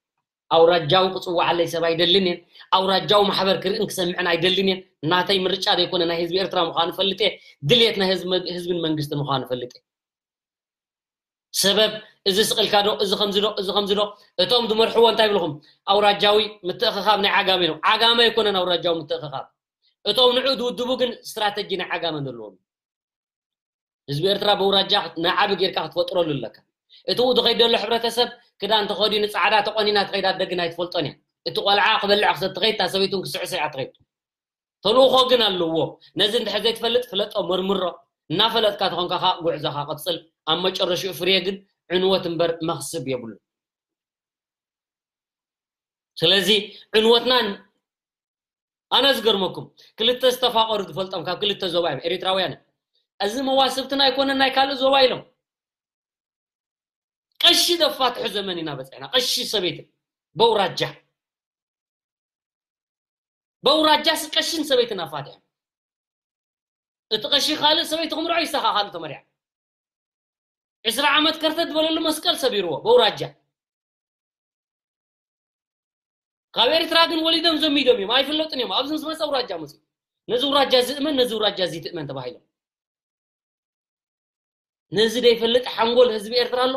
ኣውራጃዊ ክጽዋዓለይ ሰብ ኣይደልን እየን። ኣውራጃዊ ማሕበር ክርእን ክሰምዕን ኣይደልን እየን። ናተይ ምርጫ ዘይኮነ ናይ ህዝቢ ኤርትራ ምዃኑ ፈልጥ እየ። ድልየት ናይ ህዝቢ መግ- ህዝብን መንግስትን ምዃኑ ፈልጥ እየ። ሰበብ እዚ ስቕልካ ዶ፣ እዚ ከምዚ ዶ፣ እዚ ከምዚ ዶ፣ እቶም ዝመርሕዎ እንታይ ይብልኹም? ኣውራጃዊ ምትእኽኻብ ናይ ዓጋመ ነው። ዓጋመ ኣይኮነን ኣውራጃዊ ምትእኽኻብ። እቶም ንዑ ዝውድቡ ግን ስትራተጂ ናይ ዓጋመ ዘለዎም። ህዝቢ ኤርትራ በውራጃ ንዓቢ ጌርካ ክትፈጥረሉ ኣለካ። እቲ ውዱ ከይድ ዘሎ ሕብረተሰብ ክዳን ተኸዲኑ ጻዕዳ ተቆኒና ትኸይድ ኣደግን ኣይትፈልጦን እያ። እቲ ቆልዓ ክበልዕ ክሰት ትኸይድ፣ እታ ሰበይቱን ክስዕስዕ እያ ትኸይድ። ተልእኾ ግን ኣለዎ። ነዚ እንድሕር ዘይትፈልጥ ፍለጦ፣ መርምሮ። እናፈለጥካ ተኾንካ ኸዓ ጉዕዞኻ ቀጽል። ኣብ መጨረሽኡ ፍሬ ግን ዕንወት እምበር መኽስብ የብሉ። ስለዚ ዕንወትናን ኣነ ዝገርመኩም ክልተ ዝተፋቐሩ ዝፈልጦም ካብ ክልተ ዞባ እዮም ኤሪትራውያን እዮም። እዚ መዋስብትና ኣይኮነን ናይ ካልእ ዞባ ኢሎም ቀሺ ዘፋትሑ ዘመን ኢና በፅሕና። ቀሺ ሰበይትን በውራጃ በውራጃስ ቀሽን ሰበይትን ኣፋትሖም። እቲ ቀሺ ካልእ ሰበይቲ ክምርዖ ይሳኻ ካልእ ተመሪዓ ዕስራ ዓመት ከርተት ዝበለሉ መስቀል ሰቢርዎ በውራጃ። ካብ ኤርትራ ግን ወሊዶም ዘሚዶም እዮም ኣይፍለጡን እዮም። ኣብዚ ምስ መፀ ውራጃ መፅኡ ነዚ ውራጃ ዝእመን ነዚ ውራጃ እዚ ትእመን ተባሂሎም። ነዚ ዘይፈልጥ ሓንጎል ህዝቢ ኤርትራ ኣሎ።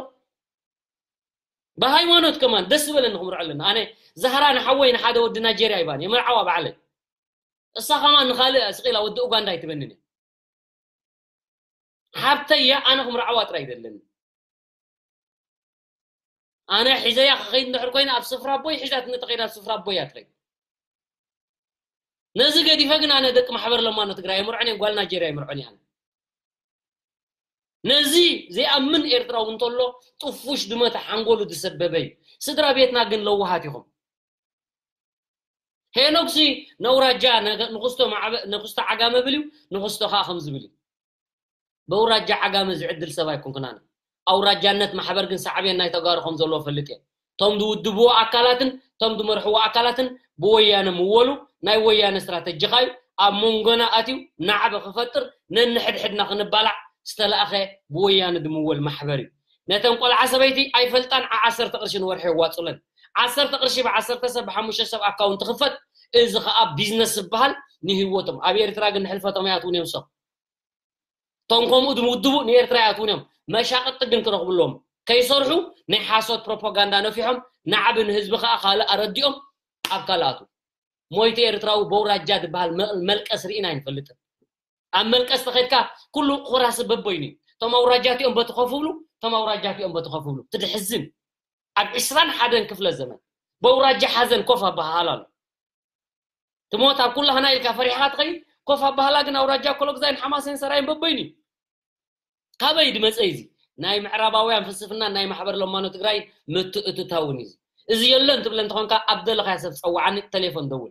ብሃይማኖት ከማን ደስ ዝበለኒ ክምርዖ ኣለና። ኣነ ዛህራ ንሓወይ ንሓደ ወዲ ናይጀርያ ይባን የመርዓዋ ባዕለይ። እሳ ከማን ንኻልእ ስቕ ኢላ ወዲ ኡጋንዳ ኣይትበንን እያ። ሓብተይ እያ ኣነ ክምርዓዋ ጥራይ ይደለኒ። ኣነ ሒዘያ ክኸይድ እንድሕር ኮይነ ኣብ ስፍራ ኣቦይ ሒዛትኒ ተኸይዳ ኣብ ስፍራ ኣቦይ እያ ትኸይድ። ነዚ ገዲፈ ግን ኣነ ደቂ ማሕበር ለማኖ ትግራይ ኣይምርዖን እየ፣ ጓል ናይጀርያ ኣይምርዖን እየ ኣነ። ነዚ ዘይኣምን ኤርትራዊ እንተሎ ጥፉሽ ድመተ ሓንጎሉ ዝሰበበ እዩ። ስድራ ቤትና ግን ለዋሃት ኢኹም። ሄኖክሲ ነውራጃ ነገ- ንኹስቶ ማዕበ- ንኹስቶ ዓጋመ ብል እዩ ንኹስቶ ከዓ ከም ዝብል እዩ። በውራጃ ዓጋመ ዝዕድል ሰብ ኣይኮንኩን ኣነ። ኣውራጃነት ማሕበር ግን ሳዕቤን ናይ ተጋሩ ከም ዘለዎ ፈልጥ እየ። ቶም ዝውድብዎ ኣካላትን ቶም ዝመርሕዎ ኣካላትን ብወያነ ምወሉ ናይ ወያነ ስትራተጂኻ እዩ። ኣብ መንጎና ኣትዩ ናዕቢ ክፈጥር ነንሕድሕድና ክንባላዕ ዝተላእኸ ብወያነ ዝምወል ማሕበር እዩ። ነተን ቆልዓ ሰበይቲ ኣይፈልጣን ዓ- ዓሰርተ ቅርሺ ንወርሒ የዋፅለን። ዓሰርተ ቅርሺ ብዓሰርተ ሰብ ብሓሙሽተ ሰብ ኣካውንት ክፈት። እዚ ከዓ ቢዝነስ ዝበሃል ንህይወቶም ኣብ ኤርትራ ግን ንሕልፈቶም ኣይኣትውን እዮም። ሰብ ቶም ከምኡ ዝምውድቡ ንኤርትራ ይኣትውን እዮም። መሻቅጢ ግን ክረኽቡ ኣለዎም። ከይሰርሑ ናይ ሓሶት ፕሮፓጋንዳ ነፊሖም ናዕቢ ንህዝቢ ከዓ ካልእ ኣረዲኦም ኣብ ካልኣቱ ሞይቲ ኤርትራዊ በውራጃ ዝበሃል መ- መልቀስ ርኢና ኣይንፈልጥን። ኣብ መልቀስ ተኸድካ ኩሉ ኮራሲ በበይኑ እዩ። እቶም ኣውራጃ እቲኦም በቲ ኮፍ ብሉ፣ እቶም ኣውራጃ እቲኦም በቲ ኮፍ ብሉ። ትድሕዝን ኣብ ዕስራን ሓደን ክፍለ ዘመን በውራጃ ሓዘን ኮፍ ኣበሃሃል ኣሎ። ትሞት ኣብ ኩላህና ኢልካ ፈሪሕኻ ትኸይድ። ኮፍ ኣበሃላ ግን ኣውራጃ ኮሎግዛይን ሓማሴን ሰራይን በበይኑ እዩ። ካበይ ድመፀ እዚ ናይ ምዕራባውያን ፍልስፍና ናይ ማሕበር ለማኖ ትግራይ ምትእትታውን እዩ። እዚ የለን ትብለ እንተኾንካ ኣብ ዘለኻዮ ሰብ ፀዋዓኒ፣ ቴሌፎን ደውል።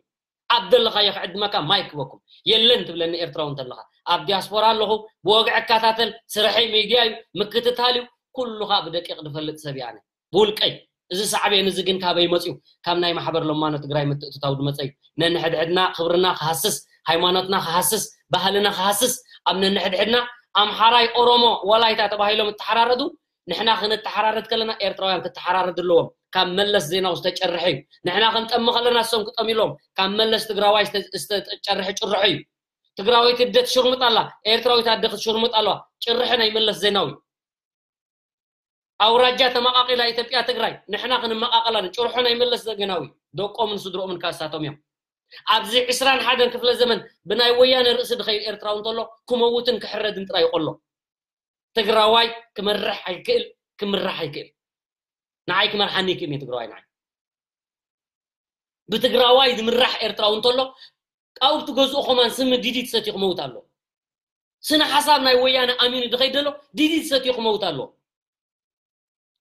ኣብ ዘለኻዮ ክዕድመካ ማይክ ክበኩም የለን ትብለኒ ኤርትራዊ እንተለኻ ኣብ ዲያስፖራ ኣለኹ። ብወግዒ እከታተል፣ ስርሐይ ሚድያ እዩ። ምክትታል እዩ። ኩሉ ከዓ ብደቂቕ ዝፈልጥ ሰብ እየ ኣነ ብውልቀይ። እዚ ሳዕቤን እዚ ግን ካበይ መፅዩ? ካብ ናይ ማሕበር ለማኖ ትግራይ ምትእትታው ዝመፀ እዩ። ነንሕድሕድና ክብርና ክሃስስ፣ ሃይማኖትና ክሃስስ፣ ባህልና ክሃስስ፣ ኣብ ነንሕድሕድና ኣምሓራይ ኦሮሞ ወላይታ ተባሂሎም እተሓራረዱ ንሕና ክንተሓራረድ ከለና ኤርትራውያን ክተሓራረዱ ኣለዎም። ካብ መለስ ዜናዊ ዝተጨርሐ እዩ። ንሕና ክንጠሚ ከለና እሶም ክጠምዩ ኣለዎም። ካብ መለስ ትግራዋይ ዝተ- ዝተጨርሐ ጭርሖ እዩ። ትግራወይቲ ኣደ ትሽርሙጥ ኣላ፣ ኤርትራዊት ኣደ ክትሽርሙጥ ኣለዋ። ጭርሖ ናይ መለስ ዜናዊ። ኣውራጃ ተመቃቂላ ኢትዮጵያ ትግራይ ንሕና ክንመቃቀላ ን- ጭርሖ ናይ መለስ ዜናዊ። ደቆምን ስድሮኦምን ካሳቶም እዮም። ኣብዚ ዕስራን ሓደን ክፍለ ዘመን ብናይ ወያነ ርእሲ ድኸይድ ኤርትራዊ እንተሎ ክመውትን ክሕረድን ጥራይ ይቆሎ። ትግራዋይ ክመርሕ ኣይክእል፣ ክምራሕ ኣይክእል። ንዓይ ክመርሓኒ ይክእል እዩ ትግራዋይ ንዓይ። ብትግራዋይ ዝምራሕ ኤርትራዊ እንተሎ ኣብቲ ገዝኡ ከማን ስሚ ዲዲ ትሰትዩ ክመውት ኣሎ። ስነ ሓሳብ ናይ ወያነ ኣሚኑ ድኸይድ ዘሎ ዲዲ ትሰትዩ ክመውት ኣሎ።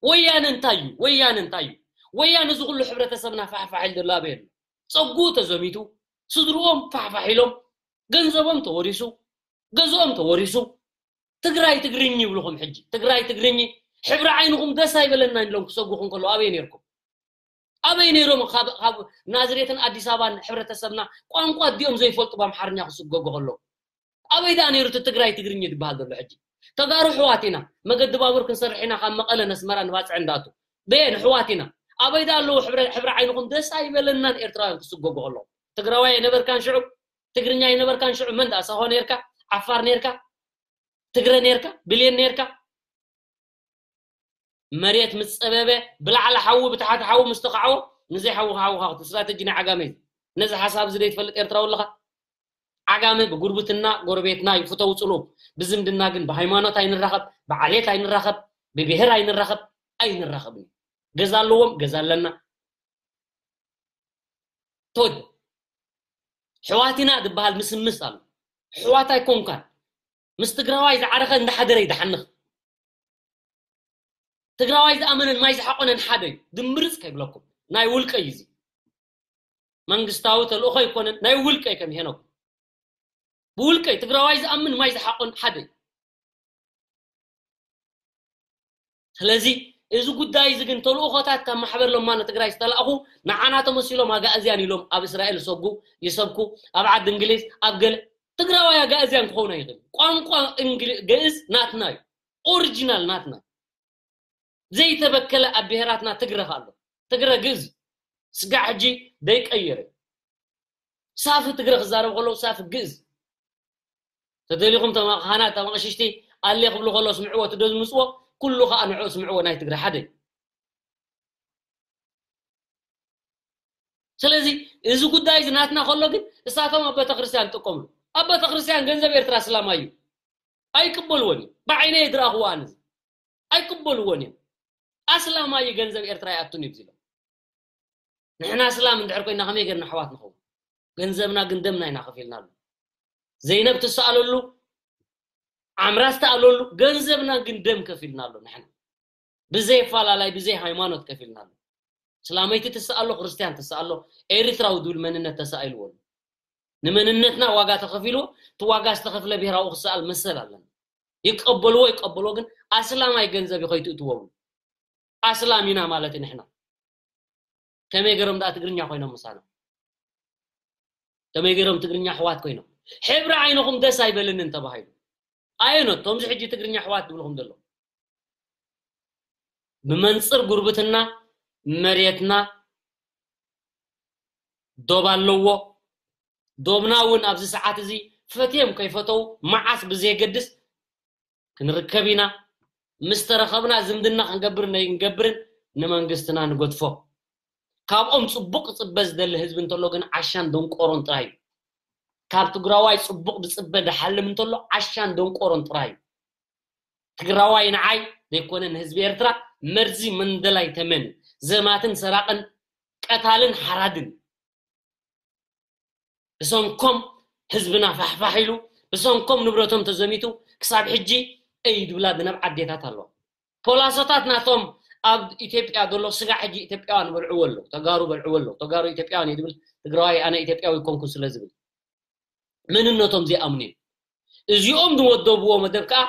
ወያነ እንታይ እዩ? ወያነ እንታይ እዩ? ወያነ እዚ ኩሉ ሕብረተሰብና ፋሕፋሕ ኢሉ ዘሎ ኣበይ ኣሎ? ፀጉኡ ተዘሚቱ፣ ስድርኦም ፋሕፋሕ ኢሎም፣ ገንዘቦም ተወሪሱ፣ ገዝኦም ተወሪሱ፣ ትግራይ ትግርኝ ይብልኹም። ሕጂ ትግራይ ትግርኝ ሕብሪ ዓይንኹም ደስ ኣይበለና ኢሎም ክሰጉኹም ከለዉ ኣበይ ነይርኩም? ኣበይ ነይሮም? ካብ ናዝሬትን ኣዲስ ኣበባን ሕብረተሰብና ቋንቋ ኣዲኦም ዘይፈልጡ ብኣምሓርኛ ክስጎጉ ከለዉ ኣበይ ደኣ ነይሩ እቲ ትግራይ ትግርኛ ዝበሃል ዘሎ? ሕጂ ተጋሩ ኣሕዋት ኢና፣ መገዲ ባቡር ክንሰርሕ ኢና፣ ካብ መቐለ ነስመራ ንባፅዕ እንዳኣቱ በየን ኣሕዋት ኢና። ኣበይ ደኣ ኣለዉ ሕብረ ዓይንኹም? ደስ ኣይበለናን ኤርትራውያን ክስጎጉ ከለዉ። ትግራዋይ ኣይነበርካን ሽዑ፣ ትግርኛ ኣይነበርካን ሽዑ። መን ደኣ ሳሆ ነርካ? ዓፋር ነርካ? ትግረ ነርካ? ብሌን ነርካ? መሬት ምስ ጸበበ ብላዕሊ ሓዊ ብታሕቲ ሓዊ ምስ ተኻዕዎ ንዘይ ሓዊ ክሓዊ ካኽቱ ስትራተጂ ናይ ዓጋመ እዩ። ነዚ ሓሳብ እዚ ዘይትፈልጥ ኤርትራዊ ኣለኻ? ዓጋመ ብጉርብትና ጎረቤትና ይፍተው ጽሉእ፣ ብዝምድና ግን ብሃይማኖት ኣይንራኸብ፣ ብዓሌት ኣይንራኸብ፣ ብብሔር ኣይንራኸብ፣ ኣይንራኸብን። ገዛ ኣለዎም፣ ገዛ ኣለና። ተወደ ሕዋት ኢና ዝበሃል ምስምስ ኣሎ። ሕዋት ኣይኮንካን። ምስ ትግራዋይ ዝዓረኸ እንዳሓደረ ይድሓንኽ። ትግራዋይ ዝኣመነን ማይ ዝሓቆነን ሓደ እዩ። ድምርፅ ከይብለኩም ናይ ውልቀ እዩ። እዚ መንግስታዊ ተልእኾ ኣይኮነን፣ ናይ ውልቀ እዩ። ከም ሄኖክ ብውልቀ እዩ። ትግራዋይ ዝኣምን ማይ ዝሓቆን ሓደ እዩ። ስለዚ እዚ ጉዳይ እዚ ግን ተልእኾታት ካብ ማሕበር ለማኖ ትግራይ ዝተላእኹ ንዓና ተመሲሎም ኣጋእዝያን ኢሎም ኣብ እስራኤል ይሰጉ ይሰብኩ፣ ኣብ ዓዲ እንግሊዝ ኣብ ገለ። ትግራዋይ ኣጋእዝያን ክኸውን ኣይኽእል። ቋንቋ ግእዝ ናትና እዩ፣ ኦሪጂናል ናትና። ዘይተበከለ ኣብ ብሄራትና ትግረ ኣሎ። ትግረ ግእዝ ስጋዕ ሕጂ ደይቀየረ። ሳፊ ትግረ ክዛረብ ከለዉ ሳፊ ግእዝ ተደሊኹም ተማኻና ተማቕሽሽቲ ኣለ ክብሉ ከሎ ስምዕዎ ትዶ ዝምፅዎ ኩሉ ከዓ ንዕኡ ስምዕዎ። ናይ ትግረ ሓደ እዩ። ስለዚ እዚ ጉዳይ እዚ ናትና ከሎ ግን እሳቶም ኣብ ቤተክርስትያን ይጥቀምሉ። ኣብ ቤተክርስትያን ገንዘብ ኤርትራ እስላማይ እዩ። ኣይቅበልዎን እዩ። ብዓይነ ዝረኣኽዎ ኣነ እዚ ኣይቅበልዎን እዮም። ኣስላማይ ገንዘብ ኤርትራ ይኣቱን እዩ ዝብሎም። ንሕና ኣስላም እንድሕር ኮይና ከመይ ገርና ኣሕዋት ንኸውን? ገንዘብና ግን ደምና ኢና ከፊልናሉ። ዘይነብ ትሰኣለሉ፣ ዓምራ ዝተኣለሉ ገንዘብና ግን ደም ከፊልናሉ። ንሕና ብዘይ ኣፈላላይ ብዘይ ሃይማኖት ከፊልናሉ። ስላመይቲ ትሰኣሎ፣ ክርስቲያን ትሰኣሎ፣ ኤርትራዊ ዝብል መንነት ተሳኢልዎ ኣሎ። ንመንነትና ዋጋ ተኸፊልዎ፣ እቲ ዋጋ ዝተኸፍለ ብሄራዊ ክሰኣል መሰል ኣለና። ይቀበልዎ ይቀበልዎ፣ ግን ኣስላማይ ገንዘብ ይኸይትእትዎ። ኣስላም ኢና ማለት ንሕና። ከመይ ገይሮም ደኣ ትግርኛ ኮይኖም ምሳና? ከመይ ገይሮም ትግርኛ ኣሕዋት ኮይኖም? ሕብሪ ዓይንኹም ደስ ኣይበለንን ተባሂሉ። ኣየኖት? እቶምዚ ሕጂ ትግርኛ ኣሕዋት ዝብልኹም ዘለዉ። ብመንጽር ጉርብትና መሬትና ዶብ ኣለዎ። ዶብና እውን ኣብዚ ሰዓት እዚ ፈትዮም ከይፈተው መዓስ ብዘየገድስ ክንርከብ ኢና። ምስ ተረኸብና ዝምድና ክንገብር ነይንገብርን ንመንግስትና ንገድፎ። ካብኦም ጽቡቕ ዝጽበ ዝደሊ ህዝቢ እንተሎ ግን ዓሻን ደንቆሮን ጥራይ እዩ። ካብ ትግራዋይ ጽቡቕ ዝጽበ ዝሓልም እንተሎ ዓሻን ደንቆሮን ጥራይ እዩ። ትግራዋይ ንዓይ ዘይኮነ ንህዝቢ ኤርትራ መርዚ መንደላይ ተመን፣ ዘማትን ሰራቕን ቀታልን ሓራድን። ብሰንኮም ህዝብና ፋሕፋሕ ኢሉ፣ ብሰንኮም ንብረቶም ተዘሚቱ፣ ክሳብ ሕጂ እይ ድብላ ዝነብ ዓዴታት ኣለዋ። ፖላሶታት ናቶም ኣብ ኢትዮጵያ ዘሎ ስጋ ሕጂ ኢትዮጵያውያን በልዕዎ ኣለዉ፣ ተጋሩ በልዕዎ ኣለዉ። ተጋሩ ኢትዮጵያውያን እየ ዝብል ትግራዋይ ኣነ ኢትዮጵያዊ ይኮንኩ ስለ ዝብል መንነቶም ዘይኣምኑ እዮም። እዚኦም ዝወደብዎ መደብ ከዓ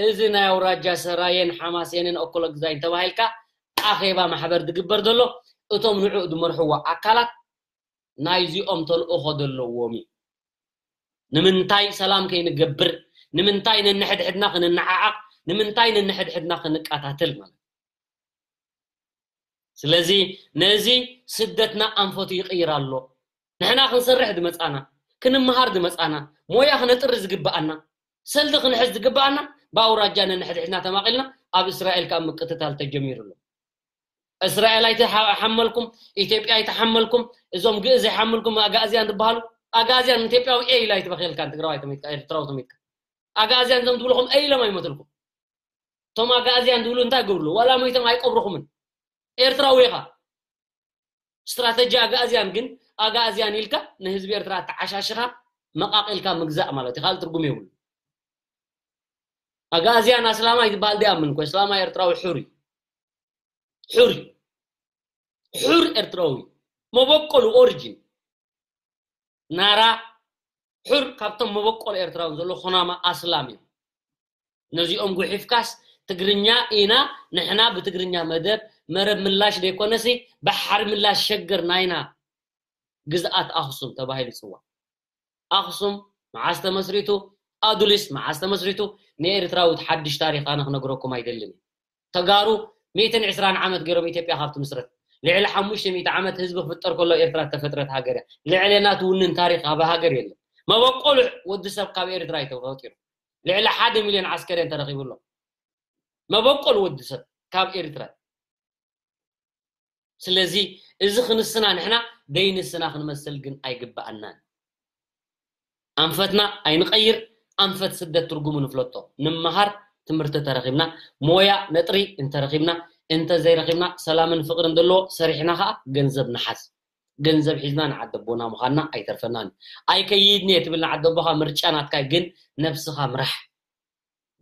እዚ ናይ ኣውራጃ ሰራየን ሓማሴንን ኦኮሎግዛይን ተባሂልካ ኣኼባ ማሕበር ዝግበር ዘሎ እቶም ንዕኡ ዝመርሕዎ ኣካላት ናይዚኦም ተልእኾ ዘለዎም እዩ። ንምንታይ ሰላም ከይንገብር፣ ንምንታይ ነንሕድሕድና ክንነዓዓቕ፣ ንምንታይ ነንሕድሕድና ክንቃታተል ማለት። ስለዚ ነዚ ስደትና ኣንፈቱ ይቕይር ኣሎ። ንሕና ክንሰርሕ ዝመጻና፣ ክንመሃር ዝመጻና፣ ሞያ ክነጥሪ ዝግብኣና፣ ሰልዲ ክንሕዝ ዝግብኣና፣ ብኣውራጃ ነንሕድሕድና ተማቒልና ኣብ እስራኤል ካብ ምቅትታል ተጀሚሩ ኣሎ። እስራኤል ኣይትሓ-፣ ሓመልኩም፣ ኢትዮጵያ ኣይትሓመልኩም፣ እዞም ግእዝ ኣይሓመልኩም፣ ኣጋእዝያን ዝበሃሉ፣ ኣጋእዝያን ኢትዮጵያዊ ኤ ኢላ ኣይትበኽየልካን፣ ትግራዋይ ተመይትካ፣ ኤርትራዊ ተመይትካ። ኣጋእዝያን እዞም ትብልኹም ኤ ኢሎም ኣይሞትልኩም። እቶም ኣጋእዝያን ዝብሉ እንታይ ገብርሉ? ዋላ ሞይቶም ኣይቀብርኹምን። ኤርትራዊ ኢኻ። ስትራተጂ ኣጋእዝያን ግን ኣጋእዝያን ኢልካ ንህዝቢ ኤርትራ ኣተዓሻሽኻ መቃቂልካ ምግዛእ ማለት እዩ። ካልእ ትርጉም የብሉ። ኣጋእዝያን ኣስላማይ ዝበሃል ዲኣምን እኮ፣ ኣስላማይ ኤርትራዊ ሑር እዩ። ሑር እዩ። ሑር ኤርትራዊ መበቆሉ ኦሪጂን ናራ ሑር ካብቶም መበቆል ኤርትራውን ዘሎ ኾናማ ኣስላም እዩ። ነዚኦም ጉሒፍካስ ትግርኛ ኢና ንሕና ብትግርኛ መደብ መረብ ምላሽ ዘይኮነሲ ባሕሪ ምላሽ ሸገር ናይና ግዝኣት ኣኽሱም ተባሂሉ ይፅዋዕ። ኣኽሱም መዓስ ተመስሪቱ? ኣዱሊስ መዓስ ተመስሪቱ? ንኤርትራዊ ሓድሽ ታሪኽ ኣነ ክነግረኩም ኣይደልን። ተጋሩ ሚእትን ዕስራን ዓመት ገይሮም ኢትዮጵያ ካብ ትምስረት። ልዕሊ ሓሙሽተ ሚእቲ ዓመት ህዝቢ ክፍጠር ከሎ ኤርትራ ተፈጥረት ሃገር እያ። ልዕሌና ትውንን ታሪኽ ኣብ ሃገር የለን። መበቆሉ ወዲ ሰብ ካብ ኤርትራ እዩ ተፈጢሩ። ልዕሊ ሓደ ሚልዮን ዓስከሬን ተረኺቡ ኣሎ። መበቆል ወዲ ሰብ ካብ ኤርትራ። ስለዚ እዚ ክንስና ንሕና ደይንስና ክንመስል ግን ኣይግባኣናን። ኣንፈትና ኣይንቐይር። ኣንፈት ስደት ትርጉሙ ንፍለጦ። ንመሃር፣ ትምህርቲ ተረኺብና፣ ሞያ ነጥሪ እንተረኺብና፣ እንተዘይረኺብና ሰላምን ፍቕርን ዘለዎ ሰሪሕና ከዓ ገንዘብ ንሓዝ። ገንዘብ ሒዝና ንዓዲ ኣቦና ምዃንና ኣይተርፈናን። ኣይከይድን እየ ትብል ንዓዲ ኣቦኻ ምርጫ ናትካ፣ ግን ነብስኻ ምራሕ።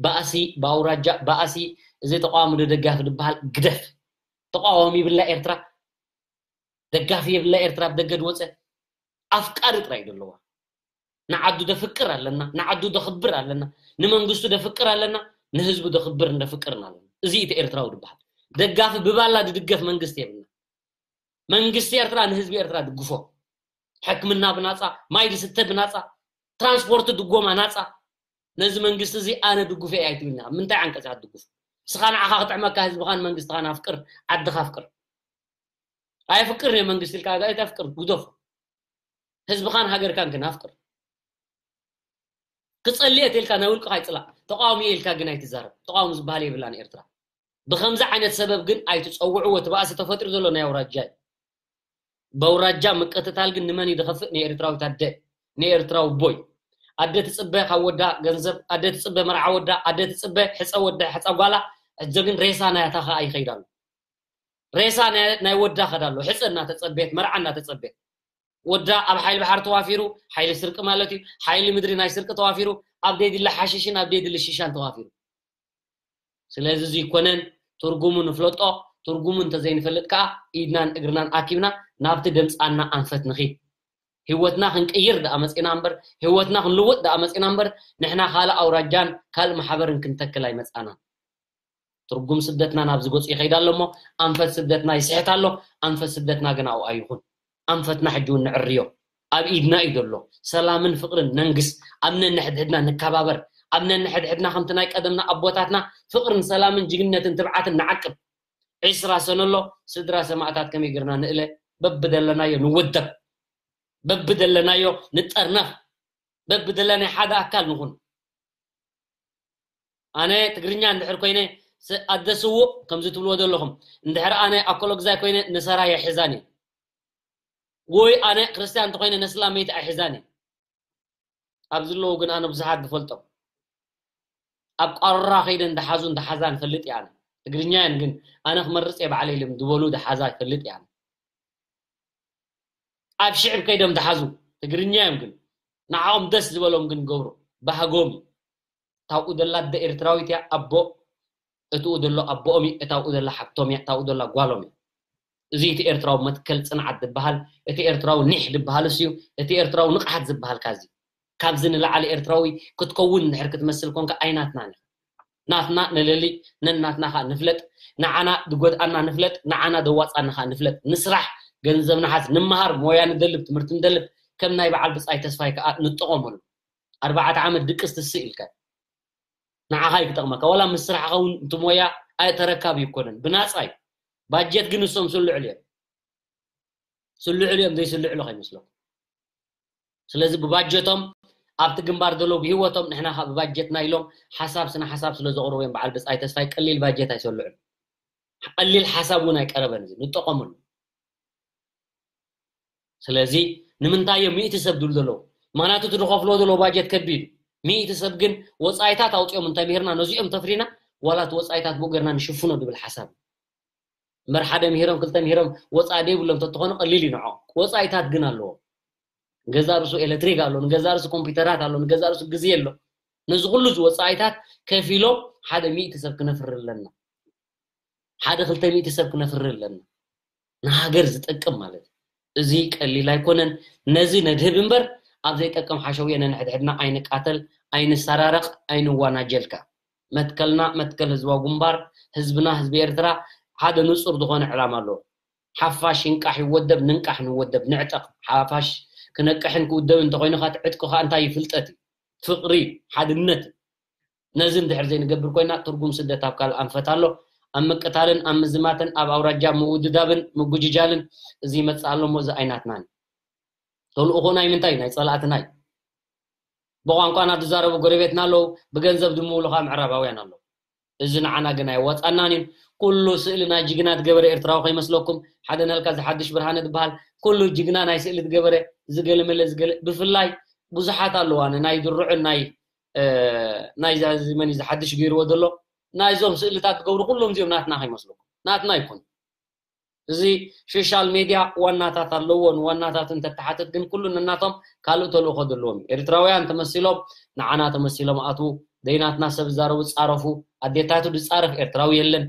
ባእሲ ብኣውራጃ፣ ባእሲ እዚ ተቃዋሚ ዶ ደጋፊ ዝበሃል ግደፍ። ተቃዋሚ ይብላ ኤርትራ፣ ደጋፊ የብላ ኤርትራ። ኣብ ደገ ድወፀ ኣፍቃሪ ጥራይ እዩ ዘለዋ። ንዓዱ ደፍቅር ኣለና፣ ንዓዱ ደኽብር ኣለና፣ ንመንግስቱ ደፍቅር ኣለና፣ ንህዝቡ ደኽብር እንደፍቅርን ኣለና። እዚ እቲ ኤርትራዊ ዝበሃል። ደጋፊ ብባላ ድድገፍ መንግስቲ የብልና። መንግስቲ ኤርትራ ንህዝቢ ኤርትራ ድግፎ። ሕክምና ብናጻ፣ ማይ ዝስተ ብናጻ፣ ትራንስፖርት ድጎማ ናጻ። ነዚ መንግስቲ እዚ ኣነ ድጉፈ እየ ኣይትብልና። ምንታይ ዓንቀጽ ኢኻ ትድግፉ? ንስኻ ንዓኻ ክጥዕመካ ህዝብኻን መንግስትኻን ኣፍቅር፣ ዓድኻ ኣፍቅር። ኣየፍቅርን እየ መንግስቲ ኢልካ ኣይተፍቅር፣ ግደፎ። ህዝብኻን ሃገርካን ግን ኣፍቅር። ክጸልእ እየ ኢልካ ናይ ውልቅኻ ኣይጽላእ። ተቃዋሚ እየ ኢልካ ግን ኣይትዛረብ። ተቃዋሚ ዝበሃል የብላን ኤርትራ። ብኸምዚ ዓይነት ሰበብ ግን ኣይትጸውዕዎ። እቲ ባእሲ ተፈጢሩ ዘሎ ናይ ኣውራጃ እዩ። በውራጃ ምቅትታል ግን ንመን እዩ ድኸፍእ? ንኤርትራዊት ኣደ፣ ንኤርትራዊ ኣቦይ። ኣደ ትጽበ ካብ ወዳ ገንዘብ፣ ኣደ ትጽበ መርዓ ወዳ፣ ኣደ ትጽበ ሕጸ ወዳ፣ ሕጸ ጓላ። ሕጂ ግን ሬሳ ናያታ ኸኣ ይኸይድ ኣሎ። ሬሳ ናይ፣ ናይ ወዳ ኸዳ ኣሎ። ሕጸ እናተጸበየት፣ መርዓ እናተጸበየት። ወዳ ኣብ ሓይሊ ባሕሪ ተዋፊሩ፣ ሓይሊ ስርቂ ማለት እዩ፣ ሓይሊ ምድሪ ናይ ስርቂ ተዋፊሩ፣ ኣብ ደይ ድለ ሓሽሽን ኣብ ደይ ድለ ሽሻን ተዋፊሩ። ስለዚ እዚ ይኮነን፣ ትርጉሙ ንፍለጦ። ትርጉሙ እንተዘይንፈልጥ ከኣ ኢድናን እግርናን ኣኪብና ናብቲ ደምጻና ኣንፈት ንኺድ። ህይወትና ክንቅይር ደኣ መጺና እምበር፣ ህይወትና ክንልውጥ ደኣ መጺና እምበር፣ ንሕና ካልእ ኣውራጃን ካልእ ማሕበርን ክንተክል ኣይመጻናን። ትርጉም ስደትና ናብዚ ገጹ ይኸይድ ኣሎ እሞ፣ ኣንፈት ስደትና ይስሕት ኣሎ። ኣንፈት ስደትና ግን ኣብኡ ኣይኹን። ኣንፈትና ሕጂ እውን ንዕርዮ። ኣብ ኢድና እዩ ዘሎ። ሰላምን ፍቕርን ነንግስ። ኣብ ነንሕድሕድና ንከባበር። ኣብ ነንሕድሕድና ከምቲ ናይ ቀደምና ኣቦታትና ፍቕርን ሰላምን ጅግንነትን ትብዓትን ንዓቅብ። ዒስራ ሰነ ኣሎ፣ ስድራ ሰማእታት ከመይ ጌርና ንእለ? በብደለናዮ ንወደብ። በብደለናዮ ንጠርነፍ። በብደለናዮ ሓደ ኣካል ንኹን። ኣነ ትግርኛ እንድሕር ኮይነ፣ ስ-፣ ኣደ ስዉእ ከምዚ ትብልዎ ዘለኹም፣ እንድሕር ኣነ ኣኮሎግዛይ ኮይነ ንሰራየ ኣይሕዛን እየ። ወይ ኣነ ክርስትያን እንተኾይነ ነስላመይቲ ኣይሕዛን እየ። ኣብዚ ዘለዉ ግን ኣነ ብዙሓት ዝፈልጦም። ኣብ ቋሮራ ከይደን ዝሓዙን ዝሓዛን እፈልጥ እየ ኣነ። ትግርኛ እየን ግን ኣነ ክመርጽ እየ ባዕለይ ኢሎም ዝበሉ ዝሓዛ እፈልጥ እየ ኣነ። ኣብ ሽዕብ ከይዶም ዝሓዙ ትግርኛ እዮም ግን ንዓኦም ደስ ዝበሎም ግን ገብሩ ባህጎም እዩ። እታውኡ ዘላ ኣደ ኤርትራዊት እያ፣ ኣቦ እትኡ ዘሎ ኣቦኦም እዩ፣ እታውኡ ዘላ ሓብቶም እያ፣ እታውኡ ዘላ ጓሎም እዩ። እዚ እቲ ኤርትራዊ መትከል ጽንዓት ዝበሃል፣ እቲ ኤርትራዊ ኒሕ ዝበሃል እሱ እዩ፣ እቲ ኤርትራዊ ንቕሓት ዝበሃል ካዚ። ካብዚ ንላዕሊ ኤርትራዊ ክትከውን እንድሕር ክትመስል ኮንካ ኣይናትናን እዩ። ናትና ንለሊ፣ ነናትና ኸኣ ንፍለጥ፣ ንዓና ዝጎድኣና ንፍለጥ፣ ንዓና ዘዋጻና ኸኣ ንፍለጥ። ንስራሕ፣ ገንዘብ ንሓዝ፣ ንመሃር፣ ሞያ ንደልብ፣ ትምህርቲ ንደልብ፣ ከም ናይ በዓል ብጻይ ተስፋይ ከኣ ንጠቐመሉ። ኣርባዕተ ዓመት ድቅስ ትስእ ኢልካ። ንዓኻ እዩ ክጠቕመካ። ዋላ ምስ ስራሕኻ እውን እቲ ሞያ ኣይ-፣ ተረካቢ ኣይኮነን። ብናጻ እዩ። ባጀት ግን ንሶም ስልዑ እዮም። ስልዑ እዮም፣ ዘይስልዑ ከይመስለኩም። ስለዚ ብባጀቶም ኣብቲ ግንባር ዘለዉ ብህይወቶም ንሕና ካብ ባጀትና ኢሎም ሓሳብ ስነ ሓሳብ ስለ ዘቕርቡ እዮም። በዓል ብጻይ ተስፋይ ቀሊል ባጀት ኣይሰልዑን። ቀሊል ሓሳብ እውን ኣይቀረበን። እዚ ንጠቐመሉ። ስለዚ ንምንታይ እዮም ሚእቲ ሰብ ድብሉ ዘለዉ? ምኽንያቱ እቲ ዝኸፍልዎ ዘለዉ ባጀት ከቢድ እዩ። ሚእቲ ሰብ ግን ወጻኢታት ኣውጺኦም እንተምሂርና ነዚኦም ተፍሪና ዋላ እቲ ወጻኢታት ብኡ ጌርና ንሽፍኖ ዝብል ሓሳብ እዩ። እምበር ሓደ ምሂሮም ክልተ ምሂሮም ወጻኢ ዘይብሎም ተትኾኑ ቀሊል እዩ ንዖ። ወጻኢታት ግን ኣለዎ። ንገዛ ርእሱ ኤሌክትሪክ ኣሎ፣ ንገዛ ርእሱ ኮምፒውተራት ኣሎ፣ ንገዛ ርእሱ ግዜ ኣሎ። ነዚ ኩሉ እዚ ወጻኢታት ከፊሎም ሓደ ሚእቲ ሰብ ክነፍሪ ኣለና። ሓደ ክልተ ሚእቲ ሰብ ክነፍሪ ኣለና። ንሃገር ዝጠቅም ማለት እዩ። እዚ ቀሊል ኣይኮነን። ነዚ ነድህብ እምበር ኣብ ዘይጠቅም ሓሸውየ ነንሕድሕድና ኣይንቃተል፣ ኣይንሰራረቕ፣ ኣይንዋናጀልካ። መትከልና መትከል ህዝባዊ ግንባር፣ ህዝብና ህዝቢ ኤርትራ፣ ሓደ ንጹር ዝኾነ ዕላማ ኣለዎ። ሓፋሽ ይንቃሕ ይወደብ፣ ንንቃሕ ንወደብ፣ ንዕጠቕ። ሓፋሽ ክነቅሕን ክውደብን እንተኾይኑ፣ እቲ ዕጥቂ ከኣ እንታይ እዩ? ፍልጠት እዩ። ፍቕሪ፣ ሓድነት። ነዚ እንድሕር ዘይንገብር ኮይና፣ ትርጉም ስደት ኣብ ካልእ ኣንፈት ኣሎ። ኣብ ምቅታልን ኣብ ምዝማትን ኣብ ኣውራጃ ምውድዳብን ምጉጅጃልን እዚ ይመጽእ ኣሎ እሞ፣ እዚ ኣይናትናን። ተልእኾ ናይ ምንታይ? ናይ ጸላእትና እዩ። ብቋንቋና ዝዛረቡ ጎረቤትና ኣለዉ፣ ብገንዘብ ድምውሉ ከዓ ምዕራባውያን ኣለዉ። እዚ ንዓና ግን ኣይወጻናን እዩ። ኩሉ ስእሊ ናይ ጅግና ዝገበረ ኤርትራዊ ከይመስለኩም። ሓደ ናልካ ዝሓድሽ ብርሃነ ዝበሃል ኩሉ ጅግና ናይ ስእሊ ዝገበረ፣ ዝገለመለ ዝገለ፣ ብፍላይ ብዙሓት ኣለዋ፣ ናይ ድርዑን ናይ ናይዚ መን እዩ ዝሓድሽ ገይርዎ ዘሎ፣ ናይዞም ስእልታት ዝገብሩ ኩሎም እዚኦም ናትና ከይመስለኩም። ናትና ይኮኑ። እዚ ሶሻል ሜድያ ዋናታት ኣለዎ። ንዋናታት እንተተሓተት ግን ኩሉ ነናቶም ካልእ ተልእኾ ዘለዎም እዩ። ኤርትራውያን ተመሲሎም ንዓና ተመሲሎም ኣትዉ። ደይናትና ሰብ ዝዛረቡ ጻረፉ። ኣዴታቱ ዝጻረፍ ኤርትራዊ የለን።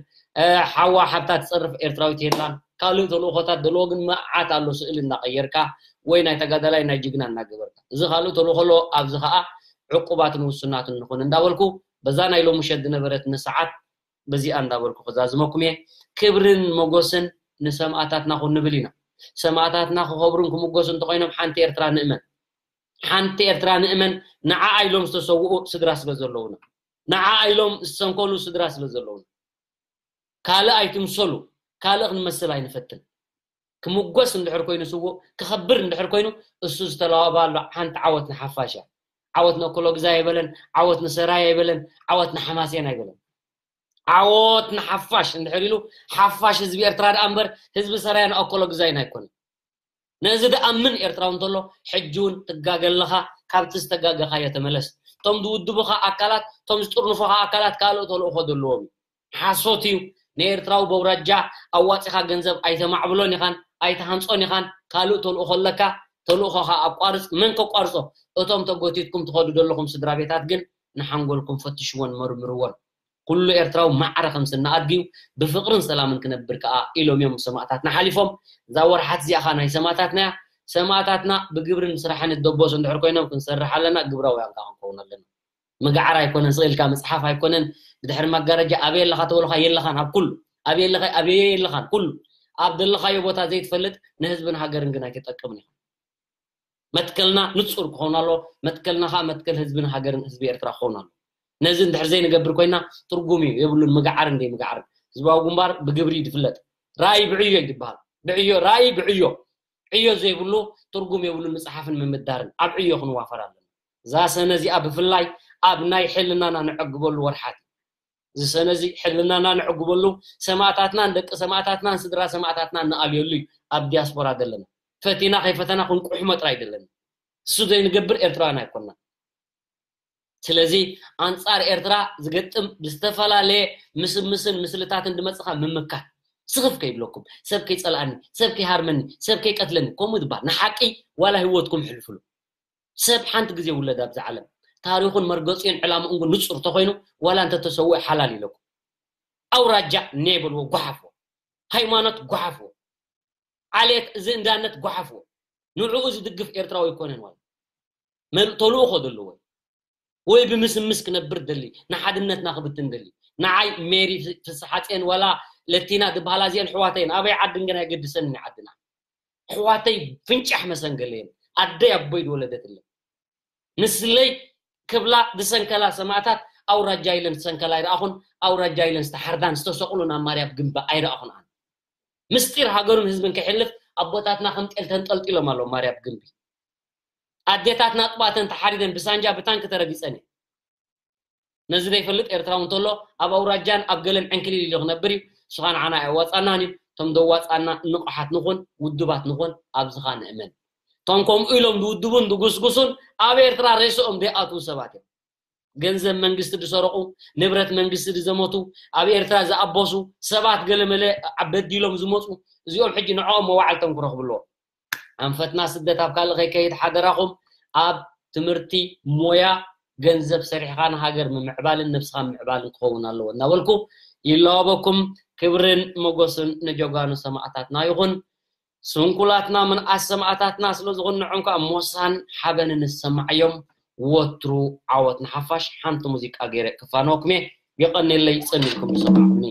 ሓዋ ሓብታ ትጸርፍ ኤርትራዊት የላን። ካልእ ተልእኾታት ዘለዎ ግን መዓት ኣሎ። ስእሊ እናቐየርካ ወይ ናይ ተጋዳላይ ናይ ጅግና እናገበርካ፣ እዚ ካልእ ተልእኾ ኣሎ። ኣብዚ ኸኣ ዕቁባትን ውሱናትን ንኹን እንዳበልኩ፣ በዛ ናይ ሎሚ ምሸት ዝነበረትኒ ሰዓት በዚኣ እንዳበልኩ ክዛዝመኩም እየ። ክብርን መጎስን ንሰማእታትና ኩን ንብል ኢና። ሰማእታትና ክኸብሩን ክምጎሱ እንተኾይኖም ሓንቲ ኤርትራ ንእመን። ሓንቲ ኤርትራ ንእመን። ንዓኣ ኢሎም ዝተሰውኡ ስድራ ስለ ዘለውና፣ ንዓኣ ኢሎም ዝሰንከሉ ስድራ ስለ ዘለውና፣ ካልእ ኣይትምሰሉ። ካልእ ክንመስል ኣይንፈትን። ክምጎስ እንድሕር ኮይኑ ስውእ፣ ክኸብር እንድሕር ኮይኑ፣ እሱ ዝተለዋባ ኣሎ። ሓንቲ ዓወት ንሓፋሽ እያ። ዓወት ንእኮሎግዛ ኣይበለን፣ ዓወት ንሰራይ ኣይበለን፣ ዓወት ንሓማሴን ኣይበለን። ዓወት ንሓፋሽ እንድሕር ኢሉ፣ ሓፋሽ ህዝቢ ኤርትራ ደኣ እምበር ህዝቢ ሰራያን ኣኮሎግዛይን ኣይኮነን። ነዚ ደኣምን ኤርትራዊ እንተሎ፣ ሕጂ እውን ትጋገ ኣለኻ፣ ካብቲ ዝተጋገኻዮ ተመለስ። እቶም ዝውድቡኻ ኣካላት፣ እቶም ዝጥርንፉኻ ኣካላት ካልእ ተልእኾ ዘለዎም እዩ። ሓሶት እዩ። ንኤርትራዊ በውራጃ ኣዋጺኻ ገንዘብ ኣይተማዕብሎን ኢኻን ኣይትሃንጾን ኢኻን። ካልእ ተልእኾ ኣለካ፣ ተልእኾኻ ኣቋርጽ። መን ከቋርጾ? እቶም ተጎቲትኩም ትኸዱ ዘለኹም ስድራ ቤታት ግን ንሓንጎልኩም ፈትሽዎን መርምርዎን። ኩሉ ኤርትራዊ ማዕረ ከም ስነ ኣድግዩ ብፍቕርን ሰላምን ክነብር ከኣ ኢሎም እዮም ሰማእታትና ሓሊፎም። እዛ ወርሓት እዚኣ ኸኣ ናይ ሰማእታትና እያ። ሰማእታትና ብግብርን ብስራሕን ይደበሱ እንድሕር ኮይኖም ክንሰርሕ ኣለና፣ ግብራውያን ከኣ ክንከውን ኣለና። ምግዓር ኣይኮነን፣ ስቕ ኢልካ ምጽሓፍ ኣይኮነን። ብድሕሪ መጋረጃ ኣበይ ኣለኻ ተበሉኻ የለኻን፣ ኣብ ኩሉ ኣበይ ኣለኻ፣ ኣበይ የለኻን፣ ኩሉ ኣብ ዘለኻዮ ቦታ ዘይትፈልጥ ንህዝብን ሃገርን ግን ኣይትጠቅምን ኢኻ። መትከልና ንጹር ክኸውን ኣሎ። መትከልና ኸኣ መትከል ህዝብን ሃገርን ህዝቢ ኤርትራ ክኸውን ኣሎ። ነዚ እንድሕር ዘይንገብር ኮይና ትርጉም እዩ የብሉን። ምግዓርን ደይ ምግዓርን ህዝባዊ ግንባር ብግብሪ እዩ ዝፍለጥ። ራእይ ብዕዮ እዩ ዝበሃል። ብዕዮ፣ ራእይ ብዕዮ። ዕዮ ዘይብሉ ትርጉም የብሉን ምጽሓፍን ምምዳርን። ኣብ ዕዮ ክንዋፈር ኣለና። እዛ ሰነ እዚኣ ብፍላይ ኣብ ናይ ሕልናና ንዕግበሉ ወርሓት እዩ። እዚ ሰነ እዚ ሕልናና ንዕግበሉ፣ ሰማእታትናን ደቂ ሰማእታትናን ስድራ ሰማእታትናን ንኣልየሉ እዩ። ኣብ ዲያስፖራ ዘለና ፈቲና ከይፈተና ክንቁሕሞ ጥራይ ዘለና። እሱ ዘይንገብር ኤርትራውያን ኣይኮንና። ስለዚ ኣንጻር ኤርትራ ዝገጥም ብዝተፈላለየ ምስምስን ምስልታትን ዝመጽኻ ምምካት ስኽፍ ከይብለኩም፣ ሰብ ከይጸልኣኒ፣ ሰብ ከይሃርመኒ፣ ሰብ ከይቀትለኒ፣ ከምኡ ዝበሃል ንሓቂ ዋላ ህይወትኩም ሕልፍሉ። ሰብ ሓንቲ ግዜ ውለድ ኣብዚ ዓለም። ታሪኹን መርገጺኡን ዕላምኡን ግን ንጹር ተኾይኑ፣ ዋላ እንተተሰውእ ሓላል ኢለኩም። ኣውራጃ እኔ በልዎ፣ ጓሓፍዎ። ሃይማኖት ጓሓፍዎ። ዓሌት እዚ እንዳነት ጓሓፍዎ። ንዕኡ ዝድግፍ ኤርትራዊ ኣይኮነን። ዋላ መን ተልእኾ ዘለዎ ወይ ብምስምስ ክነብር ደሊ፣ ንሓድነትና ክብትን ደሊ። ንዓይ ሜሪ ፍ-፣ ፍስሓጽዮን ዋላ ለቲና ዝበሃላ እዚአን ኣሕዋተይን፣ ኣበይ ዓድን ግን ኣይገድሰንን፣ ዓድና። ኣሕዋተይ ፍንጫሕ መሰንገለየን፣ ኣደይ ኣቦይ ዝወለደትለን። ንስለይ ክብላ ዝሰንከላ ሰማእታት ኣውራጃ ኢለን ዝሰንከላ ኣይረኣኹን፣ ኣውራጃ ኢለን ዝተሓርዳን ዝተሰቕሉን ኣብ ማርያም ግንቢ ኣይረኣኹን ኣነ። ምስጢር ሃገሩን ህዝብን ከይሕልፍ ኣቦታትና ከም ጤል ተንጠልጢሎም ኣለዉ ማርያም ግንቢ። ኣዴታትና ጥባተን ተሓሪደን ብሳንጃ ብታንኪ ተረጊጸን እየን። ነዚ ዘይፈልጥ ኤርትራዊ እንተሎ ኣብ ኣውራጃን ኣብ ገለን ዕንክሊል ኢሉ ክነብር እዩ። እሱ ኸኣ ንዓና ኣየዋጻናን እዩ። እቶም ዘዋጻና ንቑሓት ንኹን፣ ውዱባት ንኹን፣ ኣብዚ ኸኣ ንእመን። እቶም ከምኡ ኢሎም ዝውድቡን ዝጉስጉሱን ኣብ ኤርትራ ሬስኦም ዘይኣትዉ ሰባት እዮም። ገንዘብ መንግስቲ ዝሰረቑ፣ ንብረት መንግስቲ ዝዘመቱ፣ ኣብ ኤርትራ ዝኣበሱ ሰባት ገለመለ በዲሎም ዝመጹ፣ እዚኦም ሕጂ ንዕኦም መዋዕልቶም ክረኽቡ ኣለዎም። ኣንፈትና ስደት ኣብ ካልእ ከይከይድ ሓደራኹም ኣብ ትምህርቲ፣ ሞያ፣ ገንዘብ ሰሪሕኻ ንሃገር ምምዕባልን ነብስኻ ምምዕባልን ክኸውን ኣለዎ እናበልኩ ይላወበኩም። ክብርን ሞገስን ንጀጋኑ ሰማእታትና ይኹን። ስንኩላትና ምንኣስ ሰማእታትና ስለ ዝኾኑ ንዖም ከኣ ሞሳን ሓበንን ዝሰማዓዮም። ወትሩ ዓወት ንሓፋሽ። ሓንቲ ሙዚቃ ገይረ ክፋነወኩም እየ። የቐንየለይ ጸኒሕኩም ዝሰማዕኩምኒ።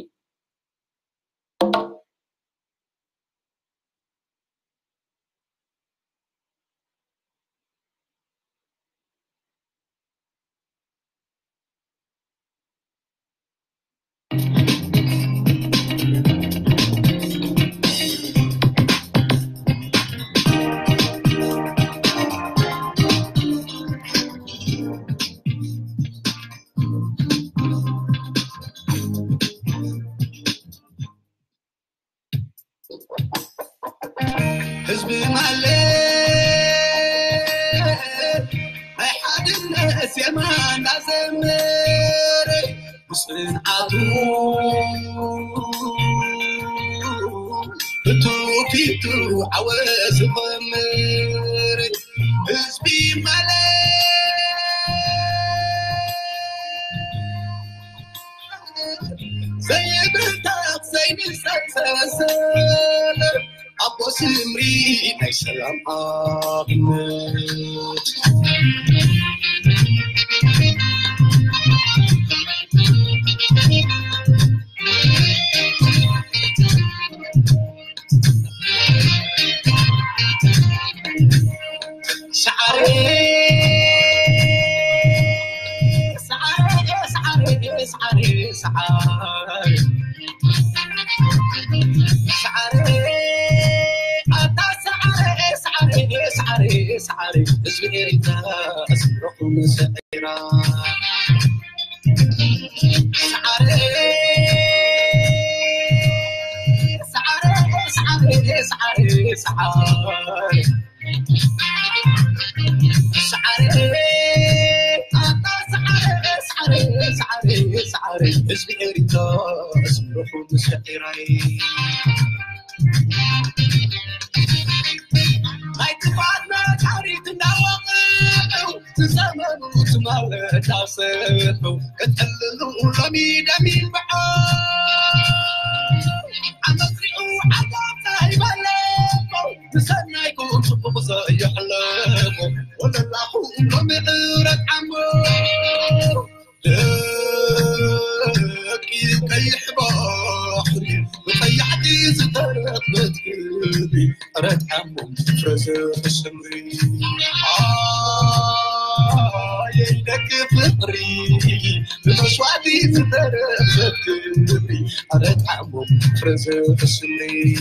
ዘምር ብጽንዓቱ ብትውፊቱ ዓወት ዝኸምር ህዝቢ ማለት ዘይብርታት ዘይንሰሰሰ ኣቦ ስምሪ ናይ ሰላም ኣብነት ሰዓረ ሰዓረ ሰዓረ ሰዓረ ሰዓረ ሰዓረ ኣታ ሰዓረ ሰዓረ ሰዓረ ሰዓረ ህዝቢ ኤሪትራ ኣስምረኹም ሰዒራ ሰዓረ ሰዓረ ሰዓረ ሰዓረ ሰዓረ ሰዓረ ኣታ ሰዓረ ሰዓረ ሰዓረ ሰዓረ ህዝቢ ኤሪትራ ኣስምረኹም ሰዒራይ ናይ ጥፋት ነጋሪት እናወቕዑ ዝዘመኑ ትማል እናሰርሑ ክጥልሉ ሎሚ ደሚን ብዖ ዓመት ሪኡ ዓጋብታ ይበለቆ ብሰናይኩም ጽቡቕ ዘየሕለፎ ወለላኹም ሎሚ ዕረት ዓሞ ደቂ ቀይሕ ባሕሪ ብቐያሕቲ ዝተረኽበት ክብሪ ዕረት ዓሞ ፍረ ዘርኢ ስምሪ ኣየይ ደቂ ፍቕሪ ብመስዋእቲ ዝተረኽበት ክብሪ ዕረት ዓሞ ፍረ ዘርኢ ስምሪ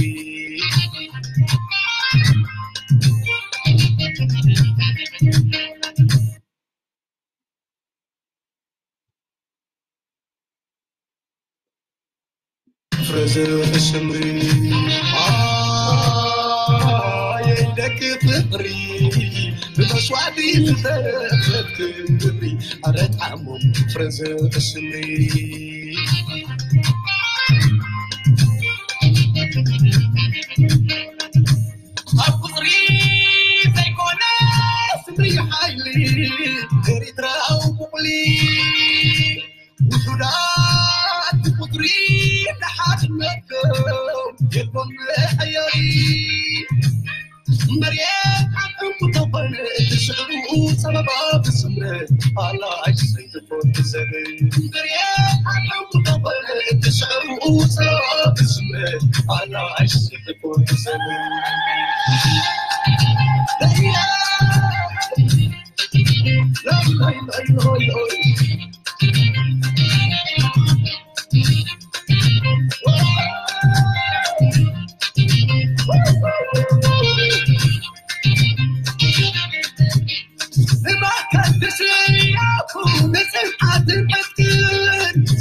ፍረ ዘርኢ ስምሪ ኣየይ ደቂ ፍቕሪ ብመስዋእቲ ዝተረኽበት ክብሪ ዕረት ዓሞ ፍረ ዘርኢ ስምሪ ኣብ ቁጽሪ ዘይኮነ ስምሪ ሓይሊ ኤሪትራዊ ቡቕሊ ውሑዳት ብቁጽሪ ንሓድነቶም የልቦም መሐየሪ መሬት ዓቕም ተኾነ እቲ ሽዕሩ ጸበባ ብስምረት ኣላይ ሰይትፎን ዘበን መሬት ዓቕም ተኾነ እቲ ሽዕሩ ጸበባ ብስምረት ኣላይ ሰይትፎን ዘበን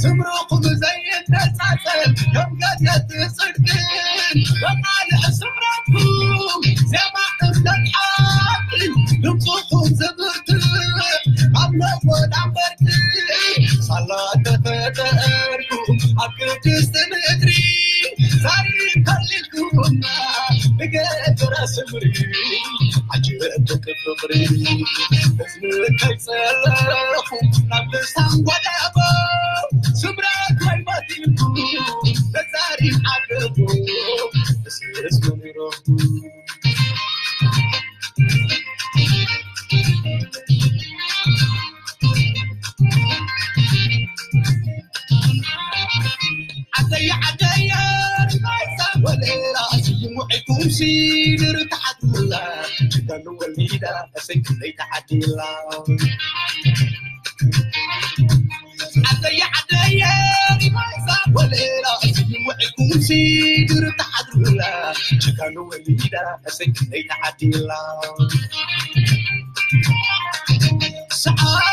ስምረኹም ዘይነጻጸል ከም ገነት ጽድቅን በቃልዕ ስምረትኩም ዜማ እምነት ሓቂ ድምፅኹም ዝብርትዕ ኣብ ነጎዳ በርትዕ ሳላ ተፈጠርኩም ኣብ ቅድስቲ ምድሪ ዛሪ ከሊልኩምና ብገበራ ስምሪ ዓጀብ ደቂ ፍቕሪ ህዝቢ ከይጸለኹ ናብ ልሳን ጎደቦ ስምረት ወይ መቲልኩ ተዛሪ ዓለኹ ህዝቢ ህዝቢ ኒሮኩ ዓደየ ዓደየ ሪማይሳ ወለላ ስይም ውዒኩም ሲድር ተሓትሙላ ጅጋኑ ወሊዳ እሰይ ክንደይ ተዓዲላ ዓደየ ዓደየ ሪማይሳ ወለላ ስይም ውዒኩም ሲድር ተሓትሙላ ጅጋኑ ወሊዳ እሰይ ክንደይ ተዓዲላ ሰዓረ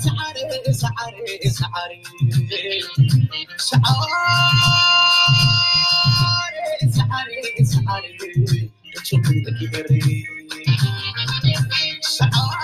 ሰዓረ ሰዓረ ሰዓረ ሰዓረ ሰዓረ ሰዓረ ሰዓረ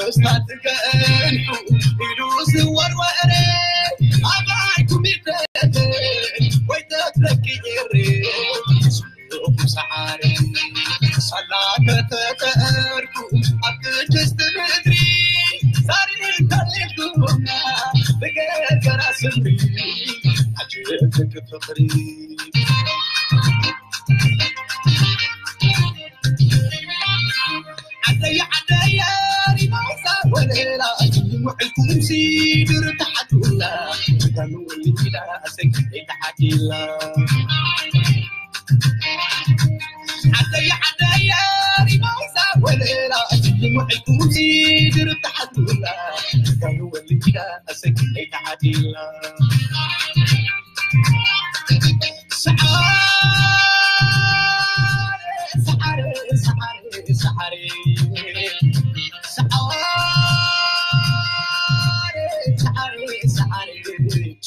እስታት ከእንሑ ኢሉ ዝወርወረ ኣባይ ኩሚተተ ወይ ተትረኪ ሬ ሰዓሪ ሳላ ከተተርኩ ኣብ ቅድስቲ ምድሪ ዛሪ ተሊኩና ብገርገራ ስምሪ ኣጅብክ ፍቕሪ ዓደየ ዓደየ ሪማሳ ወለላ ውዕልኩም ሲድር ተሓዱላ ዳኑ ወሊዳ ሰጊደ ተሓዲላ ዓደየ ዓደየ ሪማሳ ወለላ ውዕልኩም ሲድር ተሓዱላ ዳኑ ወሊዳ ሰጊደ ተሓዲላ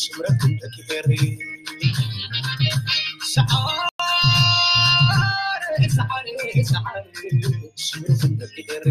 ሽምረኩም ደቂ ኤሪ ሰዓሪ ሰዓሪ ሰዓሪ ሽምረኩም ደቂ ኤሪ